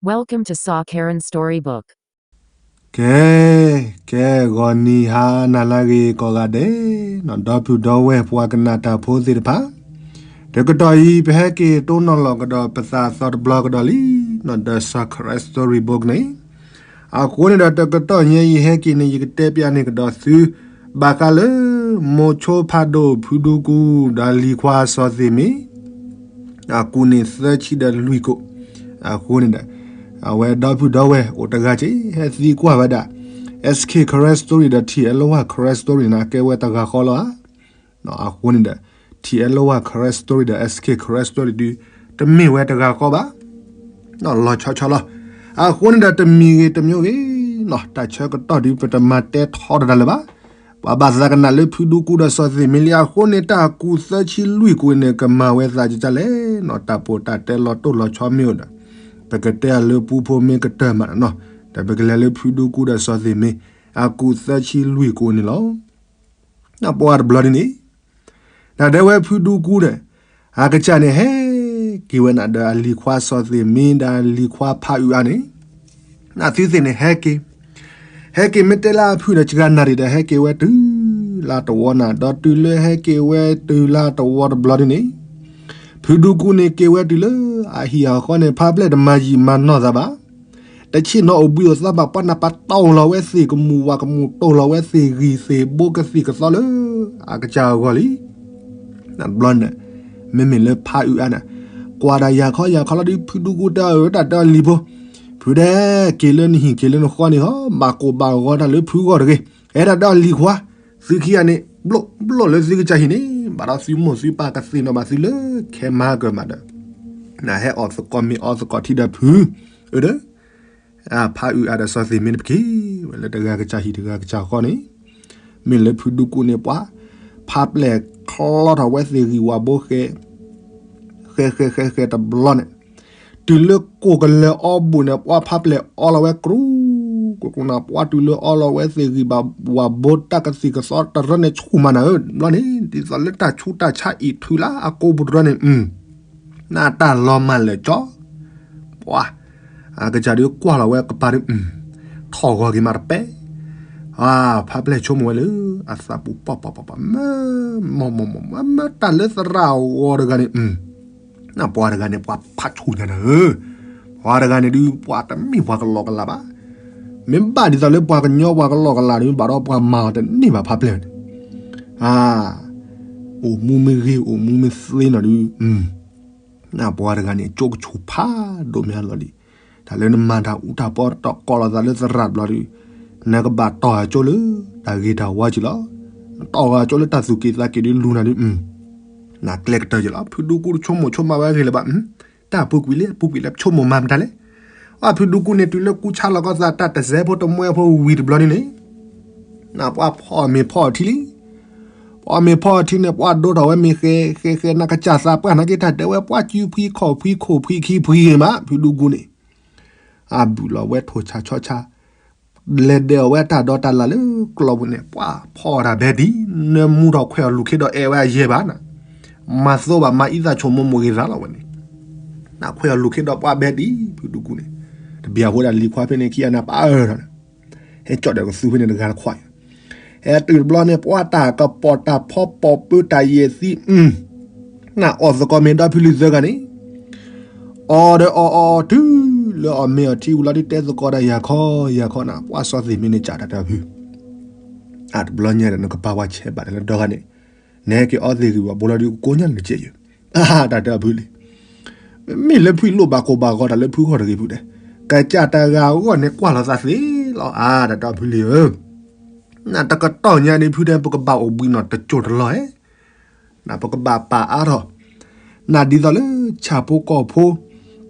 Welcome to Sa Karen Storybook. ကဲ, ကဲ, ဂီၤနံၤဟါနၤလၢအဂ့ၤကိးဂၤဒဲး, ဒီပုၢ်ဒီဝဲၢ်ပှၤကနၣ်တၢ်ဖိသ့ၣ်တဖၣ်, တကတီၢ်အံၤ ပဟဲက့ၤတိၢ်နီၣ်လီၤကဒီးပသးသီတဘျီကဒီးလံ, ဒီး Sa Karen Storybook န့ၣ်, အဃိန့ၣ်ဒီး တကတီၢ်ညါအံၤဟဲက့ၤန့ၣ် ယကတဲပျးန့ၢ်ကဒီးသု ဘၣ်ဃးလၢ မိၤဆိဖးဒိၣ်ဖုဒူကူ ဒီးလံၤခွါစီၤသ့ၣ်မ့ၢ် အကူၣ်န့ၣ်သၢဆံဒီးလွံၢ်ကိၣ်, အဃိန့ၣ်ဒီး အဝဲဒီပုၢ်ဒီဝဲၢ်အိၣ်တဂၤက့ ဟဲသံကွၢ်ဝဲဒၣ် S K Karen Story ဒီး T L Y Karen Story န့ၣ် ကဲဝဲတဂၤဃီလီၤဧါ. အဃိန့ၣ်ဒီး T L Y Karen Story ဒီး S K Karen Story ဒု တမ့ၢ်ဝဲတဂၤဃီဘၣ် လီၤဆီဆီလီၤ. အဃိန့ၣ်ဒီးတမံၤဂ့ၤတမံၤဂ့ၤ တၢ်ဆၢကတီၢ်ဒုပတမၤတဲထီတဒါလၢၤဘၣ်. ပှၤဘၣ်သးကနၣ်လၢဖုဒူကူဒီးစီၤသ့ၣ်မ့ၢ်လံအဃိန့ၣ် တၢ်ကူၣ်သၢဆံလွံၢ်ကိၣ်န့ၣ် ကမၤဝဲသးကကလဲၣ်, တၢ်ပိာ်တၢ်တဲလီၤတိၢ်လီၤဆီမ့ၢ်အိၣ်ဒီး ပကတဲအီၤလၢပူဖိမ့ၢ်ကတၢၢ်မးနီၤ, ဒီးပကလဲၤလၢဖုဒူကူဒီးစီၤသ့ၣ်မ့ၢ် အကူၣ်သၢဆံလွံၢ်ကိၣ်န့ၣ်လီၤ. ပှၤတဘျီဒ်န့ၣ် တၢ်ဒဲဝဲဖုဒူကူဒီး အကစၢ်န့ၣ်ဟဲက့ၤဝဲနၤဒီးအလံၤခွါစီၤသ့ၣ်မ့ၢ်ဒီးအလံၤခွါဖးအုးအါန့ၣ်, နသုသ့ၣ်န့ၣ်ဟဲက့ၤ, ဟဲက့ၤမ့ၢ်တဲလၢအဖုၣ်ဒီးစှၤနၣ်ရံၣ်ဒီးဟဲက့ၤဝဲတုၤလၢတဝီနၤ, ဒီးတုၤလၢဟဲက့ၤဝဲတုၤလၢတဝီတဘျီဒ်န့ၣ်, ဖုဒူကူန့ၣ်က့ၤဝဲတုၤလၢအဟံၣ်အဃီန့ၣ် ဖါပျဲၢ်တမၤယံာ်မၤနီၢ်သးဘၣ် တဆ့ၣ်နီၤအိၣ်ဘှံးအိၣ်သါဘၣ် ပှၤနၢ်ပၢၢ်တိၢ်လီၤဝဲသ့ၣ်ကမူၣ်ဝၤကမူၣ် တိၢ်လီၤဝဲသ့ၣ်ဂံၢ်သ့ၣ်ဘိကသံၣ်ကသီလၢအကစၢ်အဂီၢ်လံ. တဘျီန့ၣ် မ့မ့ၢ်လၢဖးအုးအါန့ၣ် ကွၢ်ဒီးယၤခီယၤခီလီၤဒုး ဖုဒူကူတဲအီၤ တၢ်တဲအီၤလံၤဖိ, ဖုဒဲ က့ၤလၢနဟံၣ်က့ၤလၢနဃီန့ၣ်ဟီ ဘၣ်ကိၢ်ဘၣ်ဂီၤတၢ်လၢဖုဂီၢ်တဂ့ၤ, အဲၣ်ဒိးတဲအီၤလံၤခွါ, သုခံဂၤန့ၣ် ဘျိၣ်ဘျိၣ်လၢသုကစၢ်ဟံၣ်န့ၣ် ဘၣ်ဒီးသုမိၢ်သုပၢ်ကသ့ၣ်နီၣ်ဘၣ်သုလၢခဲမၤကၢၢ်မးဒီး နဟဲအီၣ်သကိးမ့ၤအီသကိးထံဒီးဖု, အၢဒီး ဖးအုးအါဒီးစီၤသ့ၣ်မ့ၢ်တပက့ၤဝဲလၢတဂၤကစၢ်ဟံၣ်တဂၤကစၢ်ဃီန့ၣ်, မ့ၢ်လၢဖုဒူကူန့ၣ်ပှၤ ဖးပျဲၢ်ချီထီၣ်ဝဲသ့ၣ်ဂံၢ်ဝၤဘိဃဲ, ဃဲဃဲဃဲဃဲတဘျီန့ၣ်, တုၤလၢကိၢ်ကလၢၤအီဘူၣ်န့ၣ် ပှၤဖးပျဲၢ်အီလီၤဝဲကြူး, ကြူးကြူးန့ၣ် ပှၤတုၤလၢအီလီၤဝဲသ့ၣ်ဂံၢ်ဘၣ်ဝၤဘိတၢ်ကသံၣ်ကသီတရၢန့ၣ်ဆူၣ်မးနၤဧၢ, တဘျီန့ၣ် ဒ်သိးလၢတၢ်ဆူးတၢ်ဆါအံးထုးလၢအကိာ်ပူၤတရၢန့ၣ် နတၢ်လီၤမၢ်လၢာ်ကၠီ, ပှၤ အကစၢ်ဒုးကွၢ်လီၤဝဲကပၤဒုး, ထီၣ်ဂီၤက့ၤမးတပဲ, ဖးပျဲၢ်ဆိကမိၣ်ဝဲလၢ အသးပူၤပှၤပှၤပှၤပှၤ မ့ၢ်, မ့ၢ်မ့ၢ်မ့ၢ် မ့ၢ်တၢ်လၢသရၣ်အဂီၤတဂၤန့ၣ်, ပှၤတဂၤန့ၣ် ပှၤဖးဆူၣ်ညါနၤဧၢ, ပှၤတဂၤန့ၣ်ဒုး ပှၤတမ့ၢ်ပှၤကလီကလီဘၣ်, မ့ၢ်ဘၣ်ဒ်သိးလၢပှၤကညီပှၤကလီကလီဒုး ဘၣ်ဒီးပှၤမၤအီၤတန့ၢ်ဘၣ်ဖးပျဲၢ်န့ၣ်, အိၣ်မူမ့ၢ်ဂ့ၤ အိၣ်မူမ့ၢ်သ့နီၤဒုး ပှၤတဂၤန့ၣ် ကၠိကဆူၣ်ဖးဒိၣ်မးလီၤလံ, တၢ်လၢနမၤတၢ်အူတၢ်ပီတကိးလိာ်သးလၢသရၣ်တဘျီဒုး, နကဘၣ်တီၢ်ဂၤကၠိလၢတၢ်ဂ့ၤတၢ်ဝါက့ၤလီၤ, နတီၢ်ဂၤကၠိလၢတၢ်သူၣ်က့ၤသးက့ၤဒုးလူၤနၤဒုး, နကျဲကတၢၢ်က့ၤလီၤ, ဖုဒူကူတဆိကမိၣ်ဆိကမးဝဲဂ့ၤလၢၤဘၣ်, တၢ်ပူၤကွံာ်လံ ပူၤကွံာ်လၢပဆိကမိၣ်မၤမတၤလဲၣ်, အဖုဒူကူန့ၣ်တုၤလၢကူဆါလီၤကီၢ်သးတၢ်တစဲးဖိတမှဲဖိဝံၤတဘျီဒ်န့ၣ် နပှၤဖီၣ်မ့ၤဖီၣ်ထံလံ, ဖီၣ်မ့ၤဖီၣ်ထံန့ၣ် ပှၤဒိထီၣ်ဝဲမ့ၤဃဲဃဲဃဲ နကစၢ်သးပှၢ်နာ်က့တၢ်တဲဝဲ ပှၤစုဖှံခီၣ်ဖှံခိၣ်ဖှံခံဖှံဂ့ၤမး ဖုဒူကူန့ၣ်, အဘုၣ်လီၤဝဲထိၣ်ဆၣ်ဆီဆၣ်, လဲၤဒဲးအီၣ်ဝဲတၢ်ဒီးတၢ်လၢ်လၢကျီၢ်ပူၤန့ၣ် ပှၤဖီၣ်တၢ်ဘဲဒ်, နမူထီၣ်ခွဲးအီၤလူၤခ့ဒီးအဲၣ်ဝဲအယဲၢ်ဘၣ်နၤ, မၤသိဘၣ်မၤအံသၣ်ဆိကမိၣ်မိၢ်ဂ့ၤသးလီၤဝဲန့ၣ်, နခွဲးအီၤလူၤခ့ဒီးပှၤဘဲဒ် ဖုဒူကူန့ၣ်, တဘၣ်အဃိဒၣ်လံၤခွါဖဲန့ၣ်ခံဂၤန့ၣ် ပၢ်အၢၣ်ထီၣ်န့ၣ် ဟဲကၠီၣ်ဒီးကသူဖဲန့ၣ်တဂၤတခွါအံၤ, ဟဲတုၤတဘျီန့ၣ် ပှၤတၢ်ကပီၤတၢ်ဖီပိာ်ပၢတၢ်ယဲၢ်သံ, နအီၣ်သကိးမ့ၤဒီဖုလံၤသၢဂၤန့ၣ်, အီၣ်ဒီးအီၣ်အီၣ်တုၤလၢအီၣ်မ့ၤအီထံဝံၤလီၤဒုး တဲသကိးဒီးယၤခီယၤခီနၤ ပှၤစီၤသ့ၣ်မ့ၢ်န့ၣ် ကးတၢ်တၢ်ဖု အတဘျီညါဒီး နကပာ်ဝဲဆဲးဘၣ်တၢ်လၢဒီဂၤန့ၣ်, နဟဲက့ၤအီသ့ၣ်ဂံၢ်ဝၤဘိလီၤဒုး ကကိးညါလၢကဲယိာ်, တၢ်တၢ်ဖုလံၤ မ့မ့ၢ်လၢဖုအံၤလိၣ်ဘၣ်ကိၢ်ဘၣ်ဂီၤတၢ်လၢဖုဂီၢ်တဂ့ၤဖုတဲ, ကစၢ်တဂၤအဂီၢ်န့ၣ်ကွၢ်လီၤသးသ့လီၤ အါ တၢ်တၢ်ဖုလံၤဧၢ, နတကတီၢ်ညါဒ်ဖုတဲ ပကဘၣ်အိၣ်ဘှံးနီၢ်တစိၢ်တလီၢ်ဧဲ, နပကဘၣ်ပာ်အါထီၣ်, နဒ်သိးလၢဆၣ်ဖိကီၢ်ဖိ,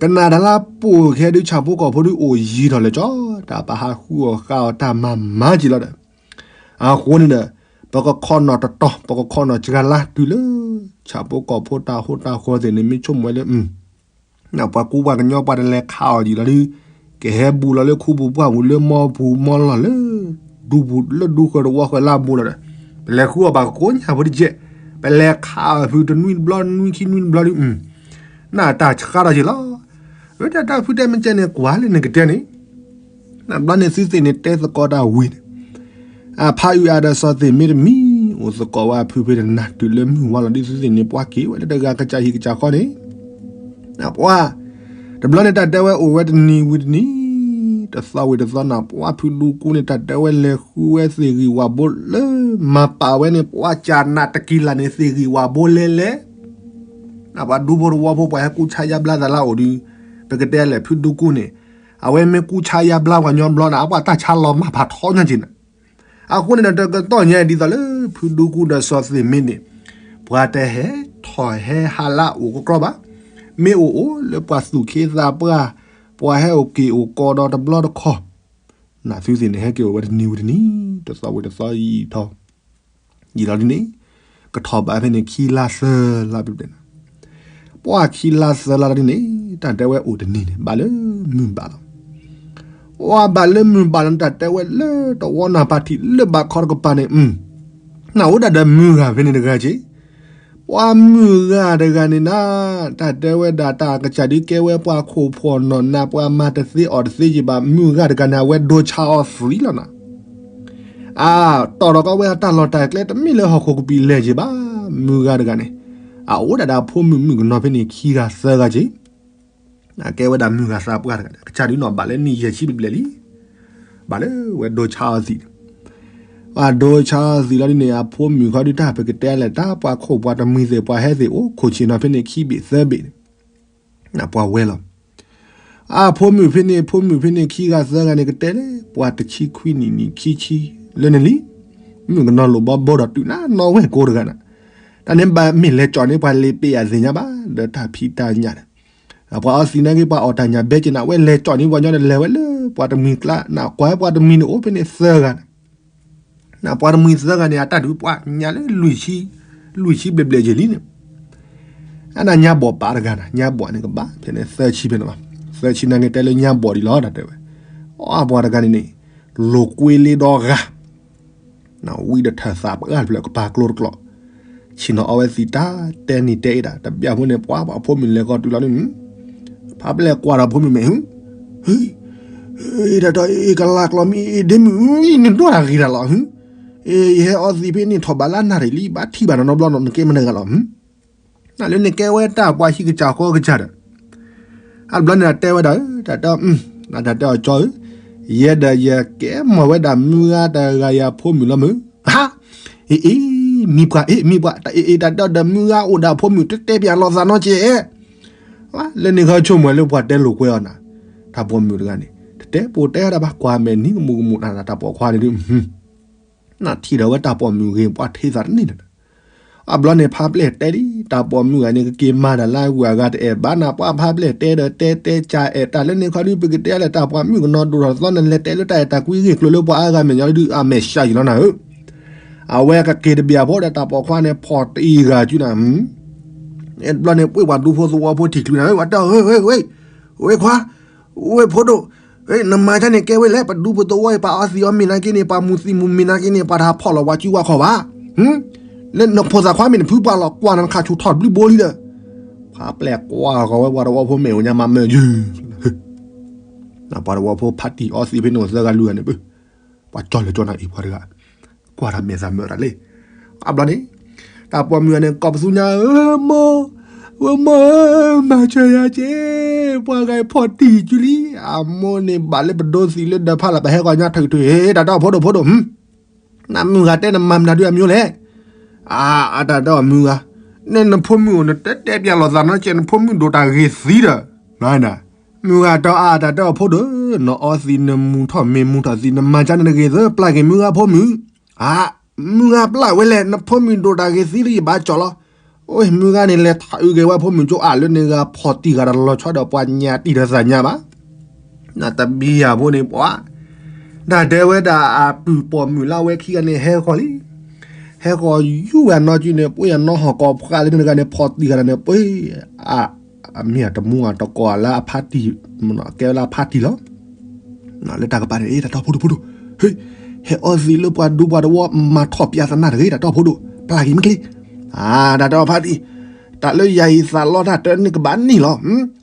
ကနၣ်တၢ်လၢပိာ်ခဲဒုးဆၣ်ဖိကီၢ်ဖိဒုးအိၣ်ယံၤထီၣ်လၢကၠီ, တၢ်ပဟးဃုအီၣ်ဃါအီၣ်တၢ်မၤမၤက့ၤလီၤဒီး အဃိန့ၣ်ဒီး ပကခီနီၢ်တတီၤ ပကခီနီၢ်စှၤလါတုၤလၢ ဆၣ်ဖိကီၢ်ဖိတၢ်ဟိတၢ်ဃီသ့ၣ်န့ၣ် မ့ၢ်ဆိကမိၣ်ဝဲလၢ ပှၤကူပှၤကညီပှၤတလဲၤခးအီၤယံၤလီၤဒုး, ကဟဲဘူးလီၤလၢခူပူၤပှၢ်ပူၤလၢမီပူၤမီလီၢ်လၢ ဒူပူၤလၢဒူဃၢၤတဝီဃၢၤလၢအဘူးလီၤဒီး ပလဲၤဃုအီၣ်ဘၣ်ကိးညါဖိတကဲး, ပလဲၤခးအီၤဖုတနွံတဘျီနွံခံနွံတဘျီဒုး နတၢ်ဆှးထီၣ်က့ၤလီၤ. တၢ်တၢ်ဖုတဲမ့ၢ်ကဲန့ၣ် ကွၢ်လၢနကတဲန့ၣ်, ဘျီန့ၣ်သုသ့ၣ်န့ၣ်တဲသကိးတၢ်ဝံၤန့ၣ်, အဖါအုၣ်အါဒီးစီၤသ့ၣ်မ့တမံၤ အိၣ်သကိးဝဲအဖုဖဲတနၤတုၤလၢမုၢ်ဝါလီၤဒ်သုသ့ၣ်န့ၣ် ပှၤက့ၤဝဲလၢတဂၤကစၢ်ဟံၣ်ကစၢ်ဃီန့ၣ်, ပှၤ တဘျီန့ၣ်တၢ်တဲဝဲအိၣ်ဝဲတနံၤဝံၤတနံၤ, တသီဝံၤတသီန့ၣ် ပှၤဖုဒူကူန့ၣ် တၢ်တဲဝဲလဲၤဃုဝဲသ့ၣ်ဂံၢ်ဝၣ်ဘိလၢ မၤပာ်ဝဲန့ၣ် ပှၤကၢ်နးတကံလၢ်န့ၣ် သ့ၣ်ဂံၢ်ဝၣ်ဘိလဲလဲ ပှၤဒူဖိတဝီဖိ ပှၤဟဲကူၣ်ဆါယါဘျါသးလၢအအိၣ်ဒီး, ပကတဲလဲၣ် ဖုဒူကူန့ၣ်, အဝဲမ့ၢ်ကူၣ်ဆါယါဘျါပှၤညီဘျီန့ၣ် အပှၤတၢ်ဆါလီၤမၢ်ဖးထီညါက့ၤန့ၣ်, အဃိန့ၣ်ဒီးတကတီၢ်ညါဒ်သိးလၢ ဖုဒူကူဒီးစီၤသ့ၣ်မ့န့ၣ်, ပှၤတဟဲထီၣ်ဟဲဟးလၢအအိၣ်ကကြီဘၣ်, မ့ၢ်အိၣ်အိၣ်လၢပှၤသူၣ်ခ့သးပှၢ်, ပှၤဟဲအိၣ်က့ၤအိၣ်ကီဒီးတဘျီတခီၣ် နသုသ့ၣ်န့ၣ် ဟဲက့ၤအိၣ်ဝဲတနံၤဝံၤတနံၤ, တသီဝံၤတသီယံာ်ထီၣ်, ယံာ်လီၤဒ်န့ၣ်, ကထီၣ်ဘးဖဲန့ၣ် ခံလါသၢလါဘျဲၣ်ဘျဲၣ်န့ၣ်, ပှၤခံလါသၢလါလီၤဒ်န့ၣ်, တၢ်တဲဝဲအိၣ်တနံၤန့ၣ် ဘၣ်လၢမုၢ်ဘၣ်လီၤ. ပှၤဘၣ်လၢမုၢ်ဘၣ်လီၤန့ၣ် တၢ်တဲဝဲလၢတဝီနၢ်ပၢ်ထံးလၢဘၣ်ခီတကပၤန့ၣ်, နအိၣ်ဒၣ်ဒီးမုၢ်ဂၤဖဲန့ၣ်တဂၤက့ၤ ပှၤမုၢ်ဂၤတဂၤန့ၣ်နၤ, တၢ်တဲဝဲဒၣ်တၢ်ကစၢ်ဒုးကဲဝဲပှၤခိၣ်ဖှီၣ်နီၢ်နး ပှၤမၤတသ့အီၣ်တသ့ယံၤဘၣ် မုၢ်ဂၤတဂၤန့ၣ် အဝဲဒိဆါအီၤသံလီၤနၤ. အတီၢ်ထီၣ်ကီးဝဲအတၢ်လီၢ်တၢ်ကျဲ တမ့ၢ်လၢဟီၣ်ခိၣ်ကပံာ်လဲၢ်ယံၤဘၣ်, မုၢ်ဂၤတဂၤန့ၣ်, အအိၣ်ဒၣ်ဒီးအဖိမုၣ်မုၣ်ကနီၤဖဲန့ၣ် ခံဂၤသၢဂၤက့ၤ အကဲဝဲဒၣ်မုၢ်ဂၤသးပှၢ်တဂၤန့ၣ် ကစၢ်ဒုးနီၢ်ဘၣ်လၢနံၣ်ယဲၢ်ဆံဘျဲၣ်ဘျဲၣ်လံ, ဘၣ်လၢဝဲဒိဆါအီၤသံန့ၣ်, ဘၣ်ဒိဆါအီၤသံလီၤဒ်န့ၣ် အဖိမုၣ်ခီဒုးတၢ်ပကတဲလဲၣ် တၢ်ပှၤခိၣ်ပှၤတမှံၤသ့ၣ် ပှၤဟဲသ့ၣ်အိၣ်ခိၣ်ဆ့ၣ်နီၤဖဲန့ၣ်ခံဘ့ၣ်သၢဘ့ၣ်န့ၣ်, ပှၤဝဲလီၤ. အဖိမုၣ်ဖဲန့ၣ် ဖိမုၣ်ဖဲန့ၣ်ခံဂၤသၢဂၤန့ၣ် ကတဲလဲၣ် ပှၤတဆံခွံနံၣ်နံၣ်ခံဆံလၢန့ၣ်လံ, မုၣ်ကနီၤလိၣ်ဘီဘိဒီးတုၤနၤနီၢ်ဝဲၢ်ကိတဂၤန့ၣ်, တၢ်န့ၣ်ဘၣ်မ့ၢ်လဲၤကၠီၣ်န့ၣ် ပှၤလ့ပ့အသ့ၣ်ညါဘၣ် ဒီးတၢ်ဖံးတၢ်ညၣ်န့ၣ်, ပှၤအီသံးနာ်က့ ပှၤအီၣ်တၢ်ညၣ်ဘဲက့ၤန့ၣ် အဝဲလဲၤကၠီၣ်န့ၣ် ပှၤညီဒီးလဲၤဝဲလၢပှၤတမှံၤကျါန့ၣ် ကွၢ်ပှၤတမှံၤန့ၣ်အိၣ်ဖဲန့ၣ်သၢဂၤန့ၣ် နပှၤတမှံၤသၢဂၤန့ၣ် အတၢ်ဒုးပှၤညါလၢလွံၢ်ဆံ, လွံၢ်ဆံဘျဲၣ်ဘျဲၣ်ယံၤလံန့ၣ်, အနညါဘီၣ်ပာ်တဂၤန့ၣ် ညါဘီၣ်န့ၣ်ကဘၣ်ဖဲန့ၣ်သၢဆံဖဲန့ၣ်လီၤ. သၢဆံနာ်က့တဲလၢညါဘီၣ်ဒံးလီၤ တၢ်တဲဝဲ, အပှၤတဂၤန့ၣ်န့ၣ် လိာ်ကွ့လ့ဒီဂၤ ဝံဒီးထၢၣ်သးပှၢ်တဖျၢၣ်ကပၤကျိတကျိး, ဆ့ၣ်နီၤအီဝဲသံးတၢ်တဲနံၤတဲအ့ၣ်ဒၣ် တဘျီဖိန့ၣ် ပှၤပှၤဖိမုၣ်လဲၤကီၢ်တုၤလီၤန့ၣ်, ဖးပျဲၢ်ကွၢ်ဒီးဖိမုၣ်မဲာ်ဟု, တၢ်တီအ့ၣ်ကလးကျီမ့ၢ်အ့ၣ်ဒ့မုၣ်အံၤ နဒိၣ်တၢ်ဂ့ၤတၢ်လီၤဟု, ယဟဲအီသံးဖဲန့ၣ်ထီၣ်ဘးလၢနၣ်ရံၣ်လံ ဘၣ်ထံၣ်ဘၣ်နနီတဘျီနီၤ နကဲမနုၤဂၤလီၤ နလၢနကဲဝဲတၢ်ပှၤဟံၣ်ကစၢ်ဃီကစၢ်ဒီး, အဘျီန့ၣ်တဲဝဲဒၣ်, တၢ်တဲ, တၢ်တဲအီၤကၠီဧၢ, ယဲဒီးယကဲမီၢ်ဝဲဒၣ်မုၢ်ဂၤတဂၤယၤဖိမုၣ်လီၤမုၢ်, ဟါ, အ့ၣ်အ့ၣ်, မံၤပှၢ်အ့ၣ်မံၤပှၢ်, တၢ်အ့ၣ်အ့ၣ်တၢ်တဲဒီးမုၢ်ဂၤအိၣ်ဒီးဖိမုၣ် တတဲပၠးလိာ်သးနီတကဲး, လၢန့ၣ်ခီဆိကမိၣ်လၢပှၤတဲလိာ်ကွဲအီၤနၤ, တၢ်ပိာ်မုၣ်တဂၤန့ၣ် တတဲပိာ်တဲဒၣ်ဘၣ် ကွၢ်မဲာ်နံၤကမူၤကမူၤနၤ တၢ်ပိာ်ခွါန့ၣ်ဒုး နထံၣ်ဒီးဝဲတၢ်ပိာ်မုၣ်ဂ့ၤ ပှၤထ့သးတန့ၢ်လၢၤ, အဘျီန့ၣ်ဖးပျဲၢ်တဲဒ် တၢ်ပိာ်မုၣ်ဂၤန့ၣ် ကက့ၤမၤတၢ်လၢအဂုၤအဂၤတအဲၣ်ဘၣ်နၤ ပှၤဖးပျဲၢ်တဲဒီးတဲတဲကၢ်အဲၣ်တၢ်လၢန့ၣ်ခီဒုး ပကတဲလၢတၢ်ပိာ်မုၣ်ကနီၤဒိၣ်ထီၣ်သီန့ၣ် လဲၤတဲလၢတၢ်အဲၣ်တၢ်ကွံဂ့ၢ်ကျိၤလၢပှၤအါဂၤမဲာ်ညါဒုး အမဲာ်ဆှးယံၤလီၤနၤဧၢ, အဝဲကက့ၤတဘၣ်ဖိဒီးတၢ်ပိာ်ခွါန့ၣ် ဖီၣ်တံၢ်ဂၤစုနၤ, အဘျီန့ၣ် ပှ့ၢ်ပှၤဒူဖိသဝီဖိထံၣ်ချုးနၤ ဝဲတဲ ဝဲ ဝဲခွါ ဝဲဖိဒိၣ်, နမၤကန့ၣ်ကဲဝဲလဲၣ် ပဒူပသဝီအံၤ ပှၤအီသံးအီမ့ၢ်နာ်က့န့ၣ် ပှၤမူၤသံးမူၤမ့ၢ်နာ်က့န့ၣ် ပှၤတဟးဖီၣ်လီၤပှၤစုဝါခီၣ်ဘၣ်, လၢနဖိသၣ်ခွါမ့ၢ်နဖုပှၢ်လီၤ ကွၢ်နခးဆူၣ်ထီၣ်ဘျုးဘိလံဒီး, ဖးပျဲၢ်ကွၢ်ဃီၤဝဲပှၤသဝီဖိမဲာ်အိၣ်ညါမးမၢယုၢ်, ပှၤသဝီဖိဖးတံၢ်အီသံးဖဲန့ၣ်အိၣ်သၢဂၤလွံၢ်ဂၤန့ၣ် ပှၤကၠီလၢကၠီနၤအံၤပှၤတဂၤ, ကွၢ်တၢ်မဲာ်သးမၢတၢ်လံ, အဘျီန့ၣ်, တၢ်ပိာ်မုၣ်ဂၤန့ၣ် ကိးပသူညါဧၢမိၢ်, ဝဲမိၢ်ဧၢ, မၤစၢၤယၤက့ၤ, ပှၤဂၤဖီၣ်တံၢ်စုလံ, အမိၢ်န့ၣ်ဘၣ်လၢပဒိသံးလၢဒၢးဖးလၢ် ပဟဲကီၢ်ညါထုးထုး ဟ့ၣ် တၢ်တဲအီၤဖိဒိၣ်ဖိဒိၣ်, နမုၢ်ဂၤတဲနမၤမနုၤဒုးအမံၤလဲၣ်, အါ အတၢ်တဲအီၤမုၢ်ဂၤ, နနဖိမုၣ်အိၣ် နတဲတဲပၠးလိာ်သးနီကဲ နဖိမုၣ်ဒိၣ်တၢ်ဂ့ၤသံဒီး, မုၢ်ဂၤတဲအါ တၢ်တဲအီၤဖိဒိၣ်, နအီသံးနမူၤထီၣ်မ့ၤမူၤထီၣ်သံး နမၤကန့ၣ်တဂ့ၤသၢ ပျၢ်က့ၤမုၢ်ဂၤဖိမုၣ်, အါ မုၢ်ဂၤပျၢ်ဝဲလဲၣ် နဖိမုၣ်ဒိၣ်တၢ်ဂ့ၤသံလၢယဘၣ်ကၠီလီၤ, အဝဲမုၢ်ဂၤန့ၣ် လဲၤထးအုးက့ၤဝဲဖိမုၣ်ကၠိအါလၢန့ၣ်ဂၤ ဖီၣ်တံၢ်ဂၤဒီးလီၤဆီဒီးပှၤညၣ်တံၢ်ဒီးသးညါဘၣ် နတဘံယၤဖိန့ၣ်ပှၤ, တၢ်တဲဝဲဒၣ်အပုၢ်ပိာ်မုၣ်လၢအဝဲခံဂၤန့ၣ် ဟဲဃီၤလံ, ဟဲဃီၤယူၢ်ဝဲအနီၢ်ကၠံန့ၣ် ပှ့ၤအနီၢ်ဟီၣ်ကီၢ်ဖှၣ်လၢန့ၣ်တဂၤန့ၣ် ဖီၣ်တံၢ်ဂၤန့ၣ် ပှ့ၤ, အမ့ၢ်အတမူအတကိးလၢအဖါတံၢ်, ကဲဝဲလၢအဖါတံၢ်လီၤ, လၢတၢ်ကပၤန့ၣ် တၢ်တဲအီၤဖိဒိၣ်ဖိဒိၣ်, ဟ့ၣ်, ဟဲအီသံးလၢပှၤဒူပှၤတဝီ မၤထီၣ်ပၠးသနၢ်တဂ့ၤ တၢ်တဲအီၤဖိဒိၣ်, ပျၢ်က့ၤမ့ၢ်ချ့, အါ တၢ်တဲအီၤဖါတံၢ် တၢ်လၢယၤအံၤသးလီတၢ်တၢ်န့ၣ်ကဘၣ်န့ၢ်လီၤ.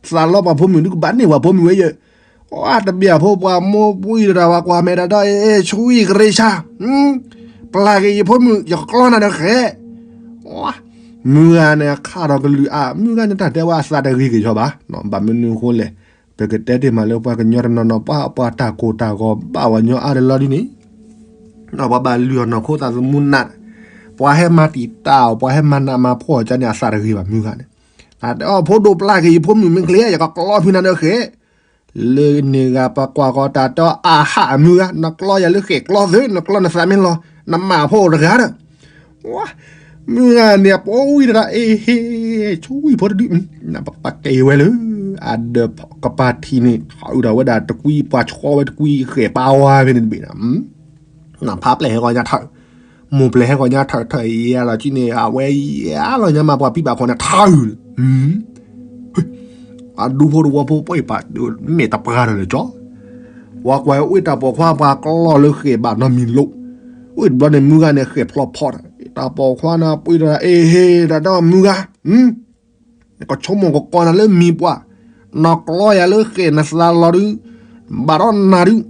သးလီပှၤဖိမုၣ်ဒုးကဘၣ်န့ၢ်ပှၤဖိမုၣ်ဝဲယဲ, အတဘၣ်ဖိပှၤမိၢ်ပှၢ်တၢ်ဝဲကွၢ်မဲာ်တၢ်ဒီး အ့ ဆူအံၤကရ့ဆါ, ပျၢ်က့ၤယဖိမုၣ် ယကကျီနၤဒီးဃဲး. မုၢ်ဂၤန့ၣ် အခါထီၣ်ကလုၢ်အါ, မုၢ်ဂၤန့ၣ် တၢ်တဲဝဲအသးတဂ့ၤက့ၤဆီဘၣ်, ဘၣ်မနုၤအဃိလဲၣ်, ပကတဲတ့ၢ်မးလၢပှၤကညီတနီၤနီၤ ပှၤပှၤတၢ်ကိၢ်တၢ်ဂီၤဘၣ်ဝဲညီအါတလီၤဒ်န့ၣ် ပှၤဘၣ်လုၢ်အီၣ်နီၢ်ခိသးသမူနး, ပှၤဟဲမၤတံာ်တာ်အီၤ ပှၤဟဲမၤနးမၤဖှီၣ်အီၤန့ၣ် အသးတဂ့ၤဘၣ်မုၢ်ဂၤန့ၣ်. တၢ်တဲအီၤ ဖိဒိၣ်ပျၢ်က့ၤယဖိမုၣ်မ့ၢ်ချ့ ယကကျီဖုနၤဒီးဃဲး. လၢန့ၣ်ဂၤပှၤကွၢ်ဃီတၢ်တဲအီၤ အဟးအမုၢ်ဂၤ နကျီယၤလၢဃဲးကျီသု နကျီနသးမ့ၢ်လီၤ နမၤဖှီၣ်တဂၤဒီး မုၢ်ဂၤန့ၣ် အပိဝံၤတဒၣ် အ့ဟ့ ဆိဝံၣ်ဖိတဒု ပက့ၤဝဲလၢ အဒၢးကပၤထံးန့ၣ် ထီၣ်အုးထီၣ်ဝဲဒၣ်တကွံ ပှၤဆီဝဲတကွံဃဲးပာ်ဝါဖဲန့ၣ်တဘ့ၣ်ဒီး ဖးပျဲၢ်ဟဲဂီၤညါထၢၣ်, မိၢ်ပျဲၢ်ဟဲဂီၤညါထၢၣ်ထၢၣ်အံၤလီၤကံန့ၣ် အဝဲယဲလီၤညါမးပှၤပံးဘၣ်ခီန့ၣ်ထၢၣ် အဒူဖိတဝီဖိပှဲၤပာ် မ့ၢ်တပှၢ်ဒီးလၢကၠီ, ပှၤကွၢ်အိၣ်တၢ်ပိာ်ခွါပှၤကျီလၢဃဲးဘၣ်နီတမံၤလိာ်, အိၣ်တဘျီန့ၣ်မုၢ်ဂၤန့ၣ်ဃဲးဖျီဖီတၢ်, တၢ်ပိာ်ခွါန့ၣ်ပှဲၤဒီး အ့ဟ့ တၢ်တဲအီၤမုၢ်ဂၤ ကဆိကမိၣ်ကကိးနၤလၢမံၤပှၢ်, နကျီယၤလၢဃဲးနသးလီၤဒုး, ဘၣ်ဒီးနၤဒုး,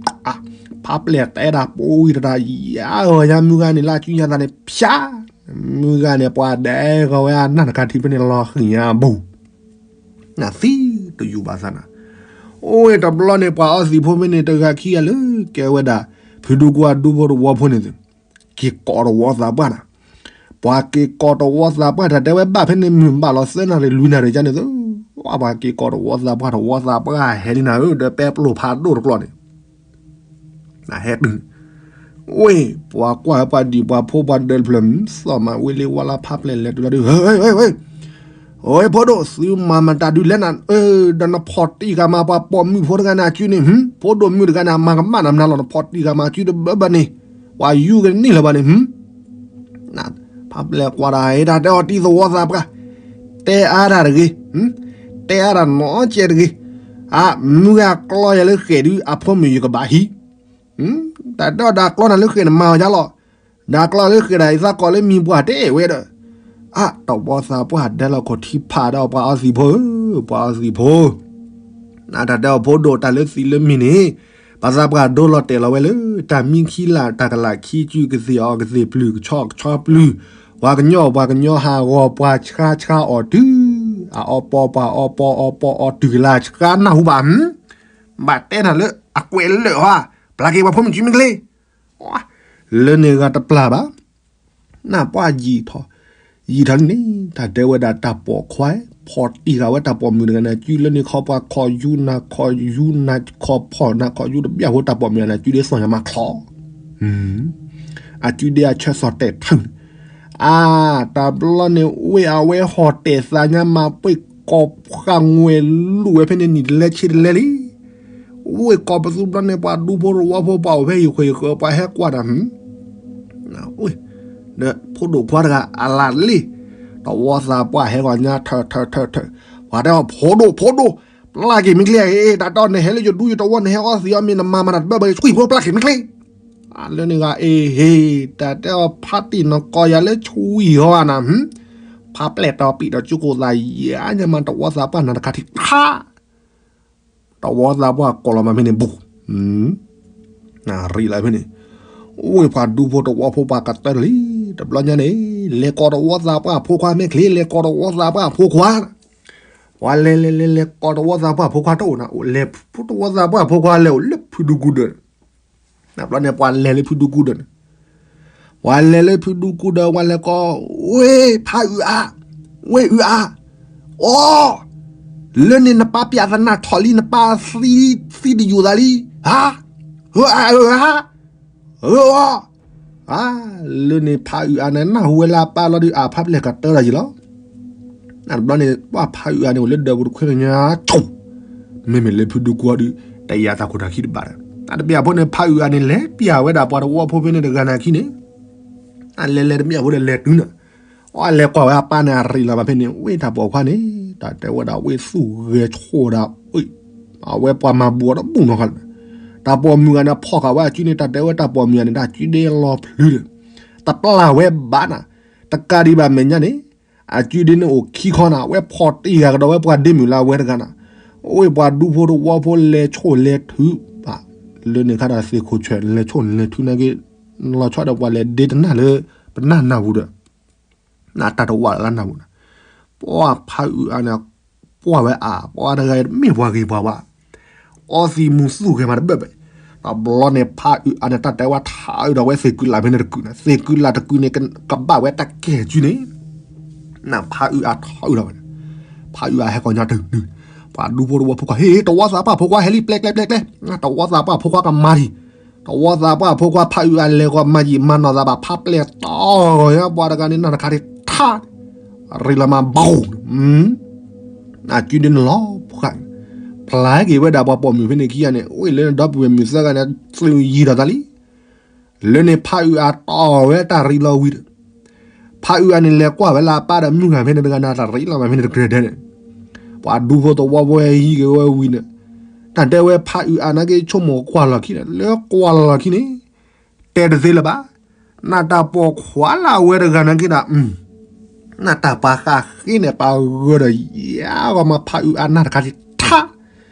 ဖးပျဲၢ်တဲဒၣ်ပိဝံၤတဒၣ် ယၤဂီၤညါမုၢ်ဂၤန့ၣ် လၢအစုညါသးန့ၣ် ဖၠါ, မုၢ်ဂၤန့ၣ်ပှၤဒဲးဂီၤဝဲအနၢ်တခါထံးဖဲန့ၣ်လီၤဃံၤညါအဘူး နသံတယူၤဘၣ်သးနၤ, အိၣ်တဘျီန့ၣ် ပှၤအီသံးဖိဖဲန့ၣ် တဂၤခံဂၤလၢကဲဝဲဒၣ် ဖုဒူကိအဒူဖိတဝီဖိန့ၣ်, က့ၤကိးတဝီသးပှၢ်နၤ, ပှၤက့ၤကိးတဝီသးပှၢ် တၢ်တဲဝဲဘၣ်ဖဲန့ၣ် မုၢ်ဘၣ်လီၤသၢနၣ်ရံၣ်လွံၢ်နၣ်ရံၣ်ကန့ၣ်သု, ပှၤက့ၤကိးတဝီသးပှၢ် တဝီသးပှၢ်ဟဲလံနၤဧၢ ဒီးပဲပျိၢ်ဖးဒိၣ်တကျီန့ၣ် ဟဲတုၤန့ၣ်, ဝ့ၢ် ပှၤကွၢ်ဝဲပှၤဒံၣ်ပှၤဖိပှၤဒၢးတဖျၢၣ် သီၣ်မးဝ့ၢ်လ့ဝါလၢဖးပျဲၢ်လဲၤတုၤလီၤဒုး, ဝ့ၢ် ဖိဒိၣ် သုမၤမတၤဒုးလဲၣ်နၤ, ဒီးနဖီၣ်တံၢ်ဃာ်မးပှၤပိာ်မုၣ်ဖိတဂၤန့ၣ်အစုန့ၣ်, ဖိဒိၣ်မုၣ်တဂၤန့ၣ် အမၤကမၣ်နၤမနုၤလီၤ နဖီၣ်တံၢ်ဃာ်မးအစုတဘၢဘၢန့ၣ်, ပှၤယူၤကန့ၢ်လၢၤဘၣ်န့ၣ် ဖးပျဲၢ်ကွၢ်တၢ် တၢ်တဲအီၤတံၤသဝီသးပှၢ်, တဲအါတၢ်တဂ့ၤ, တဲအါတၢ်နီတစဲးတဂ့ၤ, အ မုၢ်ဂၤကျီယၤလၢဃဲးဒုး အဖိမုၣ်ယကဘၣ်ဟံး, တၢ်တဲအီၤဒီးကျီနၤလၢဃဲးန့ၣ်မၤအီၤယါလီၤ, ဒီးကျီလၢဃဲးဒၣ်အံၤသးကိးလၢမံၤပှၢ်တဲဝဲဒီး, အ တဝီသးပှၢ်ဒဲလီၤခိၣ်ထံဖးဒီးပှၤအီသံးဖိဧၢ, ပှၤအီသံးဖိ တၢ်တဲအီၤဖိဒိၣ်တၢ်လၢသံးလၢမံၤန့ၣ်, ပှၤသးပှၢ်ဒိလီၤတဲာ်လီၤဝဲလၢ တၢ်မံခံလၢ် တၢ်ကလးခံစု ကသ့ၣ်အီၣ်ကသ့ၣ်ပျုၢ် ကဆီကဆီပျုၢ်, ပှၤကညီအီၣ်ပှၤကညီဟးဂီၤ ပှၤဆှါဆှါအီၣ်တုၤ, အအီပီပှၤအီပီအီပီအီတုၤကလါဆှါနၢ်ဟူဘၣ်, ဘၣ်တဲနၤလၢအကွဲးလၢာ်ဟီ, ပျၢ်က့ၤပှၤဖိမုၣ်စုမ့ၢ်ချ့, လၢန့ၣ်ဂၤတပျၢ်ဘၣ် နၢ်ပှၢ်ယံာ်ထီၣ်, ယံာ်ထီၣ်န့ၣ် တၢ်တဲဝဲဒၣ်တၢ်ပိာ်ခွါ, ဖီၣ်တံၢ်ဃာ်ဝဲတၢ်ပိာ်မုၣ်တဂၤန့ၣ် စုလၢန့ၣ်ခီပှၤခီၣ်ယူနၤခီၣ်ယူနၤခီၣ်ဖီၣ်နၤခီၣ်ယူတဘျီဖိတၢ်ပိာ်မုၣ်န့ၣ် စုဒ်သိးညါမးချီ, အစုဒ်အဆၢစီၤတဲာ်ထုးန့ၣ်, အါ, တဘျီန့ၣ် ဝ့ၢ်အဝဲဟီၣ်တဲာ်သးညါမး ပှ့ၤကီၢ်ဃာ်ငွဲၤလူၢ်ဝဲဖဲန့ၣ် နံၣ်တလဲဆံတလဲလံ ဝ့ၢ်ကီၢ်ပသူဘျီန့ၣ် ပှၤဒူဖိတဝီဖိ ပှၤအိၣ်ဖဲဟံၣ်ဃ့ၢ်ဃၢၤ ပှၤဟဲကွၢ်တၢ်, ဒီးဖိဒိၣ်ခွါတဂၤ အလၢ်လံ, တဝီသးပှၢ်ဟဲဂီၤညါထၢၣ်ထၢၣ်ထၢၣ်ထၢၣ်, ပှၤတဲအီၤ ဖိဒိၣ် ဖိဒိၣ်, ပျၢ်က့ၤမ့ၢ်ချ့, တၢ်တဲအီၤ နဟဲလၢယဒူယတဝီ နဟဲအီသံးအီမ့ၢ်နမၤမၤတၢ်တဘၢဘၢ ယဆှံၣ်ဖိပျၢ်က့ၤမ့ၢ်ချ့, လၢန့ၣ်ဂၤ အ့ဟ့, တၢ်တဲအီၤ ဖးတံၢ်နီၢ်ကီၢ်ယၤလၢဆှံၣ်ဟီဧါနၤ, ဖးပျဲၢ်တီၤပံာ်ဒီးကၠိကိၢ်သးယါညါမး တဝီသးပှၢ်နၤတခါထံးခါ တဝီသးပှၢ်ကိးလီၤမးဖဲန့ၣ်ဘူး, ရံးလီၤဖဲန့ၣ်, အိၣ်ဝဲပှၤဒူဖိတဝီဖိပှၤကတၢၢ်လံ, တဘျီညါန့ၣ်, လဲၤကိးတဝီသးပှၢ်ဖိခွါမ့ၢ်ချ့, လဲၤကိးတဝီသးပှၢ်ဖိခွါ, ပှၤလဲၤလဲၤလဲၤလဲၤကိးတဝီသးပှၢ်ဖိခွါတအိၣ်နၤ, လဲၤဖိတဝီသးပှၢ်ဖိခွါလဲၤအိၣ်လၢဖုဒူကူဒီး တဘျီန့ၣ် ပှၤလဲၤလၢဖုဒူကူဒီးန့ၣ်, ပှၤလဲၤလၢဖုဒူကူဒီး ပှၤလဲၤကိး, ဝ့ၢ်ဖးအုးအါ, ဝ့ၢ်အုးအါ, အိ, လၢန့ၣ်နပၢ်ပျးသနၢ်ထီၣ်လံ နပၢ်သံတယူၤသးလံ, ဟါ, ဟါ, ဟါ, လၢန့ၣ်ဖးအုးအါန့ၣ် နၢ်ဟူဝဲလၢအပၢ်လီၤဒုး အဖးပျဲၢ်ကတၢၢ်ဒီးယံၤလီၤ တဘျီန့ၣ် ပှၤဖးအုးအါန့ၣ် အိၣ်လၢဒၢးပူၤတခွဲညါ, မ့မ့ၢ်လၢဖုဒူကူအီၤဒုး တယၤတၢ်ခိၣ်တၢ်ခံတဘၣ်ဒီး, တၢ်တဘၣ်အဖိန့ၣ် ဖးအုးအါန့ၣ်လဲၤပျးဝဲဒၣ်ပှၤတဝီဖိဖဲန့ၣ်တဂၤနာ်ခံန့ၣ်, အလဲၤလဲၤတဘၣ်အဖိဒီးလဲၤတုၤန့ၣ်, အလဲၤကွၢ်ဝဲအပၢ်န့ၣ် အရံးလီၤဘၣ်ဖဲန့ၣ် ဝ့ၢ်တၢ်ပိာ်ခွါန့ၣ် တၢ်တဲဝဲဒၣ်ဝ့ၢ်သူၣ်ဂဲၤဆိၣ်ဒၣ်, အဝဲပှၤမၤဘူးအီၤတဘူၣ်နီတခါလၢၤ, တၢ်ပိာ်မုၣ်ဂၤန့ၣ် ဖီၣ်ဃာ်ဝဲအစုန့ၣ် တၢ်တဲဝဲတၢ်ပိာ်မုၣ်ဂၤန့ၣ် တၢ်စုဒ့လီၤဖျုဒီး, တပျၢ်ဝဲဘၣ်နၤ, တကးဒံးဘၣ်မဲာ်ညါန့ၣ်, အစုဒ့န့ၣ်အိၣ်ခံခီနၤ, အဝဲဖီၣ်တံၢ်ဂၤကဒီးဝဲပှၤဒ့မုၣ်လၢအဝဲတဂၤနၤ, အိၣ်ဝဲပှၤဒူဖိတဝီဖိလဲၤဆိၣ်လဲၤထုး, လၢန့ၣ်ခါဒီးသ့ၣ်ခိၣ်ဆွဲး လဲၤဆိၣ်လဲၤထုးနာ်က့, လီၤဆီဒီးပှၤလဲၤဒ့တနၢ်လၢ ပနၢ်နၢ်ပူၤဒီး နတၢ်တဝၢ်လၢနၢ်ပူၤနၤ, ပှၤဖးအုးအါန့ၣ်, ပှၢ်ဝဲအါ, ပှၤတဂၤမ့ၢ်ပှၤဂ့ၤပှၤဝါ အီသံးမူသူၣ်ဂဲၤမးတဘၢၣ်ဘၣ်, တဘျီန့ၣ်ဖးအုးအါန့ၣ် တၢ်တဲဝဲထးအုးဒီးဝဲသ့ၣ်ကုလးဖဲန့ၣ်တကုးနၤ, သ့ၣ်ကုလးတကုးန့ၣ် ကဘၣ်ဝဲတၢ်ကဲၣ်ကုန့ၣ်, နဖးအုးအါထးအုးဒီးဝဲ, ဖးအုးအါဟဲကီၢ်ညါတနုၤ, ပှၤဒူဖိတဝီဖိခွါ ဟ့ၣ် တဝီသးပှၢ်ဖိခွါဟဲလံ ပျဲကျဲပျဲကျဲ, တဝီသးပှၢ်ဖိခွါကမၤထံၣ်, တဝီသးပှၢ်ဖိခွါဖးအုးအါလဲၤဂီၤမၤယံာ်မၤနီၢ်သးဘၣ် ဖးပျဲၢ်တီၢ်ဂီၤညါ ပှၤတဂၤန့ၣ် နၢ်တခါဒံးထါ ရ့လီၤမၤဘီ, အစုဒ့န့ၣ်လီၤ, ဖျါက့ၤဝဲဒၣ်ပှၤပိာ်မုၣ်ဖဲန့ၣ်ခံဂၤန့ၣ် အိၣ်လၢဒီပုၢ်ဝဲၢ်မုၣ်သၢဂၤန့ၣ် သုးယံၤဒီးသးလံ, လၢန့ၣ်ဖးအုးအါတီၢ်ဝဲတၢ်ရ့လီၤဝံၤဒီး, ဖးအုးအါန့ၣ်လဲၤကွၢ်ဝဲလၢအပၢ်ဒီးမုၢ်ဂၤဖဲန့ၣ်တဂၤန့ၣ် တၢ်ရ့လီၤမးဖဲန့ၣ်တကြၢးဒဲးန့ၣ်, ပှၤဒူဖိသဝီဖိဟဲဟံးက့ၤဝဲဝံၤန့ၣ်, တၢ်တဲဝဲဖးအုးအါနာ်က့ဆိကမိၣ်ကွၢ်လီၤခံန့ၣ် လၢကွၢ်လီၤခံန့ၣ် တဲတသ့လၢၤဘၣ်, နတၢ်ပိာ်ခွါလၢအဝဲတဂၤနာ်က့ဒီး, နတၢ်ပှၤဃးဃ့န့ၣ် ပှၤဂၢၢ်ဒီးယၤဂီၤမး ဖးအုးအါနၢ်တခါထံးထါ,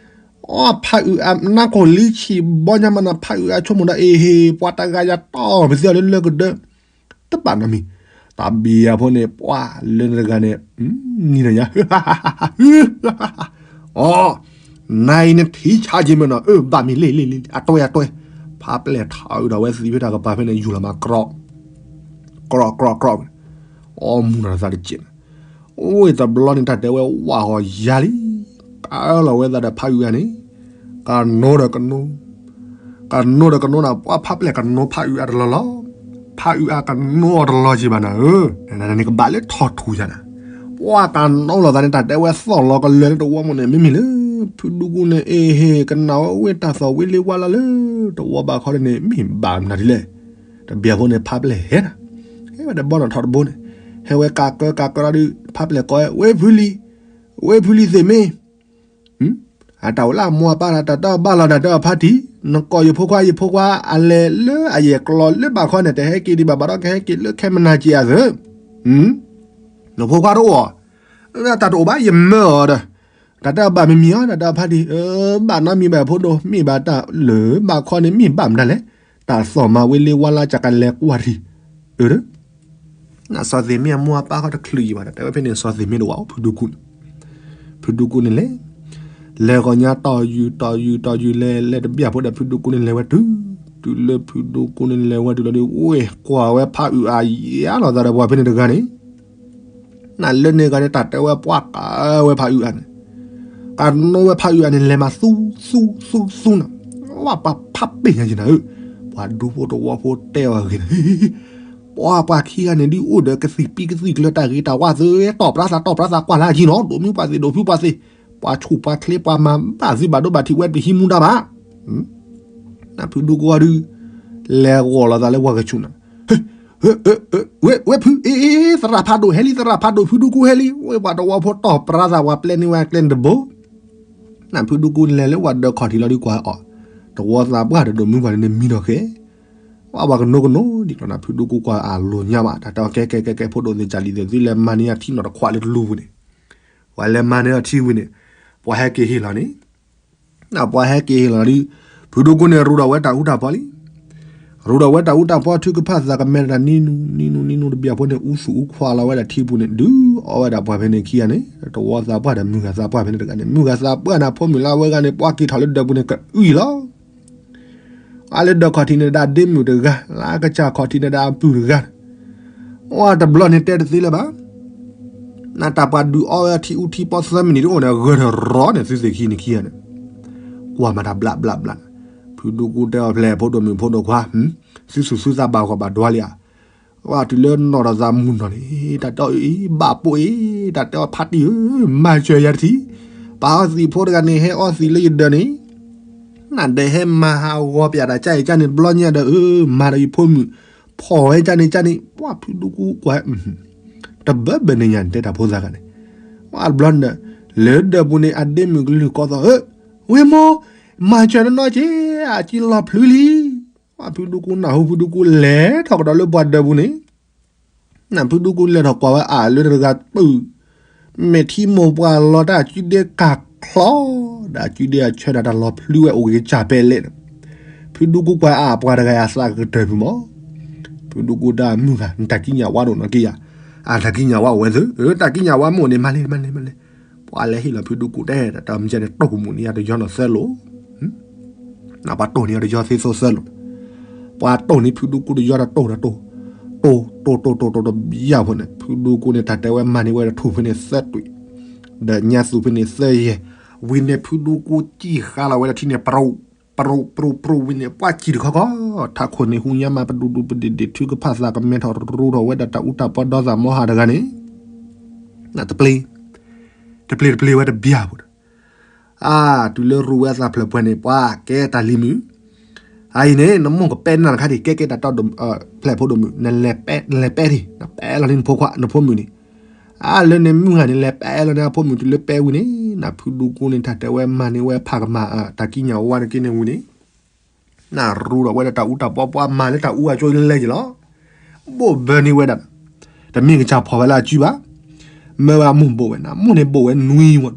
အီ ဖးအုးအါနၢ်ခိၣ်လံဆံးဘီညါမးနၤ ဖးအုးအါဆိကမိၣ်ဒီး အ့ဟ့ၣ် ပှၤတဂၤယၤတီၢ်ပသံအီၤလၢလၢကဒၢ တဘၣ်နီတမံၤ, တၢ်ဘံယၤဖိန့ၣ် ပှၤလၢနတဂၤန့ၣ် နံၤဒီးညါ အီ နအံၤနထံၣ်ဆါက့ၤမ့ၢ်နီၤ အၢ ဘၣ်မ့ၢ်လ့ၣ်လ့ၣ်လ့ၣ် အတွဲအတွဲ, ဖးပျဲၢ်ထးအုးဒီးဝဲသံးဖဲတၢ်ကပၤဖဲန့ၣ် ယူၤလီၤမးကြီ, ကြီကြီကြီ, အီမူၤနီၤသးတက့ၢ်န့ၣ်, အိၣ်တဘျီန့ၣ် တၢ်တဲဝဲဝးဂီၤယၤလံ, ကလီၤဝဲသးဒီးဖးအုးအါန့ၣ်, ကနိဒီးကနိ ကနိဒီးကနိနၤ ပှၤဖးပျဲၢ်ကနိဖးအုးအါတလီၢ်လီၤ, ဖးအုးအါကနိအီၤတလီၢ်က့ၤဘၣ်နၤဧၢ, နန့ၣ်ကဘၣ်လၢထီၣ်ထူၣ်ယၤနၤ, ပှၤကနိလိာ်သးန့ၣ် တၢ်တဲဝဲသီၣ်လီၤကလၢာ်လၢတဝီမးန့ၣ် မ့မ့ၢ်လၢ ဖုဒူကူန့ၣ် အ့ဟ့ၣ် ကနၣ်ဝဲဝ့ၢ်တၢ်သီၣ်ဝ့ၢ်လ့ဝါလီၤလၢ တဝီဘၣ်ခီန့ၣ် မ့ၢ်ဘၣ်မနုၤဒ်လဲၣ်, တဘျီဖိန့ၣ် ဖးပျဲၢ်ဟဲနၤ, ဟဲဝဲဒီးဘီနီၣ်ထီၣ်တဘိန့ၣ်, ဟဲဝဲကးကၢကးကၢဒီး ဖးပျဲၢ်ကိးဝဲ ဝ့ၢ်ဖုလံၤ, ဝ့ၢ်ဖုလံၤသ့ၣ်မ့ၢ် အတၢ်အိၣ်လၢအမိၢ်အပၢ်တၢ်တၢ်ဘၣ်လီၤတၢ်တၢ်ဖါတံၢ်, နကိးယဖိခွါ ယဖိခွါအလဲၤလၢအယဲၢ်ကျီလၢဘၣ်ခီန့ၣ် တဟဲက့ၤဒံးဘၣ်ဘၣ်ဒီး ကဟဲက့ၤလၢခဲမနၤက့ၤအသး, နဖိခွါတအိၣ်, တၢ်တအိၣ်ဘၣ် ယမၢအီၤဒီး, တၢ်တၢ်ဘၣ်မံၤမံၤအီၤ တၢ်တၢ်ဖါတံၢ်, ဘၣ်နီတမံၤဘၣ်ဖိဒိၣ် မ့ၢ်ဘၣ်တၢ်လၢဘၣ်ခီန့ၣ် မ့ၢ်ဘၣ်မတၤလဲၣ်, တၢ်သီၣ်မၤဝ့ၢ်လ့ဝါလၢကကလဲၤကွၢ်တံၢ်, အၢ နစီၤသ့ၣ်မ့ၢ်အမိၢ်အပၢ်ဃီတချုးယံၤဘၣ်ဒီး တဲဝဲဖဲန့ၣ် စီၤသ့ၣ်မ့ၢ်တဝါ ဖုဒူကူန့ၣ်, ဖုဒူကူန့ၣ်လဲၤ, လဲၤဂီၤညါတီၢ်ယူၤတီၢ်ယူၤတီၢ်ယူၤလဲၤလဲၤတဘျီဖိဒီး ဖုဒူကူန့ၣ်လဲၤဝဲတုၤ, တုၤလၢဖုဒူကူန့ၣ်လဲၤဝဲတုၤလီၤဒီး ဝ့ၢ်ကွၢ်ဝဲဖးအုးအါယၤလီၤသးဒီးပှၤဖဲန့ၣ်တဂၤန့ၣ်, နလၢန့ၣ်ဂၤန့ၣ် တၢ်တဲဝဲပှၤကးဝဲဖးအုးအါန့ၣ်, ကနိဝဲဖးအုးအါန့ၣ် လဲၤမးသူသူသူသူနၤ, ဝဲပှၤဖးပ့ၢ်ညါယံၤနၤဧၢ, ပှၤဒူဖိတဝီဖိတဲအီၤဂ့ၤန့ၣ်, ပှၤပှၤခံဂၤန့ၣ် ဒ်အိၣ်ဒီးကသံၣ်ပံကသံၣ်ကျၢၤတၢ်ဂ့ၤတၢ်ဝါသု တီၢ်ပြါသးတီၢ်ပြါသးကွၢ်လၢအယံၤနီၤ ဒိၣ်မုၢ်ပှၤသ့ၣ်ဒိၣ်ဖုပှၤသ့ၣ်, ပှၤဆူၣ်ပှၤချ့ပှၤမၤ ဘၣ်သုဘၣ်ဒိဘၣ်ထံးဝဲတဟံးမူဒါဘၣ်, နဖုဒူကူအီၤဒုး, လဲၤဂီၤလီၤသးလၢပှၤကဆူၣ်နၤ ဝ့ၢ်ဖု အ့ သရၣ်ဖးဒိၣ်ဟဲလံ သရၣ်ဖးဒိၣ် ဖုဒူကူဟဲလံ ဝ့ၢ်ပှၤတဝီဖိတီၢ်ပြါသးပှၤပျဲန့ၢ်ဝဲကျဲန့ၣ်တဘိ, နဖုဒူကူလဲၤလၢပှၤဒၢးခီၣ်ထံးလီၤဒုးကွၢ်အီၤ, တဝီသးပှၢ်တဒိၣ်မုၢ်ပှၤန့ၣ်မံဒီးဃဲ, ပှၤပှၤကနိကနိဒ်လီၤ နဖုဒူကူကွၢ်အလိၤညါဘၣ် တၢ်တဲအီၤကဲကဲကဲကဲ ဖိဒိၣ်သ့ၣ်ကၢ်လံၤသ့ၣ် သုလဲၤမၤန့ၢ်အထံနီၤတခွးလၢတလူပူၤန့ၣ်, ပှၤလဲၤမၤန့ၢ်အထံဝံၤန့ၣ်, ပှၤဟဲက့ၤဟ့ၣ်လီၤန့ၣ် ပှၤဟဲက့ၤဟ့ၣ်လီၤဒုး, ဖုဒူကူန့ၣ်ရူဒီးဝဲတၢ်အူတၢ်ပီလံ, ရူဒီးဝဲတၢ်အူတၢ်ပီ ထုကဖၣ်သးကမဲတၢ်နံနူနံနူနံနူတဘျီဖိန့ၣ် အူသူၣ်အူခွါလီၤဝဲဒၣ်ထံပူၤန့ၣ် ဒုးအီၣ်ဝဲဒၣ်ပှၤဖဲန့ၣ်ခံဂၤန့ၣ် တဝီသးပှၢ်ဒီးမုၢ်ဂၤသးပှၢ်ဖဲန့ၣ်တဂၤန့ၣ် မုၢ်ဂၤသးပှၢ်န့ၣ် ဖိမုၣ်လၢအဝဲဂၤန့ၣ် ပှၤက့ၤထီၣ်လၢဒၢးပူၤန့ၣ် ကအုၣ်လီၤ အလၢဒၢးခီၣ်ထံးန့ၣ် ဒၣ်ဒ့မုၣ်တဂၤ, လၢအကစၢ်ခီၣ်ထံးန့ၣ် ဒၣ်အပုၢ်တဂၤ, အတဘျီန့ၣ်တဲတသ့လၢၤဘၣ်. နတၢ်ပှၤဒုးအီၣ်ဝဲထံအူထံပီသၢမံးနံးတအိၣ်န့ၣ် ဂၢၢ်ထီၣ်ရီန့ၣ် သုသ့ၣ်ခံန့ၣ်ခံဂၤန့ၣ်, ကွၢ်မၤတၢ်ဘျးဘျးဘျး, ဖုဒူကူတဲအီၤဖျဲၣ် ဖိဒိၣ်မုၣ်ဖိဒိၣ်ခွါ, သုသူၣ်သုသးဘၣ်ဂီၢ်ဘၣ်ဒွါလံဧါ, ပှၤတုၤလၢနီၢ်ဒီးသးမုၢ်နီၢ်န့ၣ် တၢ်တဲအီၤအံၤ ဘၣ်ပိာ်အံၤ, တၢ်တဲအီၤဖါတံၢ်ဧၢ, မၤစၢၤယၤတထံၣ်, ပှၤအီသံးဖိတဂၤန့ၣ် ဟဲအီသံးလၢယဒၢးန့ၣ်, နဒဲးဟဲမၤဟးဂီၤပၠးတၢ်ကၢ်အံၤကၢ်န့ၣ် တဘျီညါဒီး မၤဒီးယဖိမုၣ်, ဖီၣ်ဝဲကၢ်န့ၣ်ကၢ်န့ၣ် ပှၤဖုဒူကူကွၢ်, တဘၢဘၢန့ၣ်ညါန့ၣ် တဲတၢ်ဖိသၣ်ဂၤန့ၣ်, ပှၤတဘျီန့ၣ်ဒီး လၢဒၢးပူၤန့ၣ် အဒ့မုၣ်ကလုၢ်ကီသီၣ်ဧၢ, ဝ့ၢ်မိၢ်, မၤစၢၤနနီၢ်က့ၤ, အကံလီၤဖျုလံ ပှၤဖုဒူကူနၢ်ဟူဖုဒူကူလဲၤထီၣ်ကဒီးလၢပှၤဒၢးပူၤန့ၣ်, နဖုဒူကူလဲၤထီၣ်ကွၢ်ဝဲအါလၢတဂၤပုၢ်, မဲာ်ထံမိၢ်ပှၢ်လီၤတၢ်အကုဒ့ကၢ်ချီ, ဒီးအကုဒ့အဆၢဒီးတၢ်လီၤဖျုဝဲအိၣ်ဂ့ၤကၢ်ပဲလဲၣ်န့ၣ်, ဖုဒူကူကွၢ်အါပှၤတဂၤအသးကတၢၢ်ဖုမး, ဖုဒူကူတၢ်မုၢ်ဂၤ နတၢ်ကံးညာ်ဝါဒိၣ်နီၢ်က့ယၤ, အတၢ်ကံးညာ်ဝါအိၣ်ဝဲသု, တၢ်ကံးညာ်ဝါမ့ၢ်အိၣ်န့ၣ် မၤလဲၣ် မၤလဲၣ် မၤလဲၣ်, ပှၤလဲၤဟ့ၣ်လီၤဖုဒူကူတဲ တၢ်မုၢ်ကဲန့ၣ် တိၢ်ကမူၣ်န့ၢ်ယၤတယီနီၢ်သၢလိာ် ပှၤတိၢ်န့ၢ်အီၤတယီသ့သိသၢလိာ်, ပှၤတိၢ်န့ၢ်ဖုဒူကူတယီဒီးတိၢ်ဒီးတိၢ်, တိၢ် တိၢ် တိၢ် တိၢ် တိၢ် တဘျီဖိန့ၣ် ဖုဒူကူန့ၣ် တၢ်တဲဝဲမၤန့ၢ်ဝဲတထူၣ်ဖဲန့ၣ်သၢတွံၣ်, ဒီးညါသူၣ်ဖဲန့ၣ်သၢယဲၢ်, ဝံၤန့ၣ်ဖုဒူကူစံၣ်ဃါလီၤဝဲဒီးထံန့ၣ် ပရူး ပရူး ပရူးဝံၤန့ၣ် ပှၤစံၣ်တခီခီ, ထးခိၣ်န့ၣ်ဟူညါမး ပဒူးဒူးပဒ့ၣ်ဒ့ၣ် ထုကဖၣ်သးကမဲထီၣ်ရူထီၣ်ဝဲဒၣ်တၢ်အူတၢ်ပီဒီသးမီဟးတဂၤန့ၣ်, တပျ့ၤ တပျ့ၤတပျ့ၤဝဲတဘျီဖိဒီး အါ တုၤလၢရူဝဲအသးဖျၢၣ်ပှဲၤန့ၣ် ပှၤကဲတၢ်လံၤမုၣ်, အအံၤန့ၣ် နမိၢ်ကပဲနၤတခါဒံး ကဲကဲတၢ်တီ ဖျဲၣ်ဖိဒိၣ်မုၣ် နလဲၤပဲလီၤန့ၣ်နဖိခွါ နဖိမုၣ်န့ၣ်, အါ လၢန့ၣ်မုၢ်ဂၤန့ၣ် လဲၤပဲလီၤန့ၣ်အဖိမုၣ်တုၤလၢပဲဝံၤန့ၣ် နဖုဒူကူန့ၣ် တၢ်တဲဝဲမၤန့ၢ်ဝဲဖးကမၤ တၢ်ကံးညာ်ဝါတက့ၢ်န့ၣ်ဝံၤန့ၣ် နရူဒီးဝဲဒၣ်တၢ်အူတၢ်ပီ ပှၤမၤလၢတၢ်အူအကၠိလဲၤက့ၤလီၤ, ဘိၣ်ဘၢန့ၢ်ဝဲဒၣ်, တမ့ၢ်ကစၢ်ဖီၣ်ဝဲလၢအစုဘၣ်, မၢဝဲအမိၢ်ဘိၣ်ဝဲနၤ မိၢ်န့ၣ်ဘိၣ်ဝဲနွံဝဲ,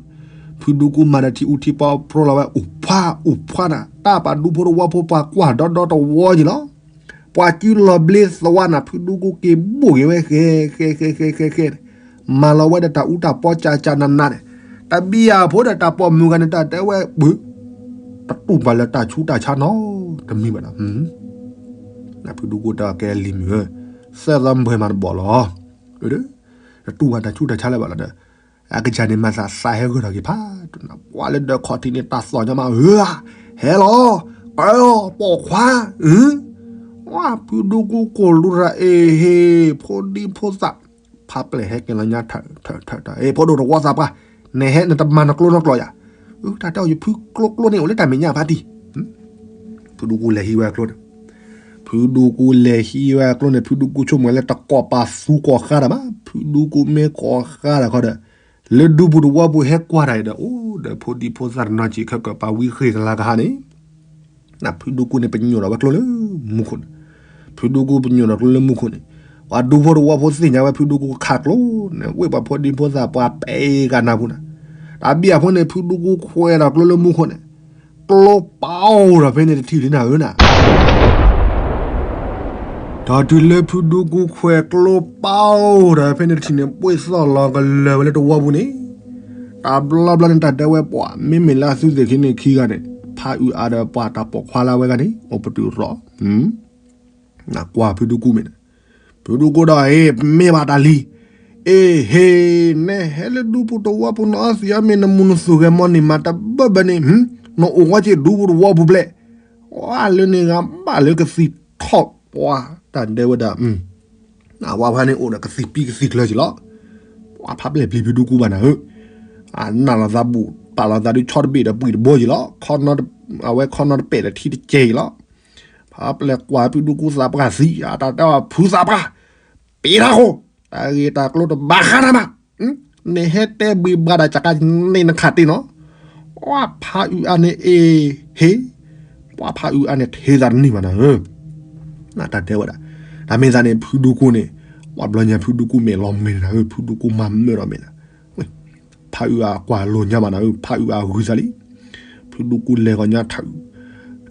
ဖုဒူကူမၤဒီးထံအူထံပီ ဖျိလီၤဝဲအိၣ်ဖှါအိၣ်ဖှါနၤ တၢ်ပာ်ဒူဖိတဝီဖိ ပှၤကွၢ်ဒီဒီတဝီက့ၤလီၤ, ပှၤစုလီၤဘျ့သဝါနၤဖုဒူကူက့ၤဘိၣ်က့ၤဝဲဃဲဃဲဃဲဃဲဃဲ မၤလီၤဝဲဒီးတၢ်အူတၢ်ပီကၢ်ကၢ်နးနးန့ၣ်, တဘံယၤဖိဒီးတၢ်ပိာ်မုၣ်ဂၤန့ၣ် တၢ်တဲဝဲပှၤ တတူၢ်ဘၣ်လၢတၢ်ဆူးတၢ်ဆါနီတမံၤဘၣ်နၤ, ဖုဒူကူတၢ်ကဲလံၤမုၣ်ဧၢ, သၢသီဘှဲမၤတဘီၣ်လီၤ, တတူၢ်ဘၣ်တၢ်ဆူးတၢ်ဆါလၢၤဘၣ်လီၤဒီး, အကစၢ်န့ၣ်မၤသး သးဟဲဂၢၢ်ထီၣ်က့ၤဖးတနၤ ပှၤလၢဒၢးခီၣ်ထံးန့ၣ် တၢ်သီၣ်ညီမးဧၢ, ဟဲလီၤ, ပၢၤ ပိာ်ခွါ, ဝါ ဖုဒူကူကိၢ်လူၤရၤအ့ဟ့ ဖိဒံဖိသၣ်, ဖးပျဲၢ်ဟဲက့ၤလီၤညါထၢၣ်ထၢၣ်ထၢၣ်ထၢၣ် အ့ ဖိဒိၣ်တဝီသးပှၢ်, နဟဲနတမၤနကျိနီကျိယၤ, တၢ်တဲအီၤယဖုကျိကျိန့ၣ် အိၣ်လၢတၢ်မဲာ်ညါဖးတံၢ် ဖုဒူကူလဲၤဟံးဝဲအကျိန့ၣ်, ဖုဒူကူလဲၤဟံးဝဲအကျိန့ၣ် ဖုဒူကူဆိကမိၣ်လၢတကိးပာ်သူကိးဃါတၢ်ဘၣ်, ဖုဒူကူမ့ၢ်ကိးဃါတၢ်ခီဒီး, လၢဒူပူၤတဝီပူၤဟဲကွၢ်တၢ်အံၤဒီး အိၣ်ဒီးဖိဒံဖိသၣ်တနီၤစံးခဲကၢၣ်ပာ်ဝံဃ့ၢ်သလၢကဟါန့ၣ် ဖုဒူကူန့ၣ် ပညိၣ်ထီၣ်ဝဲကျိလၢမူခိၣ်န့ၣ်, ဖုဒူကူပညိၣ်ထီၣ်ကျိလၢမူခိၣ်န့ၣ်, ပှၤဒူဖိတဝီဖိသ့ၣ်ညါဝဲဖုဒူကူခးကျိန့ၣ် ဝ့ၢ်ပှၤဖိဒံဖိသၣ်ပှၤပဲဂၤနၢ်ပူၤနၤ, တၢ်ဘံၣ်အဖိန့ၣ် ဖုဒူကူခွဲးထီၣ်ကျိလၢမူခိၣ်န့ၣ်, ကျိပာ်အိၣ်ဒီးဖဲန့ၣ်တထံၣ်လံနၤဧၢနၤ ဒီးတုၤလၢဖုဒူကူခွဲးကျိပာ်အိၣ်ဒီးဖဲန့ၣ်တထံၣ်န့ၣ် ဘှ့ၣ်သီၣ်လီၤကလၢာ်ဝဲလၢတဝီပူၤန့ၣ်, တၢ်ဘျီဘျီန့ၣ် တၢ်တဲဝဲပှၤ မ့မ့ၢ်လၢအသုသ့ၣ်ခံန့ၣ်ခံဂၤန့ၣ် ဖးအုးအါဒီးပှၤတၢ်ပိာ်ခွါလၢအဝဲဂၤန့ၣ် အိၣ်ပတုာ်ရီၣ်, ကွၢ်ဖုဒူကူမ့ၢ်န့ၣ်, ဖုဒူကူဒီးအ့ၣ် မ့ၢ်ဘၣ်တၢ်လံ, အ့ၣ်ဟ့ၣ် နဟဲလၢဒူပူၤတဝီပူၤ နအီသံးအီမ့ၢ်နမူၤနသူၣ်ဂဲၤမီၢ်န့ၣ်မးတဘၢဘၢန့ၣ်, နအိၣ်ဝဲက့ၤဒူပူၤတဝီပူၤဘျဲၣ်, ဝါလၢန့ၣ်ဂၤဘၣ်လၢကသံၣ်ထီၣ်ပှၤ တၢ်ဒဲဝဲဒၣ် အဝဲဖဲန့ၣ်အိၣ်ဒီးကသံၣ်ပံကသံၣ်ကျၢၤက့ၤလီၤ, ပှၤဖးပျဲၢ်ပျံၤဖုဒူကူဘၣ်နၤဧၢ, အနၢ်လီၤသးဘူၣ် ပာ်လီၤသးဒုးဆီတဘ့ၣ်ဒီးပှံၢ်တဘိက့ၤလီၤ, အဝဲခီနီတပဲာ်ဒီးထံတကဲက့ၤလီၤ, ဖးပျဲၢ်ကွၢ်ဖုဒူကူသးပှၢ်သံ အတၢ်တဲအီၤဖုသးပှၢ်, ပ့ၤထးခိၣ်, တၢ်ဂ့ၢ်တၢ်ကျိၤတဘၣ်ဃးနၤဘၣ်, နဟဲတဲဘှံးဘှါဒၣ်ကကါန့ၣ်နခးတ့ၢ်နီၤ, ပှၤဖးအုးအါန့ၣ်အ့ၣ်ဟ့ၣ်, ပှၤဖးအုးအါန့ၣ်ထဲသးတန့ၢ်ဘၣ်နၤဧၢ, တၢ်တဲဝဲဒၣ်, တၢ်မ့ၢ်သးန့ၣ် ဖုဒူကူန့ၣ်, ပှၤဘျီညါဖုဒူကူမဲာ်လီၤမဲာ်နၤဧၢ, ဖုဒူကူမၤမၢဒီးမဲာ်နၤ, ဖးအုးအါကွၢ်လိာ်ညါဘၣ်နၤဧၢ, ဖးအုးအါဂုၤသးလံ, ဖုဒူကူလဲၤဂီၤညါထၢၣ်,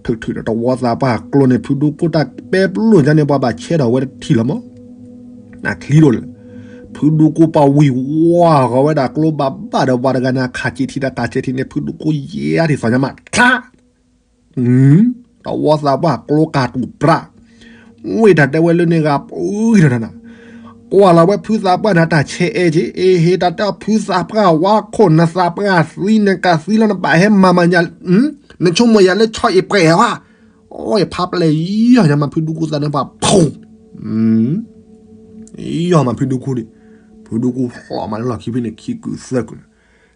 ထုးထုးဒီးတဝီသးပှၢ်ကျိန့ၣ် ဖုဒူကူတၢ်ပဲပလိာ်ညါန့ၣ် ပှၤဘၣ်ဆဲးထီၣ်ဝဲတထံၣ်လီၤမး နချံဒိၣ်လၢ, ဖုဒူကူပှၤဝံၤဝါဂီၤဝဲဒၣ်ကျိဘၣ်ဘၣ်ဒီးပှၤတဂၤန့ၣ် ခးက့ၤထံဒီးခးက့ၤထံန့ၣ် ဖုဒူကူယဲအါထံၣ်သီညါမး ချါ, တဝီသးပှၢ်ကျိကၤတူၢ်ပြး, ဝ့ၢ်တၢ်တဲဝဲလၢန့ၣ်ဂၤပှံၤထီၣ်နၤ, ကွၢ်လီၤဝဲဖုသးပှၢ်န့ၣ် တၢ်ဆဲးအဲၣ်က့ၤ အ့ဟ့ၣ် တၢ်တဲအီၤဖုသးပှၢ်ဝါခိၣ် နသးပှၢ်သံ နကးသံလီၤ နဘၣ်ဟဲမၤမၤညါ, နဆိကမိၣ်ယၤလၢဆီအံၤပှဲၤဝဲ, အိၣ်ဖးပျဲၢ်ယီၢ်ညါမး ဖုဒူကူသးန့ၣ်ပှၤဖူ ယီၢ်မးဖုဒူကူန့ၣ်, ဖုဒူကူဖျိးမးလၢလီၢ်ခံဖဲန့ၣ် ခံကုာ်သၢကုာ်န့ၣ်,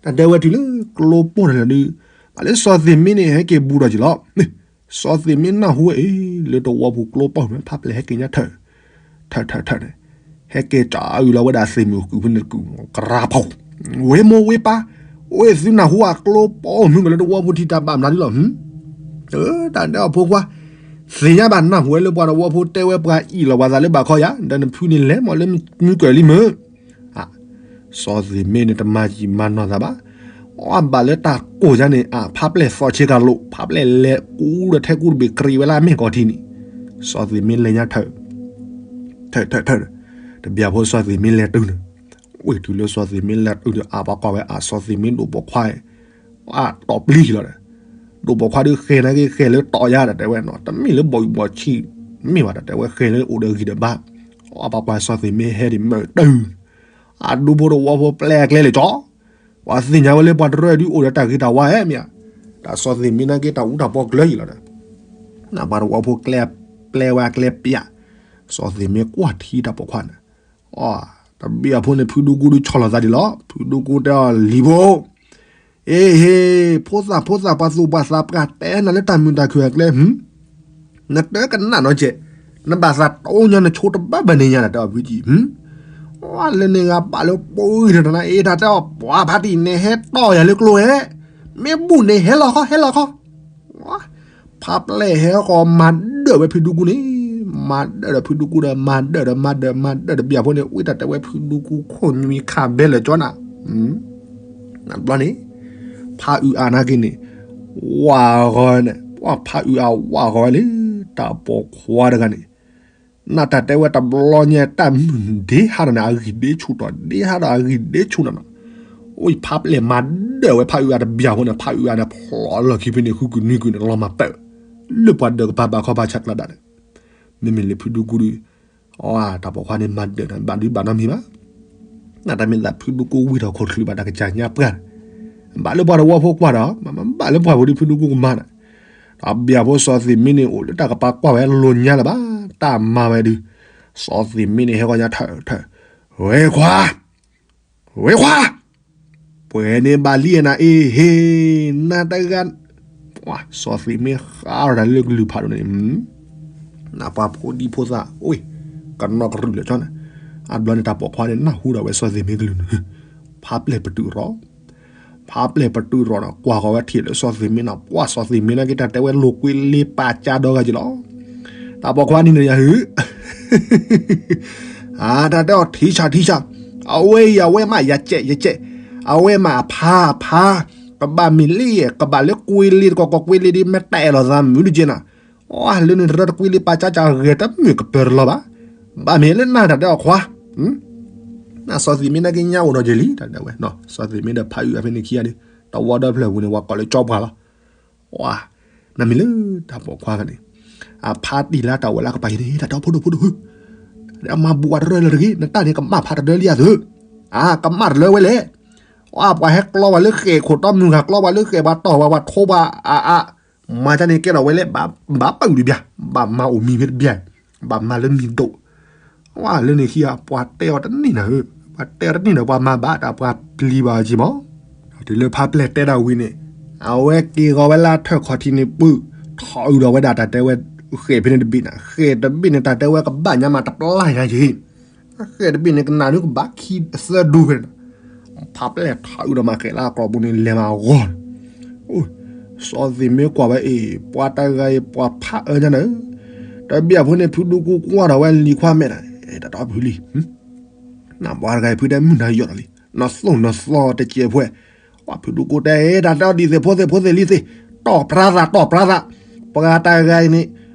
တၢ်တဲဝဲတုၤလၢကျိပိၢ်တလၢဒုး, ဘၣ်လၢစီၤသ့ၣ်မ့န့ၣ် ဟဲက့ၤဘူးဒီးက့ၤလီၤ, စီၤသ့ၣ်မ့နၢ်ဟူဝဲအံၤ လၢတဝီပူၤကျိပိၢ်မး ဖးပျဲၢ်ဟဲက့ၤညါထၢၣ်, ထၢၣ်ထၢၣ်ထၢၣ်န့ၣ်, ဟဲက့ၤကၠီအုးလီၤဝဲဒၣ်သ့ၣ်မုၣ်ကုၢ်ဖဲန့ၣ်တကုာ် ကရၤဖီ, ဝ့ၢ်မိၢ်ဝ့ၢ်ပၢ်, အိၣ်သုနၢ်ဟူအကျိပိၢ်မုၢ်ကလၢတဝီပူၤထံၣ်တၢ်ဘၣ်မနုၤလီၤ, တၢ်တဲအီၤဖိခွါ သ့ၣ်ညါဘၣ်နၢ်ဟူဝဲလၢပှၤတဝီဖိတဲဝဲပှၤအံၣ်လီၤပှၤသးလၢဘၣ်ခီယၤ ဒီးနဖုန့ၣ်လဲၤမးလၢမုၢ်ကွဲၤလံမုၢ် စီၤသ့ၣ်မ့န့ၣ်တမၤယံာ်မၤနီၢ်သးဘၣ်. အဘၣ်လၢတၢ်ကိၢ်ယါန့ၣ် အဖးပျဲၢ်သီးဆ့ကၤလိာ် ဖးပျဲၢ်လဲၤကူဒီးထဲကူတဘ့ၣ်ကြံးဝဲလၢအမဲာ်ကီၢ်ထံးန့ၣ် စီၤသ့ၣ်မ့လဲၤညါထၢၣ် ထၢၣ်ထၢၣ်ထၢၣ် တဘျီဖိစီၤသ့ၣ်မ့လဲၤတုၤန့ၣ် ဝ့ၢ်တုၤလၢစီၤသ့ၣ်မ့လဲၤတုၤဒီး အပှၤကွၢ်ဝဲအစီၤသ့ၣ်မ့ဒိၣ်ပိာ်ခွါ အတီၢ်ပျံၤလီၤဒီး ဒိၣ်ပိာ်ခွါဒုးဃဲၤနာ်က့ ဃဲၤလၢတီၢ်ယါဒီးတဲဝဲနီၤ တမ့ၢ်လၢဘီၣ်အံၣ်ဘီၣ်ဆံး မ့ၢ်ဘၣ်ဒီးတဲဝဲဃဲၤလၢအိၣ်ဒီးဂံၢ်ဒီးဘါ အပှၤကွၢ်စီၤသ့ၣ်မ့ဟဲဒံးမ့ၢ်တုၤ အဒူဖိတဝီဖိပျဲအကျဲလၢာ်ကၠီ ပှၤသ့ၣ်ညါဝဲလၢပှၤတရၢၣ်ဒုးအိၣ်ဒီးတၢ်ဂ့ၤတၢ်ဝါဧါမ့ၢ်ဧါ, တၢ်စီၤသ့ၣ်မ့နာ်က့တၢ်အူတၢ်ပီကျၢၤအံၤလီၤဒီး ပှၤတဝီဖိကျဲပျဲဝဲအကျဲပျး, စီၤသ့ၣ်မ့ကွၢ်ထံတၢ်ပိာ်ခွါန့ၣ်, တဘ့ၣ်အဖိန့ၣ် ဖုဒူကူဒုးဆီၣ်လီၤသးဒံးလီၤ. ဖုဒူကူတဲအီၤလံၤဖိ အ့ဟ့, ဖိသၣ်ဖိသၣ် ပှၤသူၣ်ပှၤသးပှၢ်တဲနၤလၢတၢ်မုာ်တၢ်ခုၣ်အကျဲ, နတကနၣ်နီတစဲး, နဘၣ်သးတိညါ နဆိတဘၣ်ဘၣ်န့ၣ်ညါ တၢ်တဲအီၤဖုကံ, လၢန့ၣ်ဂၤဘၣ်လၢပှၤဂံၢ်ထီၣ်တနၤအ့ တၢ်တဲအီၤ ပှၤဖးတံၢ် နဟဲတီၢ်ယၤလၢကျိဟဲ, မ့ၢ်ဘူၣ်န့ၣ် ဟဲလီၤခီ ဟဲလီၤခီ ဖးပျဲၢ်ဟဲဃီမၤဒၢၣ်ဝဲဖုဒူကူန့ၣ်, မၤဒၢၣ်ဒီးဖုဒူကူဒီး မၤဒၢၣ်ဒီးမၤဒၢၣ် မၤဒၢၣ်တဘ့ၣ်အဖိန့ၣ် ဝံတၢ်တဲဝဲဖုဒူကူခိၣ်ညွံခးဘဲလၢာ်ကၠီနၤ, ဘျီန့ၣ် ဖးအုးအါနာ်က့န့ၣ် ဝးဂီၤန့ၣ် ဖးအုးအါဝးဂီၤဝဲလၢ တၢ်ပိာ်ခွါတဂၤန့ၣ် နတၢ်တဲဝဲတဘျီညါ တၢ်မုၢ်ဒ့ဟးဒီးန့ၣ် အဂံၢ်ဒ့ဆူၣ်ထီၣ် ဒ့ဟးဒီးအဂံၢ်ဒ့ဆူၣ်နီၤနီၤ, အိၣ်ဖးပျဲၢ်မၤဒၢၣ်ဝဲဖးအုးအါတဘ့ၣ်အဖိန့ၣ် ဖးအုးအါန့ၣ် ဖျိးလီၢ်ခံဖဲန့ၣ် ဃုကနွံကွံာ်န့ၣ် လီၤမၤပၢၢ် လၢပှၤဒၢးကပၤဘၣ်ခီဘၣ်ဆးကျါဒၣ်န့ၣ်, မ့မ့ၢ်လၢဖုဒူကူဒီး အတၢ်ပိာ်ခွါန့ၣ် မၤဒၢၣ်န့ၣ် ဘၣ်ဒုးဘၣ်နီတမံၤဘၣ် နတၢ်မ့ၢ်သးဖုဒူကူဝံထီၣ်ခိၣ်ချံးဘၣ်တၢ်ကစၢ်ညါပှၢ်န့ၣ်, ဘၣ်လၢပှၤတဝီဖိကွၢ်ဒီး မ့ၢ်ဘၣ်လၢပှၤဖိဒုးဖုဒူကူကမၤန့ၣ်, တဘ့ၣ်အဖိစီၤသ့ၣ်မ့န့ၣ် အိၣ်လၢတၢ်ကပၤကွၢ်ဝဲလိၤညါလၢၤဘၣ်, တၢ်မၤဝဲဒုး, စီၤသ့ၣ်မ့န့ၣ် ဟဲဂီၤညါထၢၣ်ထၢၣ်, ဝဲခွါ ဝဲခွါ, ပှဲၤန့ၢ်ဘၣ်လံနၤအ့ဟ့, နတဂၤ, စီၤသ့ၣ်မ့ဃးထီၣ်တၢ်လၢကလုၢ်ဖးဒိၣ်န့ၣ် နပှၤဖိဒံဖိသၣ်အိၣ်, ကနီၢ်ကရုၢ်လၢာ်ကၠီန့ၣ်, အဘျီန့ၣ်တၢ်ပိာ်ခွါန့ၣ် နၢ်ဟူဒီးဝဲစီၤသ့ၣ်မ့ကလုၢ်န့ၣ်, ဖးပျဲၢ်ပတုာ်ရီၤ, ဖးပျဲၢ်ပတုာ်ရီၤန့ၣ် ကွၢ်ဃီၤဝဲထံၣ်လၢစီၤသ့ၣ်မ့န့ၣ် ပှၤစီၤသ့ၣ်မ့နာ်က့ တၢ်တဲဝဲလိာ်ကွ့လ့ပာ်ကၢဒီဂၤက့ၤလီၤ, တၢ်ပိာ်ခွါန့ၣ်န့ၣ်ယၤဟ့ အတၢ်တဲအီၤထံဆၣ်ထံဆၣ်, အဝဲအံၤ အဝဲမးယၤကဲးယကဲး, အဝဲမးအဖါအဖါ, ကဘၣ်မ့ၢ်လံ, ကဘၣ်လၢကွ့လ့တကီၢ်ကီၢ်ကွ့လ့ဒ် မ့ၢ်တၢ်အဲၣ်လီၤသးမုၢ်တက့ၢ်နၤ, အလၢန့ၣ်တရၢတကွ့လ့ပာ်ကၢကၢဂဲၤတမုာ်ကပၢၤတလီၤဘၣ်, ဘၣ်မ့ၢ်လၢနၤတၢ်တဲအီၤခွါ, နစီၤသ့ၣ်မ့နာ်က့ညါအိၣ်ဒီးက့ၤလံ တၢ်တဲဝဲ, စီၤသ့ၣ်မ့ဒီးဖးအုးအါဖဲန့ၣ်ခံဂၤဒီး, တဝီဒီဖျၢၣ်ပူၤန့ၣ် ပှၤကိးလၢကၠီပှၢ်လီၤ နမ့ၢ်လၢတၢ်ပိာ်ခွါန့ၣ်, အဖါတံၢ်လၢတၢ်ဝဲလၢကပၤအံၤန့ၣ် တၢ်တဲအီၤဖိဒိၣ်ဖိဒိၣ်ဧၢ, အမၤဘူးဝဲတရၢလၢတဂ့ၤ, နတၢ်န့ၣ်ကမၣ်ဖးတရၢလံအသိး, အကမၣ်တရၢဝဲလဲၣ်, အပှၤဟဲကျီပှၤလၢဃဲၣ်ခိၣ်တီမုၢ်ဂၤကျီပှၤလၢဃဲၣ်ပှၤတီၢ်ပှၤပှၤထိပှၤအအါ, မၤတၢ်န့ၣ်ကဲထီၣ်ဝဲလဲၣ်, ဘၣ်ပာ်အုၣ်တဘျီ, ဘၣ်မၤအိၣ်မံၤဖဲတဘျီ, ဘၣ်မၤလၢမံၤဒိၣ် ဝဲလၢန့ၣ်ခံဂၤ ပှၤတဲအီၤတန့ၢ်နၤဧၢ, ပှၤတဲအီၤတန့ၢ်ဒီး ပှၤမၤဘၣ်တၢ်ပှၤပျံၤဘၣ်အီၤက့ၤမး, တုၤလၢဖါပျဲၢ်တဲဒၣ်ဝံၤန့ၣ်, အဝဲက့ၤဂီၤဝဲလၢထၢၣ်ခီၣ်ထံးန့ၣ်ပုၢ်, ထီၣ်အုးဒီးဝဲဒၣ်တၢ်တဲဝဲ, ဃဲၣ်ဖဲန့ၣ်တဘ့ၣ်န့ၣ်, ဃဲၣ်တဘ့ၣ်န့ၣ် တၢ်တဲဝဲကဘၣ်ညါမးတပျၢ်ညါက့ၤ, ဃဲၣ်တဘ့ၣ်န့ၣ် ကနၣ်ဒုးကဘၣ်ခံသၢဒူဖဲန့ၣ် ဖါပျဲၢ်ထီၣ်အုးဒီးမၤဃဲၣ်လၢအကျီပူၤန့ၣ် လဲၤမၤအဂီၢ်န့ၣ်, စီၤသ့ၣ်မ့ကွၢ်ဝဲအံၤ ပှၤတဂၤအံၤ ပှၤဖးအၢညါန့ၣ်, တဘ့ၣ်အဖိန့ၣ် ဖုဒူကူကွၢ်ထီၣ်ဝဲလံၤခွါမဲာ်န့ၣ်, တၢ်တီဖုလံ, နပှၤတဂၤအံၤ ဖုတဲမုၢ်နၤယီၢ်လီၤလံ, နသိၣ်နသီတစဲးဖိ, ပှၤဖုဒူကူတဲ တၢ်တဲအီၤဒ်သိး ဖိသ့ၣ်ဖိသ့ၣ်လံၤသ့ၣ်, တီၢ်ပြါသး တီၢ်ပြါသး, ပှၤတဂၤအံၤန့ၣ်,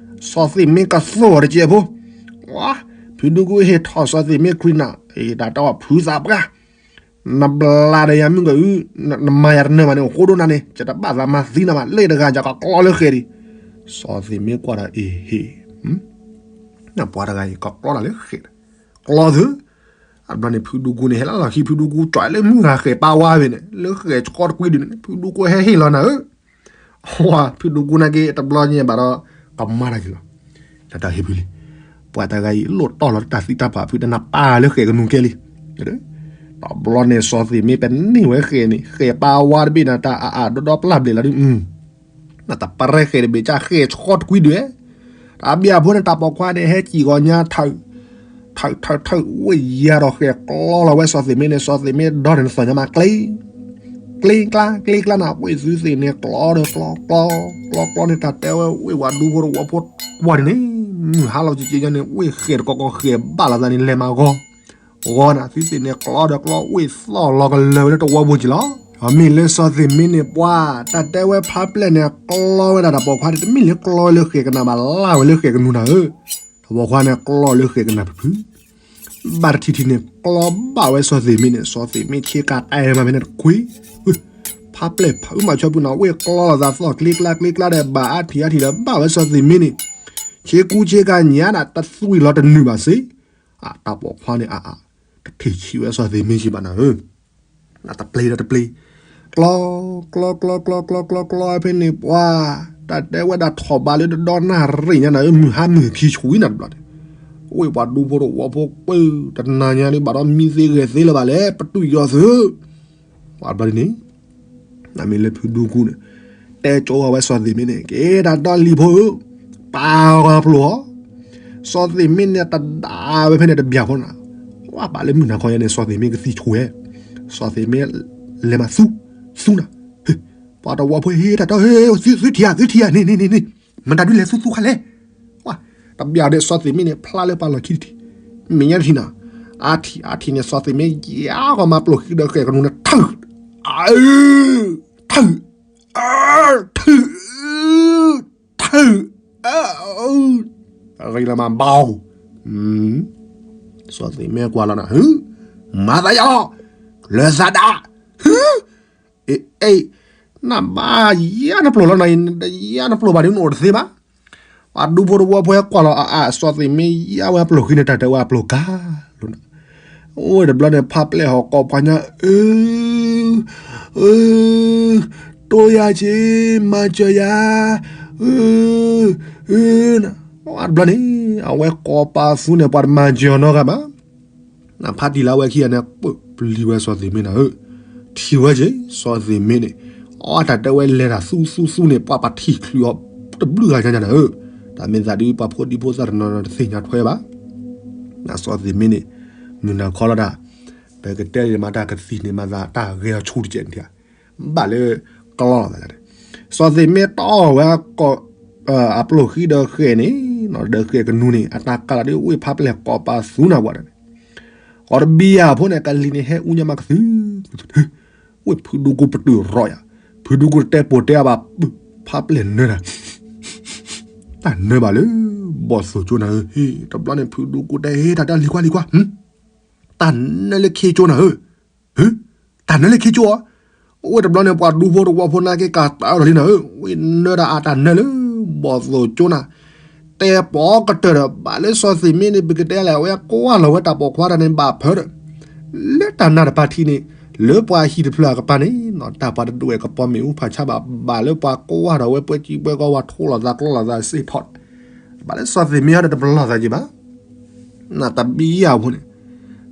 စီၤသ့ၣ်မ့ကသိၣ်အီၤတစဲးဖိ, ဖုဒူကူဟ့ၣ်ထီၣ်စီၤသ့ၣ်မ့ခွံနၢ်, တၢ်တဲအီၤဖုသးပှၢ် နဘျါဒီးယၤမုၢ်ကအု, နမၤယၤတနၢၤဘၣ်န့ၣ် အိၣ်ဃိဒိၣ်နၤန့ၣ် ယတဘၣ်သးမၤသံနၤဘၣ်, လၢတဂၤယကကျီလၢဃဲၣ်ဒံး, စီၤသ့ၣ်မ့ကွၢ်ဒီးအံၤဟ့ၣ်, နပှၤတဂၤအံၤ ကကျီတၢ်လၢဃဲၣ်, ကျီသု, အဘျီန့ၣ် ဖုဒူကူန့ၣ် ဟဲလၢလီၢ်ခံ ဖုဒူကူကၠီလၢမုၢ်ဂၤဃဲၣ်ပာ်ဝါဖဲန့ၣ် လၢဃဲၣ်ဆှီတကွံဒုးန့ၣ် ဖုဒူကူဟဲဟ့ၣ်လီၤနၤဧၢ ဝါ ဖုဒူကူနာ်က့ တဘျီညါဘၣ်ဒီး ကမၤတၢ်က့ၤလီၤ. တၢ်တၢ်ဟ့ၣ်ဖုလံ. ပှၤတဂၤအံၤ လိၣ်တီၢ်လီၤတၢ်သံတၢ်ပှၢ်ဖုတနၢ်ပၢၢ်လၢဃဲၣ်ကနူၤကဲလံ. တဘျီန့ၣ် စီၤသ့ၣ်မ့ပန့ၢ်ဝဲဃဲၣ်န့ၣ် ဃဲၣ်ပာ်ဝါတဘ့ၣ်န့ၣ် တၢ်အအၣ်ဒိၣ်ဒီပျၢ်ဘျဲၣ်လီၤဒုး နတပရဲဃဲၣ်တဘ့ၣ်ကၢ် ဃဲၣ်ဆှီတကွံဒုး တၢ်ဘၣ်အဖိန့ၣ် တၢ်ပိာ်ခွါန့ၣ် ဟဲစံၣ်ဂီၤညါ ထၢၣ် ထၢၣ် ထၢၣ် ထၢၣ် ဝ့ၢ်ယၤဒီးဃဲၣ်ကျီလီၤဝဲစီၤသ့ၣ်မ့န့ၣ် စီၤသ့ၣ်မ့ဒီန့ၣ် နသ့ၣ်ညါမးကျဲ ကျ့ကျါ ကျ့ကျါန့ၣ် ဝ့ၢ်သုသ့ၣ်န့ၣ် ကျီဒီးကျီ ကျီ ကျီ ကျီန့ၣ် တၢ်တဲဝဲဝ့ၢ်ဝၤဒူဖိတဝီဖိကွၢ်န့ၣ်န့ၣ် မုၢ်ဟါလီၤကက့ညါန့ၣ် ဝ့ၢ်ဃဲၤတကီကီ ဃဲၤဘၣ်လီၤသးန့ၣ် လဲၤမၤဂီၤ ဂီၤန့ၣ် သုသ့ၣ်န့ၣ် ကျီဒီးကျီ ဝ့ၢ်သီၣ်လီၤကလၢာ်ဝဲလၢတဝီဖိက့လီၤ. အမ့ၢ်လၢစီၤသ့ၣ်မ့န့ၣ် ပှၤ တၢ်တဲဝဲဖါပျဲၢ်န့ၣ် ကျီဝဲဒၣ်တၢ်ပိာ်ခွါန့ၣ် တမ့ၢ်လၢကျီဝဲလၢဃဲၤကနၣ်ဘၣ် လၢ်ဝဲလၢဃဲၤကနူၤနၤဧၢ, တၢ်ပိာ်ခွါန့ၣ် ကျီလၢဃဲၤကနၣ်ဖုၣ်ဖုၣ် ဘၣ်တထံၣ်ထံၣ်န့ၣ် ကျီဘၣ်ဝဲစီၤသ့ၣ်မ့န့ၣ် စီၤသ့ၣ်မ့ဆ့ကၤတဲမးဖဲန့ၣ်တခွံ ဖါပျဲၢ်ဖးအုမၤဆီဖုၣ်န့ၣ် ဝ့ၢ်ကျီလိာ်သးသီၣ်ကျ့ကျါကျ့ကျါဒီး ဘၣ်အါထံၣ်အါထံၣ်ဒီး ဘၣ်ဝဲစီၤသ့ၣ်မ့န့ၣ် ဆ့ကူဆ့ကၤညါဒၣ် တသွံၣ်လီၤတနုာ်ဘၣ်စ့ အတၢ်ပိာ်ခွါန့ၣ်အါအါ တထံၣ်ဆံးဝဲစီၤသ့ၣ်မ့ဆံးဘၣ်နၤဧၢ တပျ့ၤဒီးတပျ့ၤ ကျီ ကျီ ကျီ ကျီ ကျီ ကျီ ကျီ ဖဲန့ၣ်ပှၤ တၢ်တဲဝဲဒၣ်ထီၣ်ဘးလၢတဒီနၣ်ရံၣ်ညါနၤဧၢ မုၢ်ဟါမုၢ်ခံဆူၣ်နၤတဘျီန့ၣ် ဝ့ၢ်ပှၤဒူဖိတဝီဖိပၢၢ် တနၤညါလၢဘၣ်ဒီးမံသ့ဂဲၤသ့လၢၤဘၣ်လဲၣ် ပတုာ်ယီၤသု ပှၤတဘျီန့ၣ် နမ့ၢ်လၢဖုဒူကူန့ၣ် တဲကၠီဝဲစီၤသ့ၣ်မ့န့ၣ် ကဲတၢ်ဒီလံၤဖိဧၢ ပာ်ဂီၤပျိာ်ဟီ စီၤသ့ၣ်မ့န့ၣ် တဒါဝဲဖဲန့ၣ်တဘျီဖိနၤ ဝဲဘၣ်လၢမုၢ်နၤခီယါန့ၣ် စီၤသ့ၣ်မ့ကသံၣ်ဆိဝဲ စီၤသ့ၣ်မ့လဲၤမၤသူ သူနၤ ပှၤတဝီဖိဟ့ၣ်တၢ်တီ ဟ့ၣ် သုထံၣ်ဧါ သုထံၣ်ဧါ န့ၣ် န့ၣ် န့ၣ် မတၤဒုလဲၤသူသူခါလဲၣ် ဝဲ တဘျီန့ၣ် စီၤသ့ၣ်မ့န့ၣ် ဖျါလၢပှၤလီၢ်ခံတထံၣ် မဲာ်ညါတထံၣ်နၤ အါထံၣ်အါထံၣ်န့ၣ် စီၤသ့ၣ်မ့ယါဂီၤမၤပျိာ်ဃံဒီးဃဲၤကနူၤန့ၣ် ထုး ထုး ထုး ထုး ဂံၤလၢမၤဘီ စီၤသ့ၣ်မ့ကွၢ်လီၤနၤ မၤသးယါလီၤ လၢသးဒၣ် အ့ အ့ နဘၣ်ယါနပျိာ်လီၤနၤ ယါနပျိာ်ဘၣ်ဒ်နအိၣ်တသ့ဘၣ် ပှၤဒူဖိတဝီဖိဟဲကွၢ်လီၤအါအါ စီၤသ့ၣ်မ့ယါဝဲပျိာ်ဃံန့ၣ် တၢ်တဲဝဲအပျိာ်ကါလီၤနၤ အိၣ်တဘျီန့ၣ် ဖါပျဲၢ်ဟီၣ်ကိးပှၤညါ အၢ အၢ တိယၤဆ့ မၤစၢၤယၤ အၢ အၢ တဘျီန့ၣ် အဝဲကိးပာ်သူန့ၣ် ပှၤတမၤစၢၤအီၤနီတဂၤဘၣ် နဖါတံၢ်လၢအဝဲခံဂၤန့ၣ် ပၢၢ်ပျံၤဝဲစီၤသ့ၣ်မ့နၤဧၢ, ထံၣ်ဝဲက့ၤ စီၤသ့ၣ်မ့န့ၣ် အတၢ်တဲဝဲလဲၤတၢ်သူသူသူန့ၣ် ပှၤပထံၣ်ချုးအီၤ တဘျုးဂၤညါညါနၤဧၢ, တၢ်မ့ၢ်သးဒ်ပှၤဖိဒံဖိသၣ်တနီၤနီၤတသ့ၣ်ညါထွဲဘၣ်, စီၤသ့ၣ်မ့န့ၣ် မုၢ်နၤခီလီၤတၢ် ပကတဲန့ၣ်မးတၢ်ကသံၣ်န့ၣ်မးသး တၢ်ဂဲၤအီၤဆူတကဲးန့ၣ် ဘၣ်လၢ ကလီလီၤသးန့ၣ်, စီၤသ့ၣ်မ့တီအီၤဝဲ အပျိၢ်ဃံဒီးဃဲၤန့ၣ် ဒီးဃဲၤကနူၤန့ၣ် အတၢ်ကးလီၤဒ်ဝ့ၢ်ဖးပျဲၢ်ကိးပာ်သူနၤဝဲဒၣ်န့ၣ်, ဃီတဘံယၤဖိန့ၣ် ကလံၤန့ၣ်ဟဲအူညါမးကသု ဝ့ၢ်ဖုဒူကူပတုာ်ရီယၤ, ဖုဒူကူတတဲပိာ်တဲအဘၣ် ဖးပျဲၢ်နၢတၢ် တၢ်နၢဘၣ်လၢ ဘီၣ်သိၣ်ကၠိနၤဧၢ, ဟ့ၣ် တဘျီန့ၣ် ဖုဒူကူတဲဟ့ၣ်တၢ်တၢ်လံၤကွၢ်လံၤကွၢ်, တၢ်နၢလၢခ့ကၠိနၤဧၢ, ဟ့ၣ် တၢ်နၢလၢခ့ကၠိဧါ, အိၣ်တဘျီန့ၣ် ပှၤဒူဖိတဝီဖိနာ်က့ ကးတၢ်အၢၣ်လီၤလံနၤဧၢ, ဝ့ၢ်နၢတၢ်အတၢ်နၢလၢ ဘီၣ်သိၣ်ကၠိနၤ, တဲပိာ်ကတၢၢ်ဒီး ဘၣ်လၢစီၤသ့ၣ်မ့န့ၣ် ပကတဲလဲၣ် အဝဲကွၢ်လီၤဝဲတၢ်ပိာ်ခွါတၢ်န့ၣ် ဘၣ်ဖၢဒီး လၢတၢ်နၢ်တပၤထံးန့ၣ် လၢပှၤဟံၣ်တဖျၢၣ်အကပၤန့ၣ် တၢ်ပှၤတဒိၣ်ဝဲၢ်ကပီၤမ့ၣ်အူဖးဆါဘၣ်, ဘၣ်လၢပှၤကွၢ်ဒီးဝဲပှဲၤကံပှဲၤကီဝဲ ထိလီၤသးကျီလီၤသးစ့ၢ်ထီၣ်, ဘၣ်လၢစီၤသ့ၣ်မ့အံၤဒီးတပလီၢ်သးက့ၤဘၣ်, နတဘံယၤဖိန့ၣ်,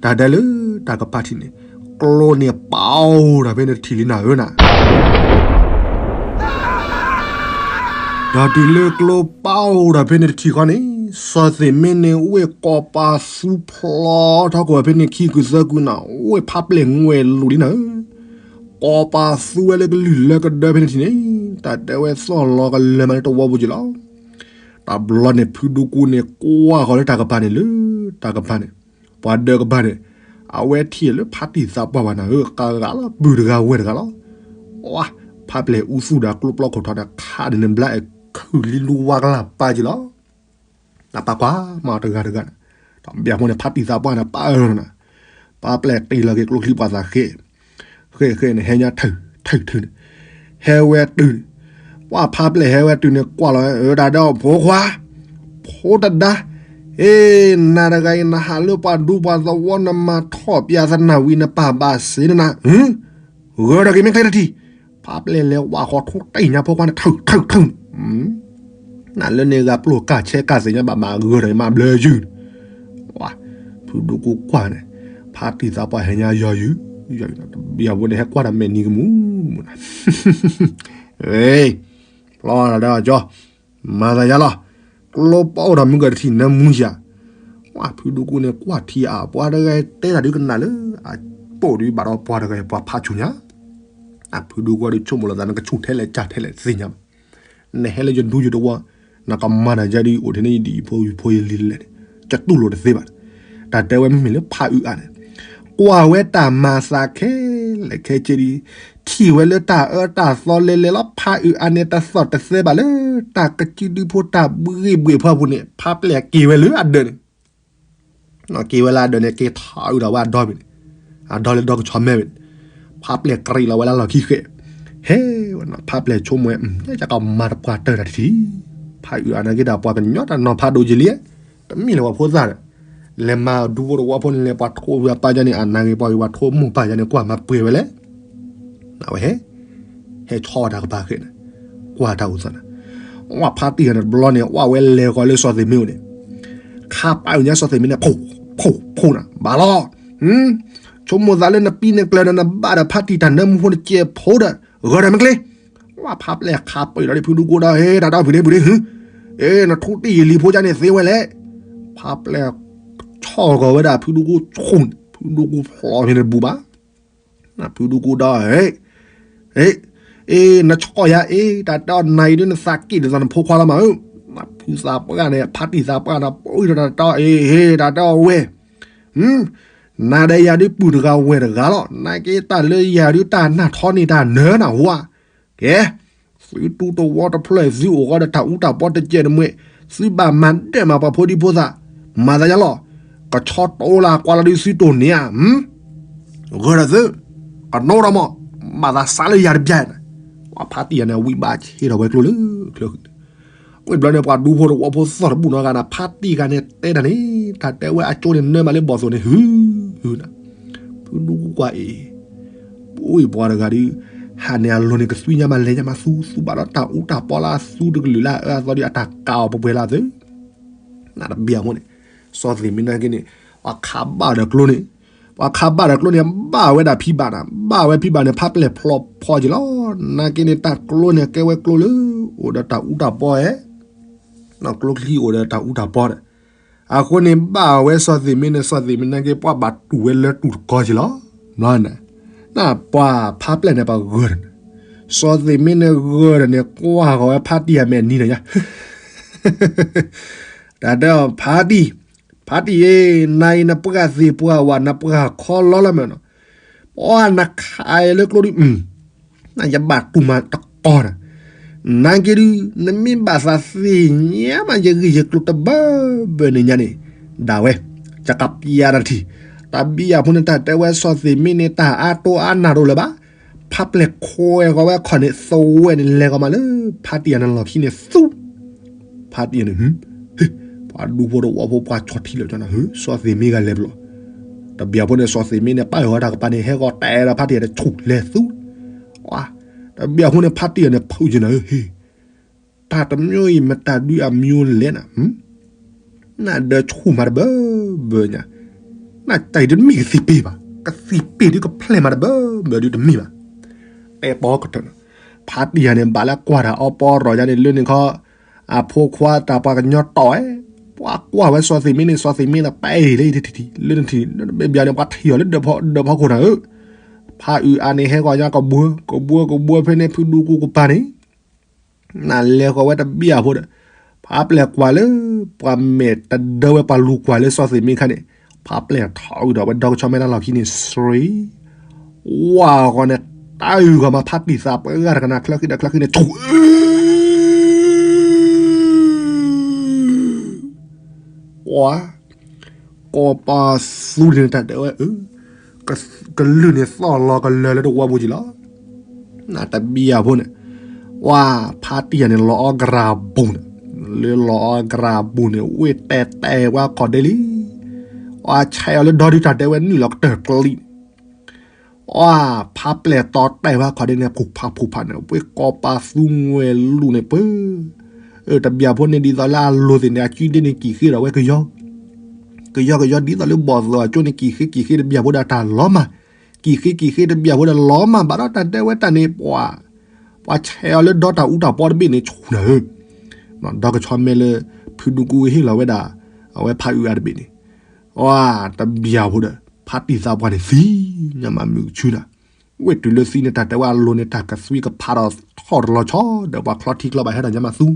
တၢ်ဒဲးလၢတၢ်ကပၤထံးန့ၣ်, ကျိန့ၣ်ပာ်အိၣ်ဒီးဖဲန့ၣ်တထံၣ်လံနၤဧၢနၤ ဒီးတုၤလၢကျိပာ်အိၣ်ဒီးဖဲန့ၣ်တထံၣ်ဃီန့ၣ်, စီၤသ့ၣ်မ့န့ၣ် ဝ့ၢ်ကိးပာ်သူဖျီထီၣ်ကွံာ်ဖဲန့ၣ်ခံကုာ်သၢကုာ်နၤ, ဝ့ၢ်ဖးပျဲၢ်ငွဲၣ်လိာ်လံနၤဧၢ, ကိးပာ်သူဝဲလၢကလုၢ်လၢကဒၢဖဲန့ၣ်တထံၣ်န့ၣ်, တၢ်တဲဝဲသီၣ်လီၤကလဲၤမးလၢတဝီပူၤက့ၤလီၤ. တဘျီန့ၣ် ဖုဒူကူန့ၣ် ကွၢ်ဃီၤလၢတၢ်ကပၤန့ၣ်လၢ တၢ်ကပၤန့ၣ်, ပှၤဒၢးကပၤန့ၣ်, အဝဲထံၣ်လၢဖါတံၢ်သးပှၢ်ဘၣ်နၤဧၢ, ကဂၤလီၤ ပုၢ်တဂၤဝဲၢ်တဂၤလီၤ. ဝါ, ဖးပျဲၢ်အူသူၣ်ဒီးကျိပျီခိၣ်ထီန့ၣ် ခးဒ်န့ၣ်ဘျါအဲၣ်ခုၣ်လံလူဝါကလၢ်ပာ်က့ၤလီၤ. နပာ်ကွၢ်မးတဂၤတဂၤန့ၣ်, တဘျီဖိန့ၣ် ဖါတံၢ်သးပှၢ်န့ၣ် ပာ်အၢၣ်လီၤနၤ, ပှၤပျဲၢ်တ့ၢ်လီၤက့ၤကျိချံပှၤသးဃဲ, ဃဲဃဲန့ၣ် ဟဲညါထုးထုးထုးန့ၣ်, ဟဲဝဲတုၤန့ၣ်, ပှၤဖးပျဲၢ်ဟဲဝဲတုၤန့ၣ် ကွၢ်လီၤဝဲ အၢ တၢ်ဒီးဖိခွါ, ဖိတဒါ, အ့ နၤတဂၤအံၤ နဟးလၢပှၤဒူပှၤသဝီ နမၤထီၣ်ပၠးသနၢ်ဝံၤ နပာ်ဘၣ်စ့နနၤ, ဂၢၢ်ထီၣ်က့ၤမ့ၢ်ချ့တထံၣ်, ဖးပျဲၢ်လဲၤဝးဃီၤထူတံၢ်ညါဖိခွါန့ၣ် ထုးထုးထုးန့ၣ် နၤလၢန့ၣ်ဂၤပျိၢ်ကၢ်ဆဲးကၢ်သ့ၣ်ညါဘၣ်မး ဂၢၢ်ထီၣ်က့ၤမးဘျၢယုၢ်န့ၣ်, ဝါ, ဖုဒူကူကွၢ်န့ၣ်, ဖါတံၢ်သးပှၢ်ဟဲညါယီၤယုၢ်, ယီၤယုၢ်, တဘျီဖိန့ၣ် ဟဲကွၢ်တၢ်မဲာ်နံၤကမူၣ်မူၣ်နၤ, အ့, ပျီတၢ်ဒီးကၠီ, မၤသးယါလီၤ, ကျိပာ်အိၣ်ဒီးမုၢ်ကတထံၣ်နၢမူယၤ, ဝါ, ဖုဒူကူန့ၣ် ကွၢ်ထံအါ ပှၤတဂၤတဲတၢ်ဒုကနၣ်လၢ အပိာ်ဒုးဘၣ်ဒီးပှၤတဂၤအံၤ ပှၤဖးဆူၣ်ညါ ဖုဒူကိဒီးဆိကမိၣ်လီၤသး နကဆူၣ်ထဲလဲၣ်ကၢ်ထဲလဲၣ်တသ့ၣ်ညါဘၣ်. နဟဲလၢယဒူယတဝီ, နကမၤတၢ်ယၤဒ်အိၣ်ထဲန့ၣ်ယဒ်ယဖိယလံၤလဲၣ်န့ၣ် ယတူၢ်လိာ်တသ့ဘၣ်. တၢ်တဲဝဲမ့မ့ၢ်လၢဖးအုးအါန့ၣ် ကွၢ်ဝဲတၢ်မၤသးခဲလၢာ်ခဲဆ့ဒ် ထံၣ်ဝဲလၢတၢ်အၢတၢ်သီလဲၤလဲၤလီၤ ဖးအုးအါန့ၣ် တသီၣ်တသဲဘၣ်လၢ တၢ်ကစုဒုဖိတၢ်ဘှ့ၣ်ဘှ့ၣ်ဖၢပူၤန့ၣ် ဖးပျဲၢ်က့ၤဝဲလၢအဒၢးန့ၣ် က့ၤဝဲလၢအဒၢးန့ၣ် က့ၤထီၣ်အုးဒီးဝဲအဒီဘ့ၣ်န့ၣ်, အဒီလၢဒီကဆီမဲဘ့ၣ်န့ၣ်, ဖးပျဲၢ်ကရံးလီၤဝဲလၢလီၢ်ခံဃဲး, ဟဲဝဲနီၤ ဖးပျဲၢ်ဆိကမိၣ်ဝဲ ယကမၤတပှၢ်တၢၢ်တၢ်တထံၣ်, ဖးအုးအါန့ၣ်က့ၤဒီးပှၤကညီတၢ်နီၤဖးဒိၣ်ကလံ, တမ့ၢ်လၢပှၤဖိသၣ်ဒီး လဲၤမၤဒူဖိတဝီဖိန့ၣ် လဲၤပှၤထိၣ်ဝဲပၢ်ယါန့ၣ် အနၢ်ဂ့ၤပှၤဂ့ၤပှၤထိၣ်မိၢ်ပၢ်ယါန့ၣ် ကွၢ်မၤပှဲၤဝဲလဲၣ် နဝဲဟဲ, ဟဲဆီတၢ်ကပၤဃဲးန့ၣ်, ကွၢ်တၢ်အိၣ်သးန့ၣ်, ဝဲဖါတံၢ်ဂၤန့ၣ်တဘျီန့ၣ် ဝဲဝဲလဲၤဃီၤလၢစီၤသ့ၣ်မ့ၢ်အိၣ်န့ၣ်, ခါပာ်အုးညါစီၤသ့ၣ်မ့ၢ်န့ၣ် ဖိၣ်, ဖိၣ်, ဖိၣ်နၤ, ဘၣ်လီၤ, ဆိကမိၣ်သးလၢနပံနကျၢၤဒီးနဘၣ်ဒီးဖါတံၢ်တၢ်နၢမူဖိန့ၣ် ကဲးဖိဒီး ဂၢၢ်ဒီးမ့ၢ်ကျ့ ဝဲဖါပျဲၢ်ခါပာ်အုးဒီးဖုဒူကိဒီး ဟ့ တၢ်ဒီဖုန့ၣ်ဖုန့ၣ် ဟ့ နထူတံၢ်ယလံၤဖိကန့ၣ်သ့ဝဲလဲၣ်, ဖါပျဲၢ် ဆီၣ်ဂီၤဝဲဒၣ်ဖုဒူကိဆူၣ်န့ၣ် ဖုဒူကိဖျီၣ်ဖဲန့ၣ်တဘူၣ်ဘၣ်, ဖုဒူကိဒီး အ့, အ့, နဆီၣ်ယၤအ့, တၢ်တဲအီၤနၤအံၤဒ်နသးက့ၣ်ဒ်သိးနဖိခွါလီၤမးဧၢ, ဖုသးပှၢ်န့ၣ် ဖါတံၢ်သးပှၢ်န့ၣ် ပအံၤဒီးတၢ်တဲအီၤ အ့ ဟ့ တၢ်တဲအီၤဝဲ, နၤဒီးယၤဒ်ပုၢ်တဂၤဝဲၢ်တဂၤလီၤ, နာ်က့တၢ်လၢယၤဒ်တၢ်နၢ်ထီန့ၢ်တၢ်နၢနၢ်ဟူဧါ, ကဲ သုတူၢ်တဝီတဖျၢၣ် သုအိၣ်ဃီဒီးတၢ်အူတၢ်ပီတကဲးတမှဲ, သုဘၣ်မၤဒၢၣ်မးပှၤဖိဒံဖိသၣ်, မၤသးယါလီၤ, ကဆီတိလၢကွၢ်လီၤဒ်သုတိၢ်န့ၣ်ဧါ, ဂၢၢ်ဒီးသု, ကနိဒီးမး, ဘၣ်သးစးလၢယၤတဘျီ, ပှၤဖါတံၢ်ယၤန့ၣ် ဝံဘၣ်ဆ့ထီၣ်ဝဲကျိလၢချၢဃုာ်န့ၣ်, ဝံၤဘျီန့ၣ် ပှၤဒူဖိတဝီဖိသီၣ်တဘူၣ်နီတဂၤန့ၣ် ဖါတံၢ်ဂၤန့ၣ်တဲတၢ်န့ၣ်, တၢ်တဲဝဲအကၠိန့ၣ်နၢမးလၢဘီၣ်သိၣ်န့ၣ် ဟု, ဟု, ဖုဒူကွၢ်အံၤ ပဝံၢ်ပှၤတဂၤဒီး ဟးန့ၣ်အလီၢ်န့ၣ် ကသွံညါမးလဲၤညါမးသူ သူဘၣ်ဒီးတၢ်အူတၢ်ပီလၢအသူတကလုာ်လၢအအၢအသီဒီးအတၢ်ကးအီၤပှဲၤပှဲၤလၢအသု, နတဘၣ်အဃိန့ၣ်, စီၤသ့ၣ်မ့ၢ်နာ်က့န့ၣ်, ပှၤခးဘၣ်ဒီးကျိန့ၣ်, ပှၤခးဘၣ်ဒီးကျိန့ၣ် ဘၣ်ဝဲဒၣ်ဖံဘၣ်နၤ, ဘၣ်ဝဲဖံဘၣ်န့ၣ် ဖါပျဲၢ်ဖျီဖီက့ၤလီၤ, နာ်က့န့ၣ် တၢ်ကျိန့ၣ် ကဲဝဲကျိလၢ အိၣ်ဒီးတၢ်အူတၢ်ပီဧဲ, ကျိချံအိၣ်ဒီးတၢ်အူတၢ်ပီဒီး အဃိန့ၣ် ဘၣ်ဝဲစီၤသ့ၣ်မ့ၢ်န့ၣ် စီၤသ့ၣ်မ့ၢ်နာ်က့ ပှၤဘၣ်တူၢ်ဝဲလၢတူၢ်တကီက့ၤလီၤ. နပှၤဖါပျဲၢ်န့ၣ် ပှၤဂၢၢ်ဒီးန့ၣ်, စီၤသ့ၣ်မ့ၢ်န့ၣ်ဂၢၢ်ဒီးန့ၣ် ကွၢ်ဃီၤဝဲဖါတံၢ်အမဲာ်နံၤန့ၣ်ညါ, တၢ်တဲအီၤ ဖါတံၢ်, ဖါတံၢ်ဧၢ, နၤအံၤနပှၢ်သ့ၣ်ပှၢ်ဝါ နပှၢ်ခီလီလၢမဲာ်နီၤ, ပှၤနခးအံၤလၢကျိဒုး နယဘၣ်တူၢ်မးတကီဒီး, နာ်က့ဒုး နမ့ၢ်ဘၣ်သးသ့ၣ်ညါမး ယဂံၢ်ယကျိၤတဘၢဘၢန့ၣ်ညါန့ၣ်, ဒၣ်ဝဲ, ယကပျၢ်တၢ်ထံၣ်, တၢ်ဘံယၤဖိန့ၣ် တၢ်တဲဝဲစီၤသ့ၣ်မ့ၢ်န့ၣ် တၢ်အါတိအါနၢ်တအိၣ်လၢၤဘၣ်, ဖါပျဲၢ်ခွဲးဃီၤဝဲခီၣ်န့ၣ် သဝဲန့ၣ် လဲၤဃီၤမးလၢ ဖါတံၢ်ယၤန့ၣ်လီၢ်ခံန့ၣ်သူ ဖါတံၢ်ယၤန့ၣ် ဟ့, ပှၤဒူဖိတဝီဖိပှၤဆီၣ်ထံလၢာ်ကၠီနၤ ဟ့, စီၤသ့ၣ်မ့ၢ်ဂၤလဲၤဘျီ, တဘံယၤဖိန့ၣ် စီၤသ့ၣ်မ့ၢ်န့ၣ် ပၢ်ဃီၤတၢ်ကပၤန့ၣ် ဟဲဃီၤတဲဒီးဖါတံၢ်ယၤန့ၣ် ဆူၣ်လဲၤသူ, တဘံယၤဖိန့ၣ် ဖါတံၢ်ယၤန့ၣ် ဖုးက့ၤနၤ ဟ့, တၢ်တမျိုးအံၤမတၤဒုးအမျိုးလဲၣ်နၤ, နဒၢဆူၣ်မးတဘၢဘၢညါ, နတၢ်အံၤတမ့ၢ်ကသံၣ်ပ့ၢ်ဘၣ်, ကသံၣ်ပ့ၢ်ဒုးကဖျဲၣ်မးတဘၢဘၢဒုးတမ့ၢ်ဘၣ်, တဲပီကတၢၢ်, ဖါတံၢ်ယၤန့ၣ် ဘၣ်လၢကွၢ်တၢ်အီပီရီၢ်ယါန့ၣ် လၢန့ၣ်ခီ, အဖိခွါတၢ်ပှၤကညီတီၢ်ဝဲ, ပှၤကွၢ်ဝဲစီၤသ့ၣ်မ့ၢ်န့ၣ် စီၤသ့ၣ်မ့ၢ်န့ၣ် ပၢ်လၢတထံၣ် လၢတထံၣ် လၢတဘံယၤန့ၣ် ပှၤထံၣ်အီၤလၢဒၢးဖီခိၣ်နၤဧၢ, ဖါအုးအါန့ၣ် ဟဲဃီၤညါကဘှၢ ကဘှၢ ကဘှၢဖဲန့ၣ် ဖုဒူကူကပၤန့ၣ် နလဲၤဃီၤဝဲတဘံယၤဖိဒီး, ဖါပျဲၢ်ကွၢ်လၢ ပှၤမဲာ်တဒၢဝဲပှၤလူၤကွၢ်လၢစီၤသ့ၣ်မ့ၢ်ခါန့ၣ်, ဖါပျဲၢ်ထီၣ်အုးဒီးဝဲဒီကဆီမဲလၢလီၢ်ခံန့ၣ် စရံ, ဝါဂီၤန့ၣ်, တၢ်အုးဂီၤမးဖါတံၢ်သးပှၢ်ဂၤတကနၣ်ချၢဃံဒီးချၢဃံန့ၣ် ဆူၣ် ဝါ ကီၢ်ပၤသူန့ၣ်တၢ်တဲဝဲ, ကလုၢ်န့ၣ်သီၣ်လီၤကလၢာ်လၢတဝီပူၤက့ၤလီၤ. နတဘံယၤဖိန့ၣ်, ဝါ ဖါတံၢ်ယၤန့ၣ် လီၤအီကရၤပူၤန့ၣ်, လၢလီၤအီကရၤပူၤန့ၣ် ဝ့ၢ်တဲတဲဝဲခီၣ်ဒ့လံ, ဝါ ဆဲးအီၤလၢဒီဒုတၢ်တဲဝဲနုာ်လီၤကတၢၢ်ကျံန့ၣ် အၢ ဖါပျဲၢ်တီတဲာ်ဝဲခီၣ်ဒ့န့ၣ် ဖူးဖးဖူးဖးန့ၣ် ပှ့ၤကီၢ်ပၤသူငွဲၢ်လူၤန့ၣ်ပှၤ, တဘံယၤဖိန့ၣ်ဒ်သိးလၢအလိၤသ့ၣ်န့ၣ် အစုဒ့န့ၣ်ကံၣ်ဃ့ဒီးဝဲကယီ, ကယီကယီ ဒ်သိးလၢဘီၣ်သိၣ်အကၠိန့ၣ်ကံၣ်ဃ့ကံၣ်ဃ့တဘံယၤဖိဒီးတၢ်လီၤမၢ်, ကံၣ်ဃ့ကံၣ်ဃ့တဘံယၤဖိဒီးလီၤမၢ် ဘၣ်ဒီးတၢ်တဲဝဲတၢ်န့ၣ် ပှၤ, ပှၤဆဲးအီၤလၢဒီတၢ်အူတၢ်ပီတဘ့ၣ်န့ၣ်ဆူၣ်နၤဧၢ, ဒီကဆီမဲလၢ ဖုဒူကူဟ့ၣ်လီၤဝဲဒၣ်, အဝဲဖးအုးအါတဘ့ၣ်န့ၣ်, အၢ တဘံယၤဖိဒီး ဖါတံၢ်သးပှၢ်န့ၣ်သံ, ညါမးမုၢ်ကဆူနၤ ဝ့ၢ်တုၤလၢသံန့ၣ် တၢ်တဲဝဲအလိၤန့ၣ် တၢ်ကသွံကဖးဒီးထီၣ်တလီၤဆီ ဒီးပှၤချီထံချီဘၣ်ဟဲထီၣ်ညါမးသူ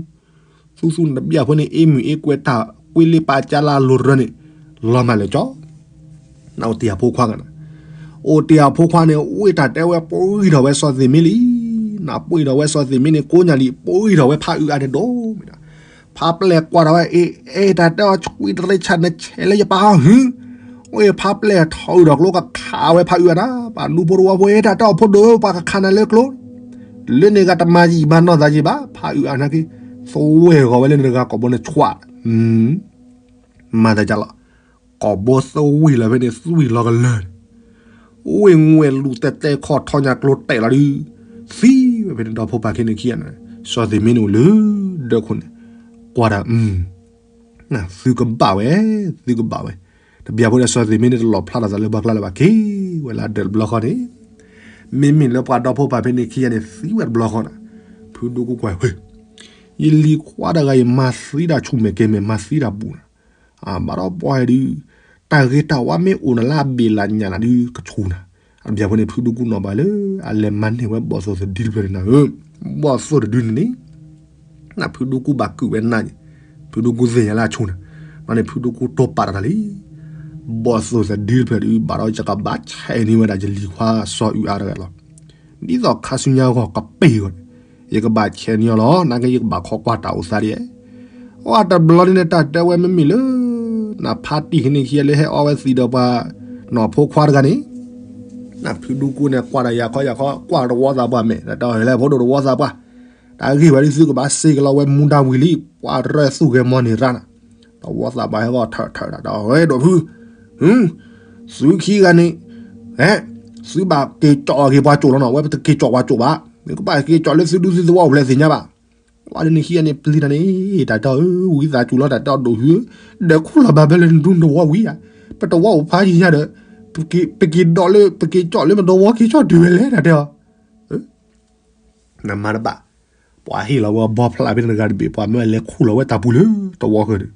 သူသူန့ၣ်တဘၣ်ဖိန့ၣ် အ့ၣ်မုၢ်အ့ၣ်ကွဲတၢ်ကွ့လ့ပာ်ကၢ်လၢအလိၤတရၢန့ၣ် လီၤမၢ်လၢာ်ကၠီ နအိၣ်တ့ၢ်အဖိခွါကနၤ အိၣ်တ့ၢ်အဖိခွါန့ၣ် ဝ့ၢ်တၢ်တဲဝဲပှံၢ်ထီၣ်ဝဲစီၤသ့ၣ်မ့လံ နပှံၢ်ထီၣ်ဝဲစီၤသ့ၣ်မ့န့ၣ် ကိးညါလံ ပှံၢ်ထီၣ်ဝဲဖးအုးအါန့ၣ်ဒိၣ်မး ဖးပျဲၢ်ကွၢ်ထီၣ်ဝဲ အ့ အ့ တၢ်တဲအီၤ ကွံတရ့ဆၣ်နဆဲးလၢယပၢ်ဟီဟု ဝ့ၢ်ဖးပျဲၢ်ထီၣ်အုးဒီးကျိကခးဝဲဖးအုးအါနၤ ပှၤဒူဖိတဝီဖိ အ့ တၢ်တဲအီၤဖိဒိၣ် ပှၤကခးနၤလၢကျိ လၢန့ၣ်ဂၤတမၤယံာ်မၤနီၢ်သးယံာ်ဘၣ် ဖးအုးအါနၤက့ သဝဲၢ်ဂီၤဝဲလၢန့ၣ်တဂၤကိာ်ဘိန့ၣ်ဆွး မၤတၢ်ကလီၤ ကိာ်ဘိသဝံၣ်လီၤဖဲန့ၣ် သွံၣ်လီၤကလၢာ်န့ၣ် ဝ့ၢ်ငွဲၣ်လူၤတဲတဲခီၣ်ထီၣ်ညါကျိတဲာ်လီၤဒုး သံဝဲဖဲန့ၣ်ဒီဖိပၢ်ခဲန့ၣ်ခံဂၤန့ၣ် စီၤသ့ၣ်မ့န့ၣ်အိၣ်လၢဒၢးခိၣ်န့ၣ် ကွၢ်တၢ် သုကဘၣ်ဝဲ သုကဘၣ်ဝဲ တဘျီဖိဒီးစီၤသ့ၣ်မ့န့ၣ်တလီၤဖျါထီၣ်သးလၢပှၤကျါလၢၤဘၣ် က့ၤဝဲလၢဒၢးတဘျီဃီန့ၣ် မ့မ့ၢ်လၢပှၤဒီဖိပၢ်ဖဲန့ၣ်ခံဂၤန့ၣ် သံဝဲတဘျီဃီန့ၣ် ဖုဒူကူကွၢ် ယလံၤခွါတဂၤအံၤ မၤသံတၢ်ဆူၣ်မဲာ်ကဲၤမဲာ် မၤသံတၢ်ဘူးနၤ အဘၣ်ဒီးပှၤဒုး တၢ်ဂ့ၤတၢ်ဝါမ့ၢ်အိၣ်နၤလၢအဘ့ၣ်လၢညၣ်နၤဒုး ကဆူၣ်နၤ အဘျီဖိန့ၣ် ဖုဒူကူနီၢ်ဘၣ်လၢ အလဲၤမၤန့ၢ်ဝဲဘီၣ်သိၣ်သဒုတဖျၢၣ်န့ၣ်နၤဧၢ ဘီၣ်သိၣ်တဒုန့ၣ်န့ၣ် နဖုဒူကူဘၣ်ကုာ်ဝဲနၤန့ၣ် ဖုဒူကူသ့ၣ်ညါလၢအဆူၣ်နၤ ဒီးန့ၣ်ဖုဒူကူတိၢ်ပာ်တၢ်လံ ဘီၣ်သိၣ်သဒုတဖျၢၣ်ဒုး ဘၣ်ဒီးယကဘၣ်ဆဲးန့ၢ်ဝဲဒၣ် ယလံၤခွါစီၤအုးအါတဂၤလီၤ ဒ်သိးခါဆူညါဂီၢ်ကပ့ၢ်ဂီၢ်န့ၣ် ယကဘၣ်ဆဲးန့ၢ်အီၤလီၤ နာ်က့ယကဘၣ်ခိးကွၢ်တၢ်အိၣ်သးဒ် အတဘျီန့ၣ် တၢ်တဲဝဲမ့မ့ၢ်လၢ နဖါတံၢ်ကန့ၣ်ခံဂၤလၢဟဲအီဝဲသံးဒီးပှၤ နီၢ်ဖိခွါတဂၤန့ၣ် နဖုဒူကူန့ၣ် ကွၢ်တၢ်ယၤခီယၤခီ ကွၢ်တဝီသးပှၢ်မဲာ် တၢ်တဲအီၤလဲၤဖိဒိၣ်တဝီသးပှၢ် တၢ်ဂ့ၢ်ဝဲဒ်သုကဘၣ်စ့ကလီၤဝဲမူဒါဝံၤလံ ပှၤရၢၢ်သူၣ်ဂဲၤမီၢ်န့ၣ်ရၣ်နၤ တဝီသးပှၢ်ဟဲဂီၢ်ထၢၣ်ထၢၣ်တၢ်တဲအီၤ ဝဲဒိၣ်ဖု သုခံဂၤန့ၣ် ဟဲ သုဘၣ်က့ၤကၠီၣ်အီၤက့ၤပှၤကၠိၣ်လီၤနီၤ ဝဲပတက့ၤကၠီၣ်ပှၤကၠိၣ်ဘၣ် နကဘၣ်က့ၤကၠီၣ်လၢသုဒူသုသဝီအိၣ်ဖျဲၣ်သ့ၣ်ညါဘၣ် ဝဲဒၣ်န့ၣ်ခံဂၤန့ၣ်ပျံၤတၢ်န့ၣ် တၢ်တဲအီၤ ဝံသးစူၤလီၤ တၢ်တဲအီၤဒိၣ်ဖု ဒီးခူၣ်လီၤဘၣ်ဖဲလၢနဒူနတဝီဝံၤဧါ ပတဝီအိၣ်ဖးယံၤညါဒီး ပက့ၤဒီးလၢ ပက့ၤကၠီၣ်လၢပတဝီက့ၤကၠီၣ်တုၤဝဲလဲၣ် တၢ်တဲအီၤ နမၤတဘၣ် ပှၤဟ့ၣ်လီၤဝဲအဘီဖျါဖဲန့ၣ်တဂၤတဘ့ၣ် ပှၤမၢလဲၤခူၣ်လီၤဝဲတၢ်ပူၤလၢတဝီဃၢၤဒီး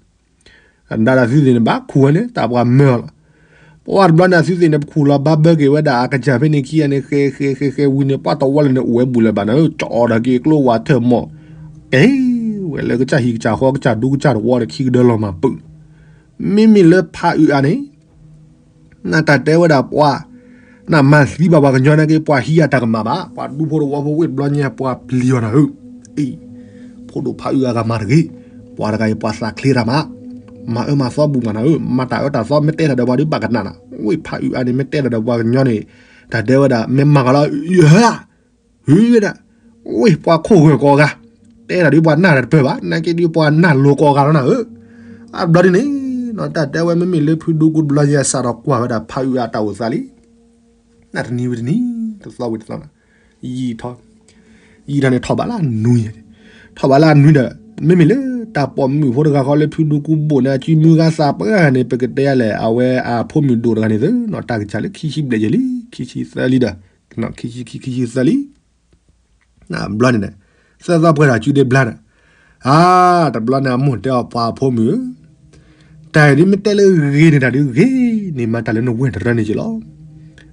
ဒၣ်ဒၣ်သုသ့ၣ်န့ၣ် ဘၣ်ခူၣ်ဝဲန့ၣ် တၢ်ပှၤမၢအီၤလီၤ. ပှၤတဘျီန့ၣ် အသုသ့ၣ်န့ၣ် ပခူၣ်လီၤဘၣ်ဘၢက့ၤဝဲဒၣ်အကစၢ်ဖဲန့ၣ်ခံဂၤန့ၣ် ဃဲဃဲဃဲဃဲဝံၤန့ၣ် ပှၤတဝီလၢန့ၣ် အိၣ်ဝဲဘူးလၢၤဘၣ်န့ၣ် ကၠီၣ်အီၤဒီးက့ၤကျိဝးထၢၣ်မီၢ် ကဲဝဲလၢကစၢ်ဟံၣ်ကစၢ်ဃီ ကစၢ်ဒူကစၢ်တဝီဒီးခံကဒၢလီၤမၤပၢၢ် မ့မ့ၢ်လၢဖးအုးအါန့ၣ် နတၢ်တဲဝဲဒၣ်ပှၤ နမၤသံဘၣ်ပှၤကညီနာ်က့ ပှၤဟံးအတၢ်ကမၣ်ဘၣ် ပှၤဒူဖိတဝီဖိဝ့ၢ်တဘျီညါ ပှၤပျံၤအီၤနၤဧၢ, အံၤ ဖိဒိၣ်ဖးအုးအါဂၤမၤတဂ့ၤ, ပှၤတဂၤအံၤပှၤသးချ့တၢ်မး, မၤအၢမၤသီဘူးမးနၤဧၢ, မၤတၢ်အၢတၢ်သီမ့ၢ်တဲတၢ်ဒီးပှၤဒုးဘၣ်ကနၣ်နၤ, ဝ့ၢ်ဖးအုးအါန့ၣ် မ့ၢ်တဲတၢ်ဒီးပှၤကညီန့ၣ် တၢ်တဲဝဲဒၣ် မ့ၢ်မၤကလီ ယဟၢ ဟုဝဲဒၣ်, ဝ့ၢ်ပှၤခိၣ်ဂၢၢ်ကိးဂၤ, တဲတၢ်ဒုးပှၤနၢ်တပၢၢ်ဘၣ်, နာ်က့ဒုးပှၤနၢ်လိၤကိးဂၤလီၤနၤဧၢ, အဘျီဒ်န့ၣ်, တၢ်တဲဝဲမ့မ့ၢ်လၢဖုဒူကူတဘျီယဲစးထီၣ်ကွၢ်ဝဲဒၣ်ဖးအုးအါတၢ်အိၣ်သးလံ, နတနံၤဝံၤတနံၤ, တသီဝံၤတသီနၤ, ယံာ်ထီၣ်, ယံာ်ထီၣ်န့ၣ်ထီၣ်ဘးလၢအနွံ, ထီၣ်ဘးလၢအနွံဒီး, မ့မ့ၢ်လၢတၢ်ပိာ်မုၣ်ဖိတဂၤဃီလၢဖုဒူကူဘိၣ်န့ၣ် အစုမုၢ်ဂၤသးပှၢ်န့ၣ် ပကတဲလဲၣ် အဝဲအဖိမုၣ်ဒိၣ်တဂၤန့ၣ်သ့, တၢ်ကစၢ်လၢခံဆံဘျဲၣ်ယဲၢ်လံ, ခံဆံသၢလံဒီး ခံဆံခံ ခံဆံသၢလံ ဘျီန့ၣ်, သၢသီပှဲၤဒီးစုဒ့ဘျါန့ၣ်, အါ, တဘျီန့ၣ်အမိၢ်တဲအီၤပှၤအဖိမုၣ်ဧၢ, တၢ်အံၤဒ်မ့ၢ်တဲလၢဂ့ၤန့ၣ်တၢ်ဒုးဂ့ၤန့ၣ်မးတၢ်လၢနဝဲၢ်တရၢန့ၣ်က့ၤလီၤ,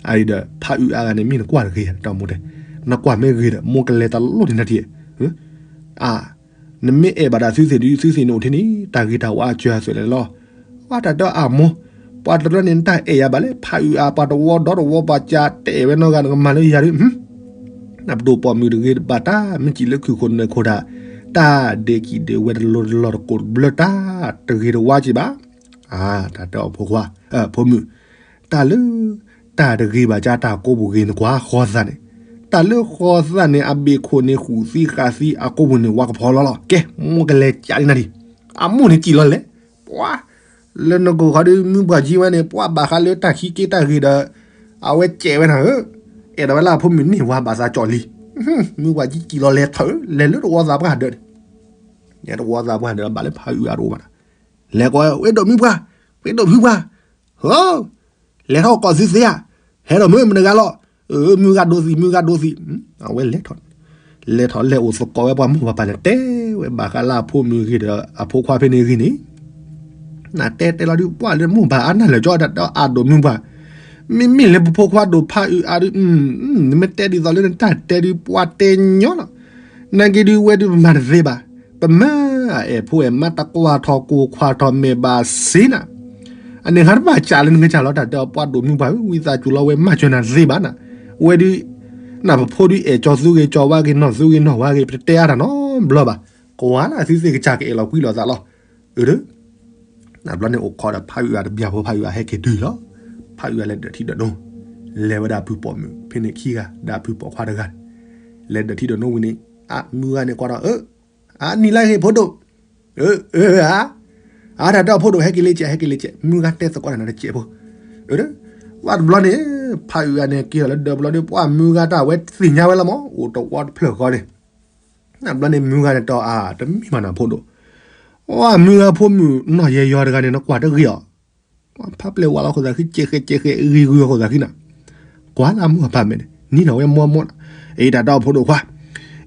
အအံၤဒီး ဖးအုးအါဂၤန့ၣ်မ့ၢ်နကွၢ်တဂ့ၤဧါ တၢ်မိၢ်တဲ, နကွၢ်မ့ၢ်ဂ့ၤဒီး မိၢ်ကလဲၤတလိၣ်န့ၣ်နထံၣ်, အါ နမ့ၢ်အဲၣ်ဘၣ်ဒၣ်သုသ့ၣ်ဒုး သုသ့ၣ်န့ၣ်အိၣ်ထဲန့ၣ် တၢ်ဂ့ၤတၢ်ဝါအစၢၤအသွဲၣ်လဲၣ်လီၤ, ပှၤတၢ်တဲအမိၢ်, ပှၤတရၢန့ၣ် နတၢ်အဲၣ်ယၤဘၣ်လဲၣ် ဖးအုးအါ ပှၤတဝီဒီတဝီပှၤကတဲာ်ဝဲနီတဂၤ နကမၤလၢယၤဒုး, နပဒိၣ်ပိာ်မုၣ်တဂ့ၤတဘၣ်တၢ် မ့ၢ်စံးလၢခုၣ်ခိၣ်နၢ်ခိၣ်တၢ်, တၢ်ဒဲးကံၣ်ဒဲးဝဲတလီၤတလီၤတကိးတဘျၢတၢ်, တဂ့ၤတဝါက့ၤဘၣ်, အါ, တၢ်တဲအီၤဖိခွါ, ဖိမုၣ်, တၢ်လၢ တၢ်တဂ့ၤဘၣ်ကၢ်တၢ်ကိးပူၤဂ့ၤနကွၢ်ဃီသးန့ၣ်, တၢ်လၢဃီသးန့ၣ် အဘ့ၣ်ခိၣ်န့ၣ်ဃုာ်သံဃာ်သံအကိးပူၤန့ၣ် ဝါကဖီလီၤလီၤ, ကဲ မိၢ်ကလဲၤကးလံနၤဒံး, အမိၢ်န့ၣ်စံးလီၤလဲၣ်, ပှၤ, လၢနကိၢ်ခီဒုး မုၢ်ပှၢ်ကံဝဲန့ၣ် ပှၤဘၣ်ဃးလၢတၢ်ခံက့တၢ်ဂ့ၤဒီး, အဝဲစဲးဝဲနၤဧၢ, အဲၣ်ဒိးဝဲလၢအဖိမုၣ်န့ၢ်ဝါဘၣ်သးကၠီၣ်လံ, မုၢ်ပှၢ်ကံစံးလီၤလဲၤထီၣ်ဧၢ, လဲၤလၢတဝီသးပှၢ်ဒၢးန့ၣ်, လဲၤတဝီသးပှၢ်ဒၢးဘၣ်လၢဖးအုးအါတအိၣ်ဘၣ်နၤ, လဲၤကိးဝဲဒိၣ်မုၢ်ပှၢ်, ဝဲဒိၣ်မုၢ်ပှၢ်, ဟၢ လဲၤထီၣ်ကိးသုသ့ဧါ, ဟဲဒီးမုၢ်မတဂၤလီၤ, မုၢ်ဂၤဒိသံး မုၢ်ဂၤဒိသံး, အဝဲလဲၤထီၣ်, လဲၤထီၣ်လဲၤအိၣ်သကိးဝဲပှၤမိၢ်ပှၤပၢ်န့ၣ် တဲဝဲဘၣ်ဃးလၢအဖိမုၣ်ဂ့ၤဒီး အဖိခွါဖဲန့ၣ်ဂ့ၤန့ၣ်, နတဲတဲလီၤဒုးပှၢ်လၢမိၢ်ပၢ်အါနၢ်လၢာ်ကၠီတၢ်တဲအဒိၣ်မုၢ်ပှၢ်, မ့မ့ၢ်လၢပဖိခွါဒိၣ်ဖးအုးအါဒုး, နမ့ၢ်တဲဒ်သိးလၢနတၢ်တဲဒုး ပှၤတဲညီလီၤ. နာ်က့ဒုး ဝဲဒုးပမၤတသ့ဘၣ်. ပမၢအအဲၣ်ဖိအဲၣ်မါတကွၢ်ထီၣ်ကိၢ်ခွါထီၣ်မဲာ်ဘၣ်စ့နၤ. အန့ၣ်ဟးတဘၣ်ကးလၢနကစၢ်လီၤ. တၢ်တဲအီၤ ပှၤဒိၣ်မုၢ်ပှၢ်ဧၢ, ဝံသးစူၤလီၤ ဝဲမၤစၢၤနၤသ့ဘၣ်နၤ. ဝဲဒုး နပဖိဒုးအဲၣ်ကၠီၤသုဂ့ၤကၠီၤဝါဂ့ၤ နီၢ်သုဂ့ၤနီၢ်ဝါဂ့ၤ ပတတဲအါတၢ်နီတဘျီဘၣ်. ကွၢ်လၢသုသ့ၣ်ကစၢ်ကအဲၣ်လီၤကွံလီၤသးလီၤ. အၢ တဘျီန့ၣ်အိၣ်ခိးဒီးဖးအုးအါတဘျီဖိ ဖးအုးအါဟဲက့ၤတုၤလီၤ. ဖးအုးအါလဲၤဒၢးထံဒၢးနိ, လဲၤဝဲဒၣ်ဖုပိာ်မုၣ်ဖဲန့ၣ်ခံဂၤ ဒီးဖုပိာ်ခွါတဂၤန့ၣ်, လဲၤဒၢးထံဒၢးနိဝံၤန့ၣ်, အမုၢ်ဂၤန့ၣ်ကွၢ်ဒီး, အနံၤလၢဟ့ၣ်ဖိဒိၣ်, အၢ အၢ အါ, အါတၢ်တဲအီၤဖိဒိၣ် ဟဲက့ၤလၢကဲး ဟဲက့ၤလၢကဲး, မုၢ်ဂၤတဲသကိးတၢ်နၤတကဲးဖိ, အၢ ဝဲတဘျီန့ၣ်, ဖးအုးအါန့ၣ်က့ၤလီၤလၢဒၢးဘျီဒီး ပှၤမုၢ်ဂၤတၢ်ဝဲသ့ၣ်ညါဝဲလီၤမး အိၣ်တဝီတဖျၢၣ်ဃီန့ၣ် တဘျီန့ၣ်မုၢ်ဂၤန့ၣ်တဲအီၤ တမ့ၢ်ဘၣ်နၤဖိဒိၣ်, အမုၢ်ဂၤဖိမုၣ်နီၢ်ယဲယီၤတဂၤန့ၣ် နကွၢ်တဂ့ၤအီၤ, ဖးပျဲၢ်ဝးလီၤခိၣ်သးခံ ကဲးဃဲးကဲးဃဲး ဂ့ၤဂုၤအခိၣ်သးခံနၤ, ကွၢ်လၢအမိၢ်အပၢ်မဲာ်န့ၣ် နံၤဒီးဝဲမီမီ, အ့ တၢ်တဲအီၤဖိဒိၣ်ခွါ,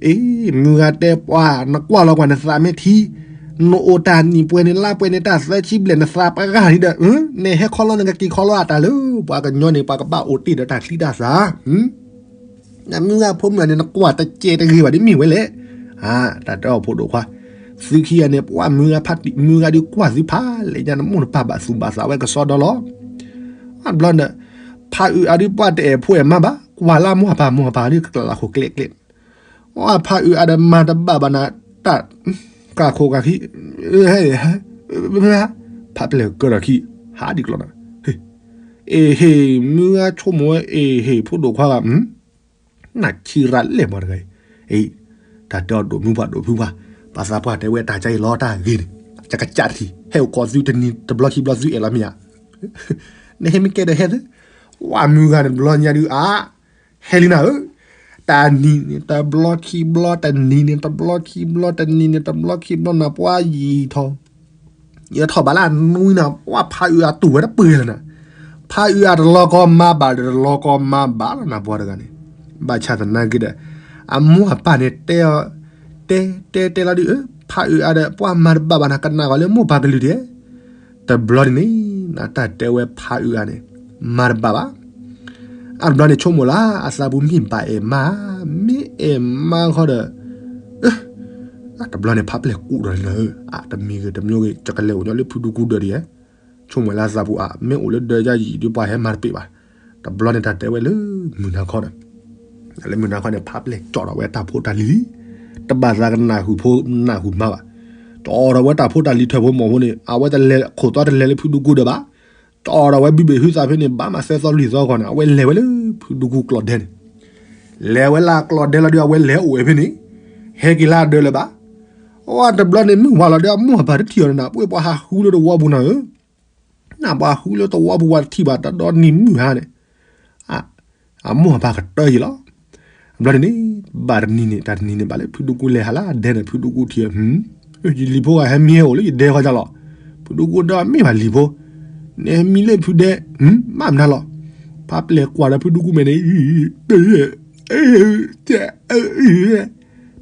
အ့ မုၢ်ဂၤတဲပှၤ နကွၢ်လီၤကွၢ်နသးမဲာ်ထံ, နအိၣ်တၢ်နံၣ်ပှဲၤန့ၣ် လါပှဲၤန့ၣ် တၢ်သၢဆံဘျဲၣ် နသးပှၢ်ဂၤဒ်ဒီး, နဟဲခီလီၤ နကက့ၤခီလီၤအတၢ်လၢ ပှၤကညီန့ၣ် ပှၤကဘၣ်အိၣ်တ့ၢ်ဒီးတၢ်ချံတၢ်သၣ် နမုၢ်ဂၤဖိမုၣ်န့ၣ် နကွၢ်တကဲးတဂ့ၤဘၣ်ဒ်မ့ၢ်ဝဲလဲၣ်, တၢ်တဲအီၤဖိဒိၣ်ခွါ, သုခံဂၤန့ၣ် ပှၤမုၢ်ဂၤဖးတံၢ် မုၢ်ဂၤဒုးကွၢ်သုဖးလဲၣ်ညါ နမိၢ်နပၢ်ဘၣ်သူၣ်ဘၣ်သးဝဲကစီဒီလီၤ, အဘျီန့ၣ်, ဖးအုးအါဒုးပှၤတအဲၣ်ဖိအဲၣ်မါဘၣ် ကွၢ်လၢမိၢ်အပၢ် မိၢ်အပၢ်ဒုးကကျးလၢခိၣ်ကျဲကျဲ အဖးအုးအါဒီးမၤတဘၣ်ဘၣ်နၤ, တၢ်, ကၢ်ခိၣ်ကၢ်ခံ, ဖးပျဲၢ်ကၢထီၣ်ခံ, ဟးဒ်ကျီနၤ, အ့ဟ့ၣ် မုၢ်ဂၤဆိကမိၣ်ဝဲ အ့ဟ့ၣ် ဖိဒိၣ်ခွါဂၤ, နၢ်ဆံးရၤလဲၣ်မတဂၤအံၤ, တၢ်တဲအီၤဒိၣ်မုၢ်ပှၢ်ဒိၣ်ဖုပှၢ်, ပှၤသးပှၢ်တဲဝဲတၢ်ကါအံၤလီၤတၢ်ဂ့ၤန့ၣ်, ကကးတထံၣ် ဟဲအိၣ်ကိးသုတနံၤတဘျီခံဘျီသုအဲၣ်လီၤမ့ၢ်ဧါ, နဟဲမ့ၢ်ကဲဒီးဟဲသ့, ဝဲမုၢ်ဂၤန့ၣ်တဘျီညါဒုးအါ ဟဲလံနၤဧၢ, တနံၤန့ၣ်တဘျီခံဘျီ တနံၤန့ၣ်တဘျီခံဘျီ တနံၤန့ၣ်တဘျီခံဘျီ နပှၤယံာ်ထီၣ်, ယထီၣ်ဘးလၢအနွံနၤ ပှၤဖးအုးအါတူၢ်ဝဲတပှဲၤလၢၤနၤ, ဖးအုးအါတလီၤကီမၤဘၣ်ဒီးတလီၤကီမၤဘၣ်လီၤနၤပှၤတဂၤန့ၣ်, ဘၣ်ဆၣ်သနာ်က့ဒီး, အမိၢ်အပၢ်န့ၣ်တဲအီၤ, တဲတဲတဲလီၤဒုး ဖးအုးအါဒီး ပှၤမၤတဘၣ်ဘၣ်နၤ ကနၣ်ဂီၤလၢမိၢ်ပၢ်ကလုၢ်ဒဲး တဘျီန့ၣ်န့ၣ်, နတၢ်တဲဝဲဖးအုးအါန့ၣ်, မၤတဘၣ်ဘၣ်, အတဘျီန့ၣ်ဆိကမိၣ်လၢ အသးပူၤမ့ၢ်ဘၣ်အဲၣ်မါ, မ့ၢ်အဲၣ်မါဃီဒီး, တဘျီန့ၣ်ဖးပျဲၢ်ကူးဒီးလၢ, တမံၤဂ့ၤတမံၤဂ့ၤ ကကလဲၤအိၣ်ညီလၢဖုဒူကူဒီးဒ်ဧါ, ဆိကမိၣ်လၢအသးပူၤအါ မ့ၢ်အိၣ်လၢဒၢယါယံာ်ဒ်ပှၤဟဲမၤတပ့ၢ်ဘၣ်, တဘျီန့ၣ်တၢ်တဲဝဲလၢမုၢ်နၤခီဒီး လၢမုၢ်နၤခီန့ၣ် ဖးပျဲၢ်ကၠီၣ်ထီၣ်ဝဲတၢ်ဖိတၢ်လံၤလံ, တဘၣ်သးကနၢ်ဟူဖိနၢ်ဟူမါဘၣ်, ကၠီၣ်ထီၣ်ဝဲတၢ်ဖိတၢ်လံၤထၢၣ်ဖိမီၢ်ဖိန့ၣ် အဝဲတလဲၤခိၣ်သီတလဲၤလၢဖုဒူကူဒီးဘၣ်, ကၠီၣ်ထီၣ်ဝဲဘုဘ့ၣ်ဟုသးဖဲန့ၣ် ဘၣ်မၤသၢသီလွံၢ်သီဂီၢ်န့ၣ် အဝဲလဲၤဝဲလၢဖုဒူကူကျီၢ်ဒဲန့ၣ်, လဲၤဝဲလၢကျီၢ်ဒဲလီၤဒုး အဝဲလဲၤအိၣ်ဝဲဖဲန့ၣ်, ဟဲက့ၤလၢအဒၢးလၢၤဘၣ်, အတဘျီန့ၣ် မုၢ်ဝါလီၤဒီးအမိၢ်အပၢ်တထံၣ်အီၤန့ၣ် ပှၤဟးဃုလၢတဝီပူၤနၤဧၢ နပှၤဟူလၢတဝီပူၤပှၤတထံၣ်ဘၣ်တၢ်ဒီနံၤမုၢ်ဟါန့ၣ်, အမိၢ်အပၢ်ကတၢၢ်ယံာ်လီၤ. ဘျီန့ၣ်န့ၣ်, ဘၣ်တနံၤန့ၣ် တၢ်တနံၤန့ၣ် ဘၣ်လၢဖုဒူကူလဲၤဟးလၢအဒဲန့ၣ် ဖုဒူကူထံၣ်, ယလံၤဖိဂၤဟဲမံဟဲအိၣ်လၢယဒဲဃီလီၤ. ဖုဒူကူဒီးမ့ၢ်ဘၣ်လံၤဖိ, နဟဲမံလၢဖုဒဲ, မးမနုၤလီၤ. ဖးပျဲၢ်ကွၢ်ဒီးဖုဒူကူမဲာ်န့ၣ်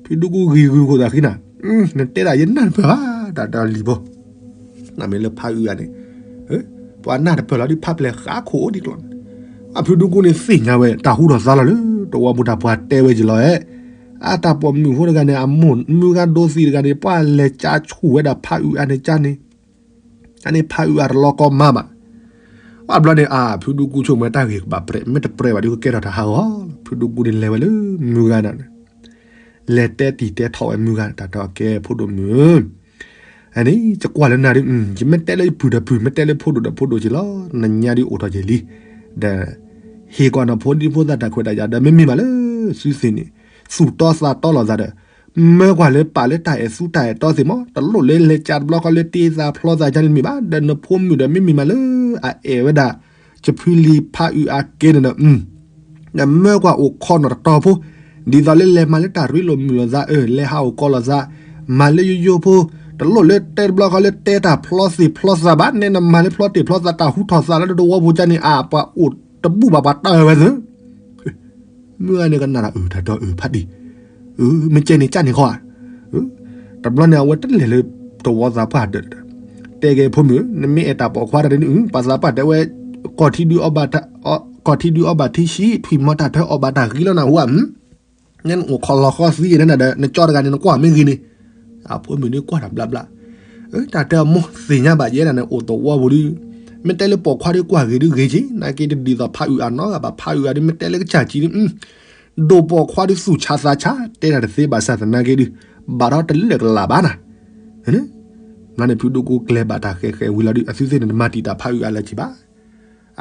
ဖုဒူကူဂ့ၤဂုၤခိၣ်သးဃံနၤ, နတဲဒၣ်ယနၢ်တပၢၢ်ဘၣ်, တၢ်တၢ်လံၤဖိ, နမ့ၢ်လၢဖးအုးဂၤန့ၣ်, ပှၤနၢ်တပၢၢ်လီၤဒ်ဖးပျဲၢ်ဃးခိၣ်အိၣ်ဒ်ကျီၢ်န့ၣ်, အဖုဒူကူန့ၣ်သ့ၣ်ညါဝဲ တၢ်ဟူထီၣ်သါလီၤလၢ တဝီပူၤတၢ်ပှၤတဲဝဲယံာ်လီၤဧါ, အတၢ်ပိာ်မုၣ်ဖိတဂၤန့ၣ် အမိၢ်မုၢ်ဂၤဒိသံးတဂၤန့ၣ် ပှၤလဲၤကၠါဆူၣ်ဝဲဒၣ်ဖးအုးဂၤန့ၣ်ကၠါန့ၣ် အန့ၣ်ဖးအုးအတလီၤကီမၤဘၣ်. အဘျီန့ၣ် အ ဖုဒူကူဆိကမိၣ်ဝဲတၢ်ဂ့ၢ်ကဘၣ်ပြဲး မ့ၢ်တပြဲးဘၣ်ဒီးကကဲထီၣ်တၢ်ဟးဂီၤလီၤ. ဖုဒူကူန့ၣ်လဲၤဝဲလၢမုၢ်ဂၤန့ၣ်, လဲၤတဲတံၤတဲထီၣ်ဝဲမုၢ်ဂၤန့ၣ် တၢ်တဲအီၤကဲဖိဒိၣ်မုၣ်ဧၢ, အန့ၣ် ယကွၢ်လၢနၤဒီး ယမ့ၢ်တဲလၢယပုၢ်ဒီးပုၢ် မ့ၢ်တဲလၢဖိဒိၣ်ဒီးဖိဒိၣ်က့ၤလီၤ. နညါဒ်အိၣ်ထီၣ်က့ၤလံ, ဒီး ဟ့ၣ်ကွၢ်နဖိဒံဖိသၣ်တၢ်ခွဲးတၢ်ယာ်ဒီး မ့မ့ၢ်ဘၣ်လၢသုသ့ၣ်န့ၣ် သူၣ်တီသးတီလိာ်သးဒီး မၢကွၢ်လၢပာ်လၢတၢ်အဲၣ်သူတၢ်အဲၣ်တီသ့ၣ်မး တလိၣ်လၢလဲၤကၠါတဘျီဃီလၢတ့သးဖျီသးကၠါန့ၣ်တမ့ၢ်ဘၣ်. ဒီးနဖိမုၣ်ဒီးမ့မ့ၢ်မးလၢ အအဲၣ်ဝဲဒၣ် ယဖုလံၤဖးအုးအါကဲန့ၣ်ဒီး နမၢကွၢ်အိၣ်ခိးနီၢ်တတီၤဖိ, ဒ်သိးလၢလဲၤမၤလၢတၢ်ရ့လိာ်မုာ်လိာ်သး အၢ လဲၤဟးအိၣ်ကီၤလိာ်သး, မၤလၢယိယိဖိတလိၣ်လၢတဲတဘျီဃီလၢတဲတၢ်ဖျီသ့ၣ်ဖျီသးဘၣ်. နဲနမၤလၢဖျီသ့ၣ်ဖျီသး တၢ်ဟူထီၣ်သးလၢတဝီပူၤကၠါန့ၣ် အပှၤအိၣ်တဘူၣ်ဘၣ်ပှၤတၢ်အၢဝဲသ့ၣ် မုၢ်ဂၤန့ၣ်ကနၣ်ဒီး အၢ တၢ်ဒီးအၢ ဖးဒံၣ်, အၢ မ့ၢ်ကဲန့ၣ်ကၠါန့ၣ်ဃီဧါ. တဘျီန့ၣ် အဝဲတလဲၤလၢတဝီသးပှၢ်ဒီး တဲက့ၤဖိမုၣ် နမ့ၢ်အဲၣ်တၢ်ပိာ်ခွါတၢ်ဒ်န့ၣ် ပှၤသးပှၢ်တဲဝဲ ကီၢ်ထံဒုးအီၣ်ဘၣ်တၢ် ကီၢ်ထံဒုးအီၣ်ဘၣ်ထံဆံး ထွံၣ်မီၤတၢ်ထၢအီၣ်ဘၣ်တၢ်ဂံၤလီၤနၤဟူဧါ, နအိၣ်ခီၣ်လီၤဃီသံနၤဒီး နကၠီတဂၤန့ၣ် နကွၢ်မ့ၢ်ဂ့ၤန့ၣ်, အဖိမုၣ်ဒုးကွၢ်တၢ်ဘျါဘျါ, တၢ်တဲအမိၢ်သ့ၣ်ညါဘၣ်ယဲဒၣ်န့ၣ် အိၣ်သဝီပူၤဒုး, မ့ၢ်တဲလၢပိာ်ခွါဒုးကွၢ်ဂ့ၤဒုးဂ့ၤက့ၤ နာ်က့တဒ်သိးဖးအုးအါနီတဂၤဘၣ် ဖးအုးအါဒုး မ့ၢ်တဲလၢကစၢ်ကံဒုး ဒိၣ်ပိာ်ခွါဒုးသူၣ်ဆါသးဆါ တဲတၢ်တသ့ဘၣ်ဆၣ်သနာ်က့ဒုး, ဘၣ်ထီတလၢာ်ကလာ်ဘၣ်နၤ, မ့ၢ်န့ၣ်ဖုဒူကူကျဲၤဘၣ်တၢ်ဃဲးဃဲးဝံၤလီၤဒုး အသုသ့ၣ်န့ၣ် တမၤတံာ်တာ်ဖးအုးအါလၢၤက့ၤဘၣ်,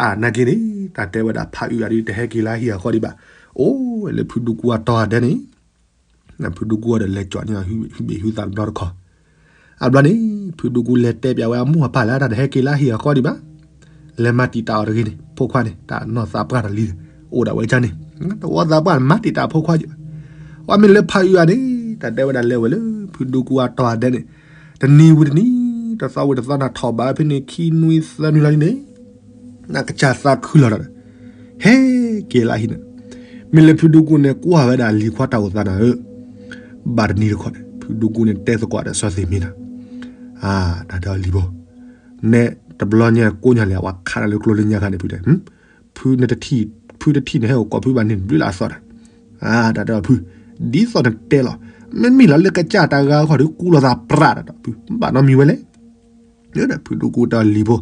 အနာ်က့န့ၣ် တၢ်တဲဝဲဒၣ်ဖးအုးအါဒုး တဟဲက့ၤလၢဟံၣ်အဃီဒံးဘၣ်, အိၣ်ဝဲလၢဖုဒူကူအတီၤအဒဲန့ၣ် ဖုဒူကူအဒီးလဲၤကၠီၣ်န့ၢ်ဟံၣ်ဘ့ၣ်ဟံၣ်သးတဘျီတခီၣ်, အဘျီန့ၣ် ဖုဒူကူလဲၤတဲပၠးဝဲအမိၢ်အပၢ်လၢတၢ်တဟဲက့ၤလၢဟံၣ်အဃီဒံးဘၣ်, လဲၤမၤတံာ်တာ်အီၤတဂ့ၤန့ၣ် ဖိခွါန့ၣ် တၢ်နီၢ်သးပှၢ်တလံၤ အိၣ်ဒၣ်ဝဲကန့ၣ်, တဝီသးပှၢ်မၤတံာ်တာ်ဖိခွါယဲၢ်, အမ့ၢ်လၢဖးအုးအါန့ၣ် တၢ်တဲဝဲဒၣ်လဲၤဝဲလၢ ဖုဒူကူအတီၤအဒဲန့ၣ်, တနံၤဝံၤတနံၤ တသီဝံၤတသီ နၤထီၣ်ဘးဖဲန့ၣ် ခံနွံသၢနွံလီၤန့ၣ် နကစၢ်သးခုလီၤဒီး ဟဲက့ၤလၢဟံၣ်န့ၣ်, မ့ၢ်လၢဖုဒူကူန့ၣ်ကွၢ်ဝဲဒၣ်လံၤခွါတၢ်အိၣ်သးနၤဧၢ, ဘၣ်တနံၤတခီန့ၣ် ဖုဒူကူန့ၣ်တဲသကိးဒီးစီၤသ့ၣ်မ့ၢ်နၤ, တၢ်တဲအီၤလံၤဖိ, နဲတဘျီညါကိးညါလဲၣ် အဝဲခးတၢ်လၢကျိလၢညါခါန့ၣ် ဖုတဲ, ဖုတထံၣ်န့ၣ်ဟဲအိၣ်ကိးဖုဘၣ်န့ၣ် ဘျုးလၢအသီတၢ်, တၢ်တဲအီၤဖု, ဒ်သိးနတဲလီၤ, မ့မ့ၢ်လီၤလၢကစၢ်တၢ်ဂၤခီၣ်ဒုးကူလီၤသးပြးတၢ်ဒီးဖု ဘၣ်နီတမံၤဝဲလဲၣ် ဒီးဖုဒူကူတဲအီၤလံၤဖိ,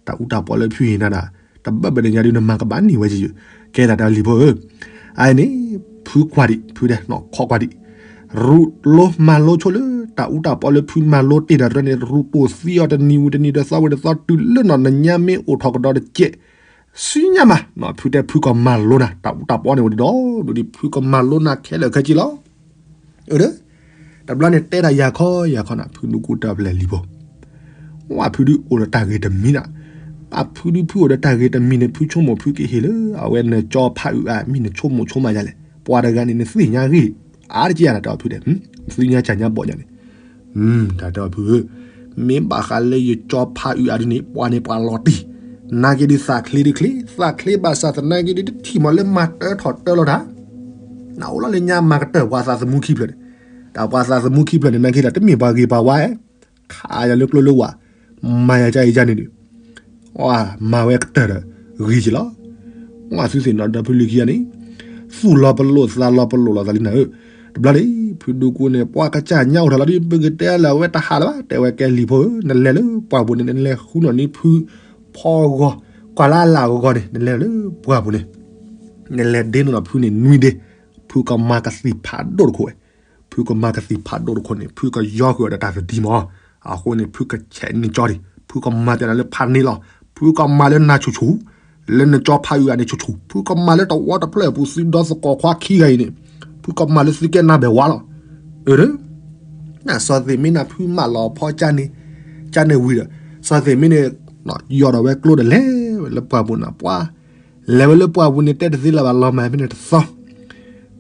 တၢ်အူတၢ်ပီလၢဖုအံၤနၤဒၣ်, တဘၣ်ဘၣ်န့ၣ်ညါဒုး နမၤကဘၣ်န့ၢ်ဝဲကယုၢ်, ကဲတၢ်တဲအီၤလံၤဖိဧၢ, အန့ၣ်, ဖုကွၢ်ဒံး ဖုတဲနီၢ်ခီကွၢ်ဒံး, ရူးလိမၤလိဆိလၢ တၢ်အူတၢ်ပီလၢဖုမၤလိတ့ၢ်ဒီးတရၢန့ၣ် ရူးတိၢ်သံအီၤတနံၤဝံၤတနံၤ တသီဝံၤတသီ တုၤလၢနီၢ်နညါမ့ၢ်အိၣ်ထီၣ်ကဒီးတကဲး ဆူညါမး နီၢ်ဖုတဲဖုကမၤလိနၤ တၢ်အူတၢ်ပီန့ၣ်ဝဲဒ်ဒီး ဒ်ဖုကမၤလိနၤခဲလၢာ်ခဲဆ့လီၤ. အၢ တဘျီန့ၣ်တဲဒၣ်ယၤခီယၤခီနၤ ဖုဒူကူတဲအီၤဖဲလဲၣ်လံၤဖိ, ဝဲဖုဒုးအိၣ်ဒီးတၢ်ဂ့ၤတမံၤနၤ, ဘၣ်ဖုဒုးဖုအိၣ်ဒီးတၢ်ဂ့ၤတမံၤန့ၣ် ဖုဆိကမိၣ်ဖုကဟ့ၣ်လၢအဝဲနကၠီဖးအုးအါ မ့ၢ်နဆိကမိၣ်ဆိကမးယၤလဲၣ်, ပှၤတဂၤန့ၣ် နသ့ၣ်ညါဂ့ၤ အါတက့ၢ်ယၤနၤတဲအီၤဖုတဲ, နသ့ၣ်ညါကၢ်ညါဘီၣ်ညါန့ၣ် တၢ်တဲအီၤဖုဧၢ, မ့ၢ်ဘၣ်ဃးလၢယကၠီဖးအုးအါဒုးန့ၣ် ပှၤန့ၣ်ပှၤလီၤတံၢ်, နာ်က့ဒုးသးချ့ဒုးချ့, သးချ့ဘၣ်ဆၣ်သနာ်က့ဒုး တထံၣ်မးလၢမၤတၢထီၣ်တၢလီၤတၢ်, နအိၣ်လီၤလၢညါမၤကတၢၢ်ပှၤသးသမူခံဖျၢၣ်န့ၣ်, တၢ်ပှၤသးသမူခံဖျၢၣ်န့ၣ် နာ်က့ဒီး တမ့ၢ်ပှၤဂ့ၤပှၤဝါ, ခးယၤလၢကျိလၢဝၤ, မၤယၤကအံၤကန့ၣ်ဒုး မၤဝဲကတၢၢ်ဒီး ဂ့ၤက့ၤလီၤ. မ့ၢ်သုသ့ၣ်နီၣ်ဒီးဖုလံၤခံဂၤန့ၣ်, သူၣ်လီၤပလိာ်သးလီၤပလိာ်လီၤသးလံနၤဧၢ, တဘျီန့ၣ် ဖုဒူကူန့ၣ် ပှၤကစၢ်ညါအိၣ်ထီၣ်လီၤဒုး ပကတဲလၢအဝဲတဟးလၢၤဘၣ်, တဲဝဲကဲလံၤဖိဧၢ, နလဲၤလၢပှၢ်ပူၤန့ၣ် နလဲၤဃုနီၣ်န့ၢ်ဖုဖီဂီၤ, ကွၢ်လၢအလၢ်ဂီၤဂီၤန့ၣ် နလဲၤလၢပှၢ်ပူၤန့ၣ်, နလဲၤဒ့နီၣ်ဒီးဖုန့ၣ်နွံဒ့, ဖုကမၤကသံၣ်ဖးဒိၣ်တခိၣ်ဝဲ ဖုကမၤကသံၣ်ဖးဒိၣ်တခိၣ်န့ၣ် ဖုကယီဃုာ်အီၤဒီးတၢ်သဒံမး, အဃိန့ၣ် ဖုကဆဲးန့ၢ်ကၠီဒံး, ဖုကမၤတၢ်လၢဖးန့ၣ်လီၤ, ဖုကမၤလၢနၤဆူၣ်ဆူၣ်, လၢနကၠီဖးအုးအါန့ၣ်ဆူၣ်ဆူၣ်, ဖုကမၤလၢတဝီတဖျၢၣ်အပူၤ သုဒီသကိးခွါခံဂၤအံၤန့ၣ်, ဖုကမၤလၢသုကဲနါဘဲၣ်ဝါလီၤ. အၢ စီၤသ့ၣ်မ့ၢ်နၤဖုမၢလီၤဖီကၢန့ၣ်, ကၢန့ၣ်ဝံၤဒီး, စီၤသ့ၣ်မ့ၢ်န့ၣ်, ယီၢ်ဒီးဝဲကျိဒီးလဲၤဝဲလၢပှၢ်ပူၤန့ၣ် ပှၤ လဲၤဝဲလၢပှၢ်ပူၤန့ၣ် တဲတသ့လၢၤဘၣ်လီၤမၢ်ဖဲန့ၣ်တသီ,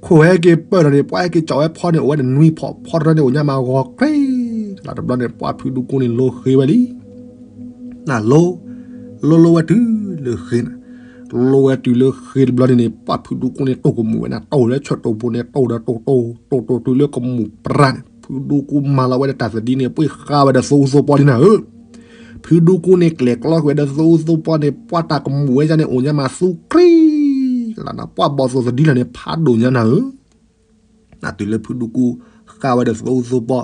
ခိၣ်ဟဲက့ၤပၢၢ်ဒီးန့ၣ် ပှၤဟဲက့ၤကၠီၣ်ဝဲဖီန့ၣ် အိၣ်ဝဲတနွံဖီၣ်, ဖီတရၢန့ၣ် အိၣ်ညါမးဂီၤကြ့, လၢတဘျီန့ၣ် ပှၢ်ဖုဒူကူန့ၣ် လိၤဃ့ဝဲလံ နလိၤ, လိၤလိၤဝဲတုၤလၢဃ့န့ၣ်, လိၤဝဲတုၤလၢဃ့တဘျီန့ၣ်န့ၣ် ပှၢ်ဖုဒူကူန့ၣ် တိၢ်ကမူၣ်ဝဲန့ၣ် တိၢ်လၢဆၢတိၢ်ပူၤန့ၣ် တိၢ်ဒီးတိၢ်တိၢ်, တိၢ်တိၢ်တုၤလၢကမူၣ်ပြးန့ၣ် ဖုဒူကူမၤလီၤဝဲဒီးတၢ်သဒံန့ၣ် ပှ့ၤဃာ်ဝဲဒီးသိအူသိပီလံနၤဧၢ, ဖုဒူကူန့ၣ် ကျဲၤကျီကွံာ်ဝဲဒီးသိအူသိပီန့ၣ် ပှၢ်တၢ်ကမူၣ်ဝဲဒၣ်န့ၣ် အိၣ်ညါမးသူကြံလီၤနၤ, ပှၢ်ဘီၣ်သိၣ်သဒံလီၤန့ၣ် ဖးဒိၣ်ညါနၤဧၢ နတုၤလၢဖုဒူကူ ဃာ်ဝဲဒီးသိအူသိပီ,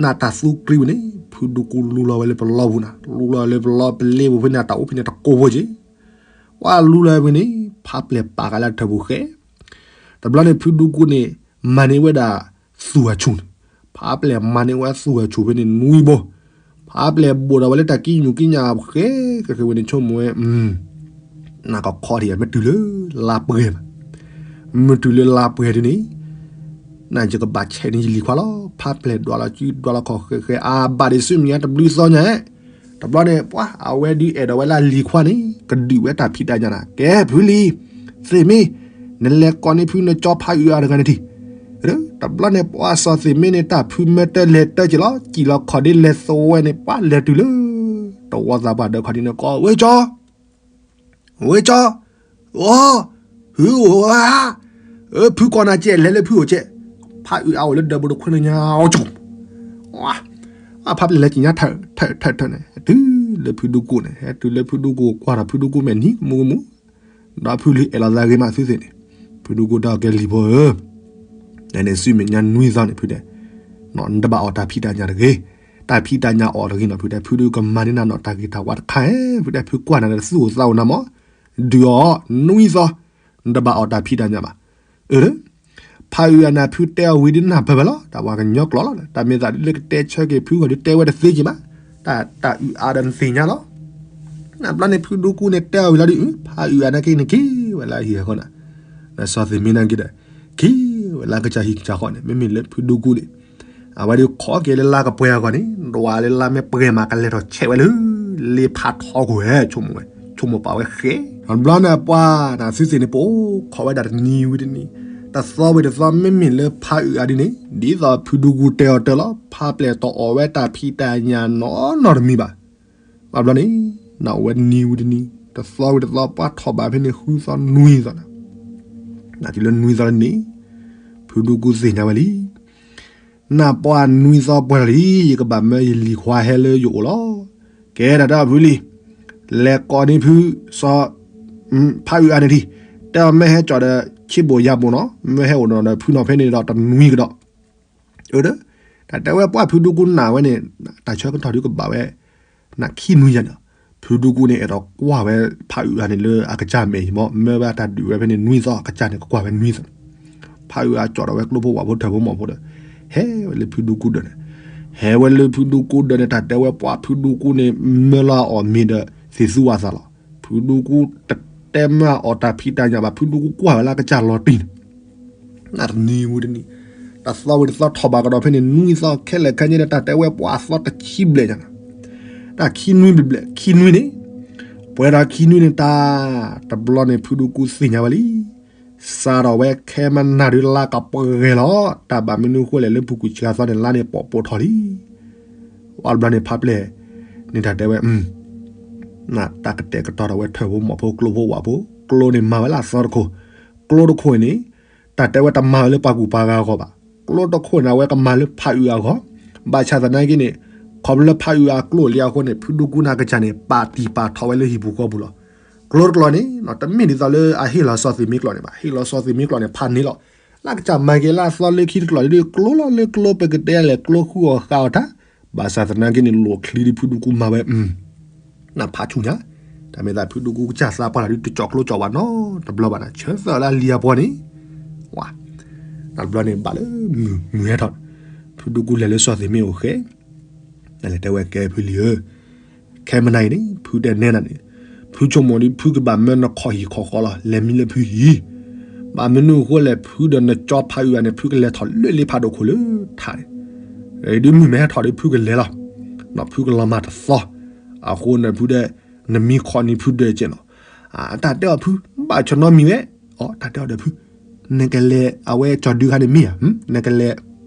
နတၢ်သူကြံဝဲန့ၣ် ဖုဒူကူလူလီၤဝဲလၢပလီပူၤနၤ, လူလီၤလၢပလီပလ့ပူၤဖဲန့ၣ် အတၢ်အိၣ်ဖဲန့ၣ်တကိးဖိက့ၤ, ပှၢ်လူလီၤဝဲန့ၣ် ဖးပျဲၢ်ပာ်ဃာ်လၢထၢၣ်ပူၤဃဲ, တဘျီန့ၣ် ဖုဒူကူန့ၣ် မၤန့ၢ်ဝဲဒၣ် သူၣ်အဆူၣ်န့ၣ်, ဖးပျဲၢ်မၤန့ၢ်ဝဲသူၣ်အဆူၣ်ဖဲန့ၣ်နွံဘိ, ဖးပျဲၢ်ဘိၣ်ဒီးဝဲလၢတၢ်ကံညူၣ်ကံညၣ်ဃဲ, ကဃ့ဝဲန့ၣ်ဆိကမိၣ်ဝဲ နကခီထံးမ့ၢ်တုၤလၢလါပှဲၤဘၣ်, မ့ၢ်တုၤလၢလါပှဲၤဒ်န့ၣ်, နယကဘၣ်ဆဲးန့ၢ်ယလံၤခွါလီၤ, ဖးပျဲၢ်ဒွးလီၤစုဒွးလီၤခီၣ်ဃဲဃဲ အဘၣ်ဒံးဆူမဲာ်ညါတဘျုးသီညါ, တဘျီန့ၣ် ပှၤအဝဲဒုးအဲၣ်ဒိးဝဲလၢလံၤခွါန့ၣ် ကဒုးဝဲတၢ်ဖံးတၢ်ညၣ်နၤ, ကဲဖုလံၤ, သ့ၣ်မ့ၢ်, နလဲၤကိးန့ၢ်ဖုနကၠီဖးအုးအါတဂၤန့ၣ်ထံၣ်, တဘျီန့ၣ် ပှၤစီၤသ့ၣ်မ့ၢ်န့ၣ် တၢ်ဖုမၢတၢလဲၤတၢက့ၤလီၤ, စံၣ်လီၤခီၣ်ဒ့လဲၤသဝဲန့ၣ် ပှၤလဲၤတုၤလၢ တဝီသးပှၢ်ဒၢခီၣ်ဒ့န့ၣ် ကိးဝဲကၠီ ဝဲကၠီ, အိ, ဟုဧါ, ဖုကိးနၤကဲ လဲၤလၢဖုအိၣ်ကဲ, ဖးအုးအါအိၣ်လၢဒၢးပူၤတခွဲလၢညါအီၤကၠီ, ဖးပျဲၢ်လဲၤက့ၤညါထၢၣ်ထၢၣ်ထၢၣ်န့ၣ် တုၤလၢဖုဒူကူန့ၣ်, ဟဲတုၤလၢဖုဒူကူ ကွၢ်ထီၣ်ဖုဒူကူမဲာ်နံၤကမူကမူ, ဒီးဖုလံၤအဲၣ်လီၤသးဂ့ၤမးသုသ့ၣ်န့ၣ်, ဖုဒူကူတဲအီၤ ကဲလံၤဖိဧၢ, နန့ၣ် ဆူမဲာ်ညါနွံသီန့ၣ် ဖုတဲ, နတဘၣ်အီၣ်တၢ်ဖံးတၢ်ညၣ်တဂ့ၤ, တၢ်ဖံးတၢ်ညၣ်အီၣ်တဂ့ၤနီၤ ဖုတဲ, ဖုဒူကမၤန့ၢ်နၤနီၤ တၢ်ဂ့ၤတၢ်ဝါတခါဧၢ, ဖုတဲ, ဖုကွၢ်နၤဒီးသူၣ်အိၣ်သးအိၣ်နၤမး, ဒုးအီၤနွံသီ, နတဘၣ်အီၣ်တၢ်ဖံးတၢ်ညၣ်ဘၣ်. အၢ ဖးအုးအါန့ၣ် ဖုတဲအီၤဝံၤဒုးနၢ်ပၢၢ်ဘၣ်လီၤ, တၢ်ပှၤကညီကျိာ်လီၤ, တၢ်မ့ၢ်သးဒ်လၢကတဲဆၢက့ၤဖုဂီၢ်ဒုးတဲဝဲတသ့က့ၤဘၣ်, တၢ် တၢ်အုးအါဒီးနသ့ၣ်ညါလီၤ. နဘျီန့ၣ် ဖုဒူကူန့ၣ်တဲအီၤဝံၤလီၤဒုး, ဖးအုးအါန့ၣ်က့န့ၣ်က့ၤဝဲလၢအဟံၣ်အဃီန့ၣ်, ဒီးစီၤသ့ၣ်မ့ၢ်န့ၣ်က့ဒီး, က့ၤဝဲလၢကစၢ်ဟံၣ်ကစၢ်ဃီန့ၣ် မ့မ့ၢ်လၢဖုဒူကူန့ၣ်, အဝဲဒုးခိးက့ၤလၢလါကပှဲၤအဂီၢ်န့ၣ်, ဒွးလၢလါမ့ၢ်ပှဲၤမးကလဲၤထီၣ်ဆဲးဝဲလၢ လ့ဖးထီခိၣ်ဝဲ, ဆိကမိၣ်ဝဲ, ဆိကမိၣ်ပာ်ဝဲဃဲ, ဒီးဘျီန့ၣ်အပှၤန့ၣ် သုသ့ၣ်န့ၣ် ပအိၣ်ခိးဝဲဒၣ်တနံၤဝံၤတနံၤ, တသီဝံၤတသီ မ့မ့ၢ်လၢဖးအုးအါဒ်န့ၣ် ဒ်သိးဖုဒူကူတဲအီၤတၢ်လီၤ, ဖးပျဲၢ်တအီၣ်ဝဲတၢ်ဖံးတၢ်ညၣ်နီတမံၤဘၣ်. ဘၣ်ဘျီန့ၣ် နအိၣ်ဝဲတနံၤဝံၤတနံၤ, တသီဝံၤတသီ ပှၤထီၣ်ဘးဖဲန့ၣ် ဃုသီနွံသီန့ၣ်, နတုၤလၢနွံသီန့ၣ်, ဖုဒူကူသ့ၣ်ညါဝဲလံ နပှၤနွံသီပှဲၤလီၤလံ, ယကဘၣ်မၢယလံၤခွါဟဲလၢယအိၣ်လီၤ. ကဲဒၣ်တၢ်ဖုလံၤ, လဲၤကိးန့ၢ်ဖု, စီၤ, ဖးအုးအါန့ၣ်ထံ, တဲအီၤမ့ၢ်ဟဲကၠီၣ်ဒီး ဆံးဘိၣ်ယၤဘိၣ်နီၤ, မ့ၢ်ဟဲအိၣ်ဒီးဖုနီၢ်ဖဲန့ၣ်ဒီးတနွံကဒီး. အၢ, တၢ်တဲဝဲပှၤဖုဒူကူနာ်ဝဲန့ၣ်, တၢ်ဆၢကတီၢ်ဒုးကဘၣ်ဝဲ နခံနွံယၤန့ၣ်, ဖုဒူကူန့ၣ် အဲၣ်ဒိးကွၢ်ဝဲဖးအုးအါန့ၣ်လၢအကစၢ်မဲာ်အံၤမး, မၢဝဲတၢ်ဒုးဝဲဖဲန့ၣ်နွံသီ အကစၢ်န့ၣ် ကကွၢ်ဝဲနွံသီ. ဖးအုးအါကၠီၣ်ဒီးဝဲကျိဖိဝၣ်ဖိထၢၣ်ဖိမီၢ်ဖိဒီး, ဟဲဝဲလၢဖုဒူကူဒၢးန့ၣ်, ဟဲဝဲလၢဖုဒူကူဒၢးန့ၣ် တၢ်တဲဝဲပှၤဖုဒူကူန့ၣ် မၢလီၤအီၣ်မ့ၤဒီး သ့ၣ်သူဝၣ်သၣ်လီၤ. ဖုဒူကူတတဲမၢအီၣ်တၢ်ဖံးတၢ်ညၣ်ဘၣ်, ဖုဒူကူကွၢ်ဝဲလၢအကစၢ်လီၤတံၢ်န့ၣ် နတနံၤဝံၤတနံၤ, တသီဝံၤတသီထီၣ်ဘးကဒီးဖဲန့ၣ် နွံသီခဲလၢာ်ခဲဆ့န့ၣ် တၢ်တဲဝဲပှၤအသီတဆံဘျဲၣ်ညါန့ၣ်, တၢ်ခံနွံဘျဲၣ်, ခံနွံန့ၣ်, ပှဲၤဒီးခံနွံန့ၣ်တၢ်, တဘျီန့ၣ် ဖုဒူကူသ့ၣ်ညါဝဲလံ. စးထီၣ်ဝဲခဲမနၤဒုးလါကပှဲၤလီၤ, တၢ်ဘၣ်မနုၤဃိလဲၣ်လၢပူၤကွံာ်စှၤသီန့ၣ် လါန့ၣ်ပိာ်ပိာ်ထီၣ်လံ. ဝံၤတဘျီန့ၣ်ဖးပျဲၢ်န့ၣ် တၢ်တဲဝဲ တၢ်ကတဲာ်ကတီၤထီၣ်ဝဲထၢၣ်ဖိမီၢ်ဖိကျိဖိဝၣ်ဖိ, ကျိန့ၣ်မၤဝဲလၢအသီတခိၣ်, ကျိတခိၣ်န့ၣ်, တၢ်တဲဝဲတမၤဝဲလၢပှၤကူၣ်ပှၤဂၤအဂီၢ်ဘၣ်, ကျိတခိၣ်န့ၣ် အဝဲကမၤလၢဖးအုးအါဂီၢ်, ဘၣ်ဆၣ်သနာ်က့န့ၣ်, ခီဖျိလၢဖးအုးအါကျိလံအဃိန့ၣ် ဖုဒူကူန့ၣ်အကစၢ်န့ၣ် ပာ်တံၢ်ပာ်ထီၣ်ဝဲလၢဟံၣ်ပူၤဃီပူၤလီၤ. ကျိတကျိၤန့ၣ် တမ့ၢ်ဒ်သိးလၢအဟ့ၣ်လီၤစီၤသ့ၣ်မ့ကျိးန့ၣ်ဘၣ်, ဟ့ၣ်လီၤစီၤသ့ၣ်မ့ကျိးန့ၣ် ဖးန့ၢ်လီၤ. လၢကစၢ်မၤက့ၤလၢအသီလၢခံတကျိၤဒ် ကျိလီၤလၢကျိပကတဲလဲၣ် ကျိဃုအီၣ်ဃုအီၣ်တၢ်, ဘၣ်ဆၣ်သနာ်က့န့ၣ် လီၢ်ချံဒ်ဖုဒူကူမၤဝဲ, နဖးဆူၣ်ညါ, တၢ်မ့ၢ်သးဖုဒူကူကစၢ်သးပှၢ်လၢ်ဒ်တကၠီၤကျိကၠီၤဝါနီတဘျီဘၣ်န့ၣ် ဆၢသၢလၢအလံၤအပှၤန့ၣ်, ဝါ, တဘျီန့ၣ်ဘၣ်လၢမုၢ်ဟဲထီၣ်, ဖုဒူကူလဲၤလၢစီၤသ့ၣ်မ့အိၣ်ဃဲ နလဲၤတဲဝဲကဲဖုလံၤဧၢ, ခဲမနၤအံၤန့ၣ် ဖုတဲနဲနၤန့ၣ်, ဖုဆိကမိၣ်ဒ်ဖုကဘၣ်မၢနခီၣ်ဟံၣ်ခီၣ်ဃီလီၤ, လဲၤမံလၢဖုဟံၣ်, ဘၣ်မနုၤအဃိလဲၣ် ဖုဒီးနကၠီဖးအုးအါန့ၣ် ဖုကလဲၤထီၣ်လၢလ့ဖးဒိၣ်ခိၣ်လၢထးန့ၣ်, ဒ်မုၢ်မ့ၢ်ဟဲထီၣ်ဒီးဖုကလဲၤလီၤ, ဒီးဖုကလီၤမၢ်တသီ, အဃိန့ၣ်ဖုဒီး, နမံခီၣ်နံၤဖုဒၢးကဲနီၤ, တၢ်တဲအီၤဖု, ဘၣ်ဆၢနီတမံၤဝဲ, အတၢ်တဲအီၤဒီးဖု, နကလဲၤအဝဲကၠီၤဒုခါန့ၣ်မ့ၢ်ဧါ, နကလဲၤ,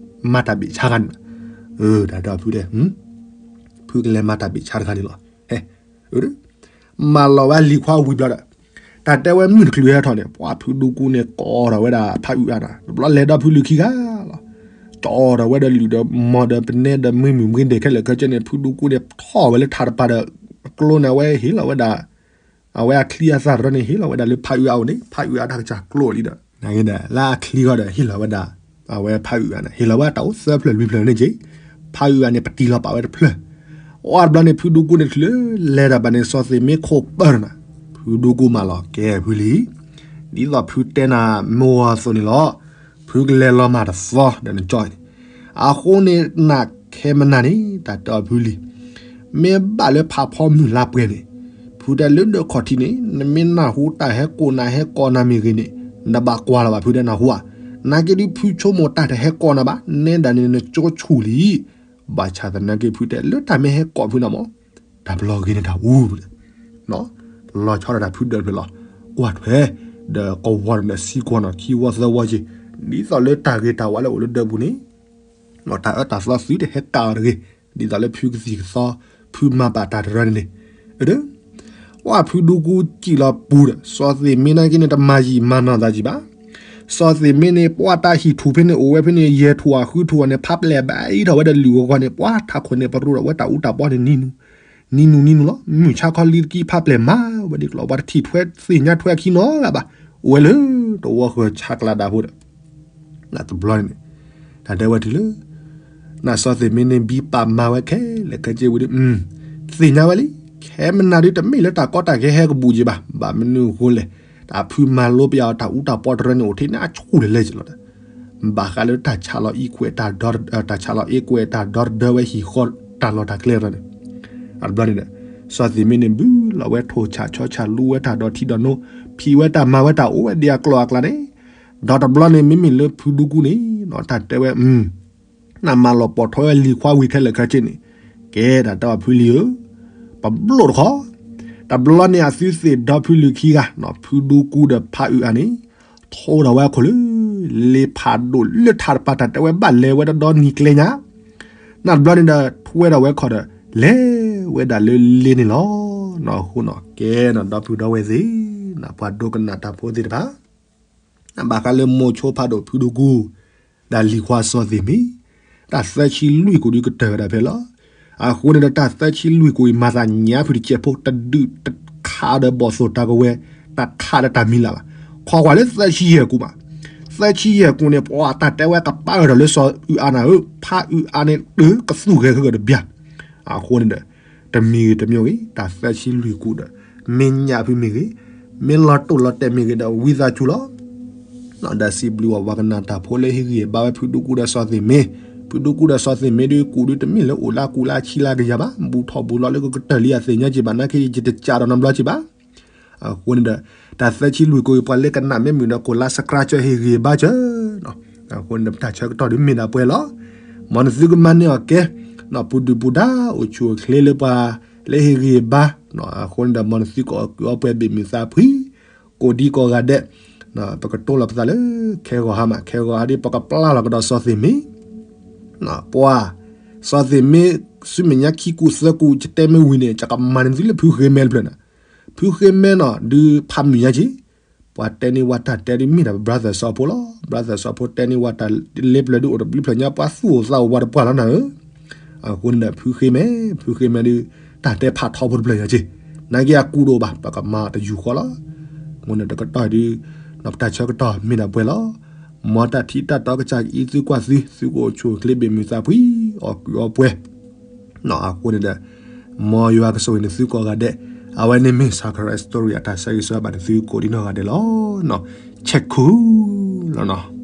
မၤတၢ်ဘ့ၣ်ဆါခါန့ၣ်, တၢ်တဲအီၤဖုတဲ, ဖုကလဲၤမၤတၢ်ဘ့ၣ်ဆါတခါန့ၣ်လီၤ, ဟဲ, မၤလီၤဝဲလံၤခွါဝံၤဘျီဒီး, တၢ်တဲဝဲမုၢ်တချုးဟဲထီၣ်န့ၣ် ပှၤဖုဒူကူန့ၣ် ကိးထီၣ်ဝဲဒၣ်ဖးအုးအါန့ၣ် တဘျီလဲၤဒီးဖုလံၤခံဂၤလီၤ, ကိးထီၣ်ဝဲဒီးလုၢ်ဒီးမီၤဒီးပနဲဒီးမ့ၢ်မုၢ်မ့ၢ်ဒဲးခဲလၢာ်ခဲဆ့န့ၣ် ဖုဒူကူန့ၣ် ထီၣ်ဝဲလၢထးတပၤဒီး, ကျိန့ၣ် အဝဲဟ့ၣ်လီၤဝဲဒၣ် အဝဲအချံအသၣ်တရၢန့ၣ် ဟ့ၣ်လီၤဝဲဒၣ်လၢဖးအုးအါအိၣ်န့ၣ် ဖးအုးအါတၢ်ကစၢ်ကျိလံဒီး, လၢအချံဃီဒီးဟ့ၣ်လီၤဝဲဒၣ်, အဝဲဖးအုးအါန့ၣ် ဟ့ၣ်လီၤဝဲတၢ်အိၣ်သၢဖျၢၣ်လွံၢ်ဖျၢၣ်န့ၣ်က့, ဖးအုးအါန့ၣ် ပတံၢ်လီၤပာ်ဝဲတဖျၢၣ်, အီၤတဘျီန့ၣ် ဖုဒူကူန့ၣ်ချုးလၢလဲၤတၢ်ဘၣ်န့ၣ် စီၤသ့ၣ်မ့ခိၣ်ပၢၢ်နၤ, ဖုဒူကူမၤလီၤကဲဖုလံၤ, ဒ်သိးဖုတဲနၤမ့ၢ်ဝဲအသိးန့ၣ်လီၤ, ဖုကလဲၤလီၤမၢ်တသီဒီးနကၠီန့ၣ်, အဃိန့ၣ်နခဲမနၤန့ၣ် တၢ်တဲအီၤဖုလံၤ မ့ၢ်ဘၣ်လၢဖးဖီမုၢ်လါပှဲၤန့ၣ်, ဖုတဲလၢဒၢးခီၣ်ထံးန့ၣ် နမ့ၢ်နၢ်ဟူတၢ်ဟဲကိးနၤဟဲကိးနၤမ့ၢ်ဂ့ၤန့ၣ်, နဘၣ်ကွၢ်လီၤဘၣ်ဖုတဲနၢ်ဟူဧါ, နာ်က့ဒုးဖုဆိကမိၣ်တၢ်တဟဲကိးနၤဘၣ် နဲဒၣ်န့ၣ်နကၠီဆူၣ်လံ, ဘၣ်ဆၣ်သနာ်က့ဖုတဲလၢတၢ်မ့ၢ်ဟဲကိးဖုန့ၣ်မး, တၢ်ဘျီဂ့ၤန့ၣ်တၢ်အူ လီၤဆီဒၣ်တၢ်ဖုဒၢးတဖျၢၣ်လီၤ, ကွၢ်ထွဲ, ဒီးကဝီၤဒီးစံကွီၤနီၤ ခံဝီသၢဝီက့ၤ, ဒ်သိးလၢတၢ်ဂ့ၤတၢ်ဝါလၢအိၣ်လၢဒၢးပူၤန့ၣ် တၢ်အၢတၢ်သီသုတဟဲကးအီၤတဂ့ၤ, ဒ်သိးလၢဖုကသံၣ်ကသီ, ဖုမၤဘၣ်တၢ်တရၢန့ၣ်န့ၣ်, အၢ, ပှၤဖုဒူကူစံၣ်လီၤပူၤဒီး စီၤသ့ၣ်မ့ၢ်နာ်က့န့ၣ် တမၤယံာ်မၤနီၢ်သးကံဘၣ်. စီၤသ့ၣ်မ့ၢ်န့ၣ် ပှၤတၢ်ဟံၣ်ထူၣ်ဖဲန့ၣ် အိၣ်ဝဲဖဲန့ၣ် ယဲၢ်ထူၣ်အဃုထူၣ်အီၤန့ၣ် ဖးပျဲၢ်ဘၣ်အံၤထီၣ်ဝဲဒီးလုၢ်ဂီၤဂီၤန့ၣ် ပှၤထးခိၣ်န့ၣ် ပရိဒီးဝဲတၢ်အူတၢ်ပီန့ၣ်နံၤနူၤ နံၤနုၤနံၤနုၤလီၤ. မုၢ်ဆါခီလံတကံဖးပျဲၢ်မၤဝဲဒ်ကလီၤ ပှၤတထံၣ်ထွဲသ့ၣ်ညါထွဲအခံနီတဂၤဘၣ်. အိၣ်ဝဲလၢတဝီဃၢၤဆးကျးဒၣ်ဖိဒီး တဘျီန့ၣ် တၢ်တဲဝဲတုၤလၢ နစီၤသ့ၣ်မ့န့ၣ် ဘံပာ်မၤဝဲခဲလၢာ်ခဲဆ့ဝံၤဒီး သ့ၣ်ညါဝဲလံ. ခဲမနၤဒုးတမ့ၢ်လၢတၢ်ကီတၢ်ခဲဟဲကဘူးက့ၤဘၣ်. ဘၣ်မနုၤအဃိလဲၣ်, တၢ်ဖုမၤလိပယီၤအီၤ တၢ်အူတၢ်ပီတရၢန့ၣ် အိၣ်ထဲန့ၣ်အဆူၣ်လဲၤလဲၤက့ၤလီၤ. ဘၣ်ဃးလၢတၢ်ဆးလီၤအံးကွဲး တၢ်ဆးလီၤအံးကွဲးတၢ်ဒီတဒၢဝဲဟံၣ်ဃီတၢ်လီၢ်တၢ်ကျဲတဖၣ်န့ၣ် အတဘျီန့ၣ်ဒီး စီၤသ့ၣ်မ့န့ၣ် ဘုလီၤဝဲထိၣ်ဆၣ်ဆီဆၣ် လူဝဲတၢ်ဒီးထံဒီးနိ ဖံးဝဲတၢ်မၤဝဲတၢ်အိၣ်ဝဲဒ်အကျိၤအကျဲန့ၣ် ဒီးတဘျီန့ၣ် မ့မ့ၢ်လၢဖုဒူကူန့ၣ် တၢ်တဲဝဲ နမၤလီၤပိာ်ထွဲဝဲလံၤခွါဝံၤခဲလၢာ်ခဲဆ့န့ၣ် ကဲတၢ်တဲအီၤဖုလံၤဧၢ, ပဘျိၣ်တခီ. တဘျီန့ၣ်အသုသ့ၣ်ဒီဖုလံၤခံဂၤ ဖုဒူကူဒီးဖးအုးအါန့ၣ် ထိဒီးဝဲအခိၣ်လၢ လ့ဖးဒိၣ်လၢထးတပၤ တၢ်တဲဝဲဘၣ်လဲၤဝဲတဒီနံၤကျဲညါ နတဘျီန့ၣ်ဒီး ထွဲဒီးဝဲခီၣ်ဒီး လဲၤဝဲဒၣ်လၢလ့န့ၣ်လီၤ. အဃိန့ၣ် ကဲဒီပုၢ်ဒီဝဲၢ်သ့ၣ် ပှၤဒိကနၣ်တၢ်ဖိသ့ၣ်တဖၣ် ဘၣ်ဃးလၢမိၤဆိဖးဒိၣ်ဖုဒူကူ ဒီးလံၤခွါစီၤသ့ၣ်မ့ တၢ်သၢဆံလွံၢ်ကိာ်ဒုးကတၢၢ်ဝဲဒၣ်ဖဲလီၤ. အဃိန့ၣ်ဒီးတၢ်သၢဆံလွံၢ်ကိာ်အံၤ မၤသးညါဖုတစဲးဖိ တဒုးတခးဒီးဘီၣ်သိၣ်တၢ်ကဝဲၤ တခးဒီးတၢ်မံၤလၢ်ဘၣ်. ခိးကွၢ်လၢသၢဆံယဲၢ်ကိာ်မး, သၢဆံယဲၢ်ကိာ်န့ၣ် ပှၤတၢ်တဲဝဲကပာ်အၢၣ်ဒီးလၢစီၤအုးအါနၤဧၢ, ဖးအုးအါန့ၣ် တကသူၣ်ဂဲၤဃုာ်ဒီးဘၣ် အဃိန့ၣ်ဒီး တမံၤဂ့ၤတမံၤဂ့ၤ တၢ်သၢဆံလွံၢ်ကိာ်ဒီး မ့ၢ်ညၣ်ဖုမ့ၢ်ဂ့ၤ, မ့ၢ်လီၤတိၢ်လီၤတဲာ်မ့ၢ်ဂ့ၤဒီး ဝံသးစူၤလီၤ. ဒီးစံးဘျုးအီၤ ပှၤကနၣ်တၢ်ဖိလၢဟ့ၣ်ဂံၢ်ဟ့ၣ်ဘါဝဲဖုဒူကူဒီးစီၤသ့ၣ်မ့, ဖုဒူကူဒီးစီၤသ့ၣ်မ့ဒုး ကူၣ်ဒုးတမ့ၢ်လၢအိၣ်လၢကူၣ်လၢဆံလၢကယၤဘၣ်, ဘူးထီၣ်ဘူးလီၤလၢကကတၢၢ်လံအသ့ၣ်ညါက့ၤဘၣ် နာ်က့ယတစးဒီးနီတဘျီက့ၤဘၣ် အဃိန့ၣ်ဒီး တၢ်သၢဆံလွံၢ်ကိာ်အံၤ ပှၤလၢကနၣ်မ့ၢ်မုာ်ဒီး ကိးလါစကြါကၢဟ့ၣ်ဂံၢ်ဟ့ၣ်ဘါကၢ. အဃိန့ၣ်ဒီး ပတၢ်ဆၢကတီၢ်ဒုးမ့ၢ်ဒၣ်ပှဲၤလီၤ. မ်နသုကမၤန့ၢ်အီၤကဲ, ပူၤဒုၣ်ပူၤဒါအိၣ်ဆူၣ်အိၣ်ချ့လၢပှၤလၢဟ့ၣ်ဂံၢ်ဟ့ၣ်ဘါ, အဃိန့ၣ်ဒီး မ်နသုကအီၣ်ကုးအီပှဲၤဘ့ၣ်မုာ်သးဖှံ, ကိးဒံကိးဂၤဒဲး, ပကတိၤလီၤပသးလၢ ခဲဂီၤဟါမး ခဲဂီၤဟါဒ် ပကပျၢ်လီၤကဒီးစီၤသ့ၣ်မ့ ပှၤ စီၤသ့ၣ်မ့ ဆူမဲာ်ညါခံကူာ်သၢကူာ် ယတဲမ့ၢ်ဝံၤန့ၣ် ယကမၤန့ၢ်သုလၢဖုဃ့မဲတဖျၢၣ်န့ၣ်, ဖုဃ့မဲနီၤ ဒုးဖးမုာ်ညါက့ၤ, ပှၤတဲန့ၢ်ဝဲတၢ်တဲဒုးမ့ၢ်ဒၣ် brother စီၤဖိလီၤ. brother စီၤဖိတဲန့ၢ်ဝဲတၢ်လ့ပျၢၤဒုးအိၣ်တဘျုးဖျၢၣ်ညါ ပှၤသူၣ်အိၣ်သးအိၣ်ဝးတပှၢ်လီၤနၤဧၢ. အဃိန့ၣ်ဒီး ဖုဃ့မဲ, ဖုဃ့မဲဒုး တၢ်တဲဖးထီဖိတဖျၢၣ်ညါက့ၤ, နာ်က့အကူတအိၣ်ဘၣ် ပကမၤတယူၤဃီလီၤ. အဃိန့ၣ်တကတီၢ်ဒုး ပတၢ်ဆၢကတီၢ်မ့ၢ်ဒၣ်ပှဲၤလီၤ. မ်တၢ်ထံၣ်တၢ်တီကစၢ်ကအံၤသုကွၢ်သု, သုကအိၣ်ဆူၣ်အိၣ်ချ့ဘ့ၣ်မုာ်သးဖှံ, အီၣ်ကုးအီပှဲၤ အဃိန့ၣ်ဒီး မ်ယွၤကဆိၣ်ဂ့ၤန့ၢ်သုကိးဂၤဒဲး, အဝဲန့ၣ်မ့ၢ် Sacred Story အတၢ်ဆၢဂ့ၤဆၢဝါဘၣ်န့ၢ်သုကိးဒံနီၢ်ဂၤဒဲးလီၤ. ဆဲးခူလီၤနီၤ.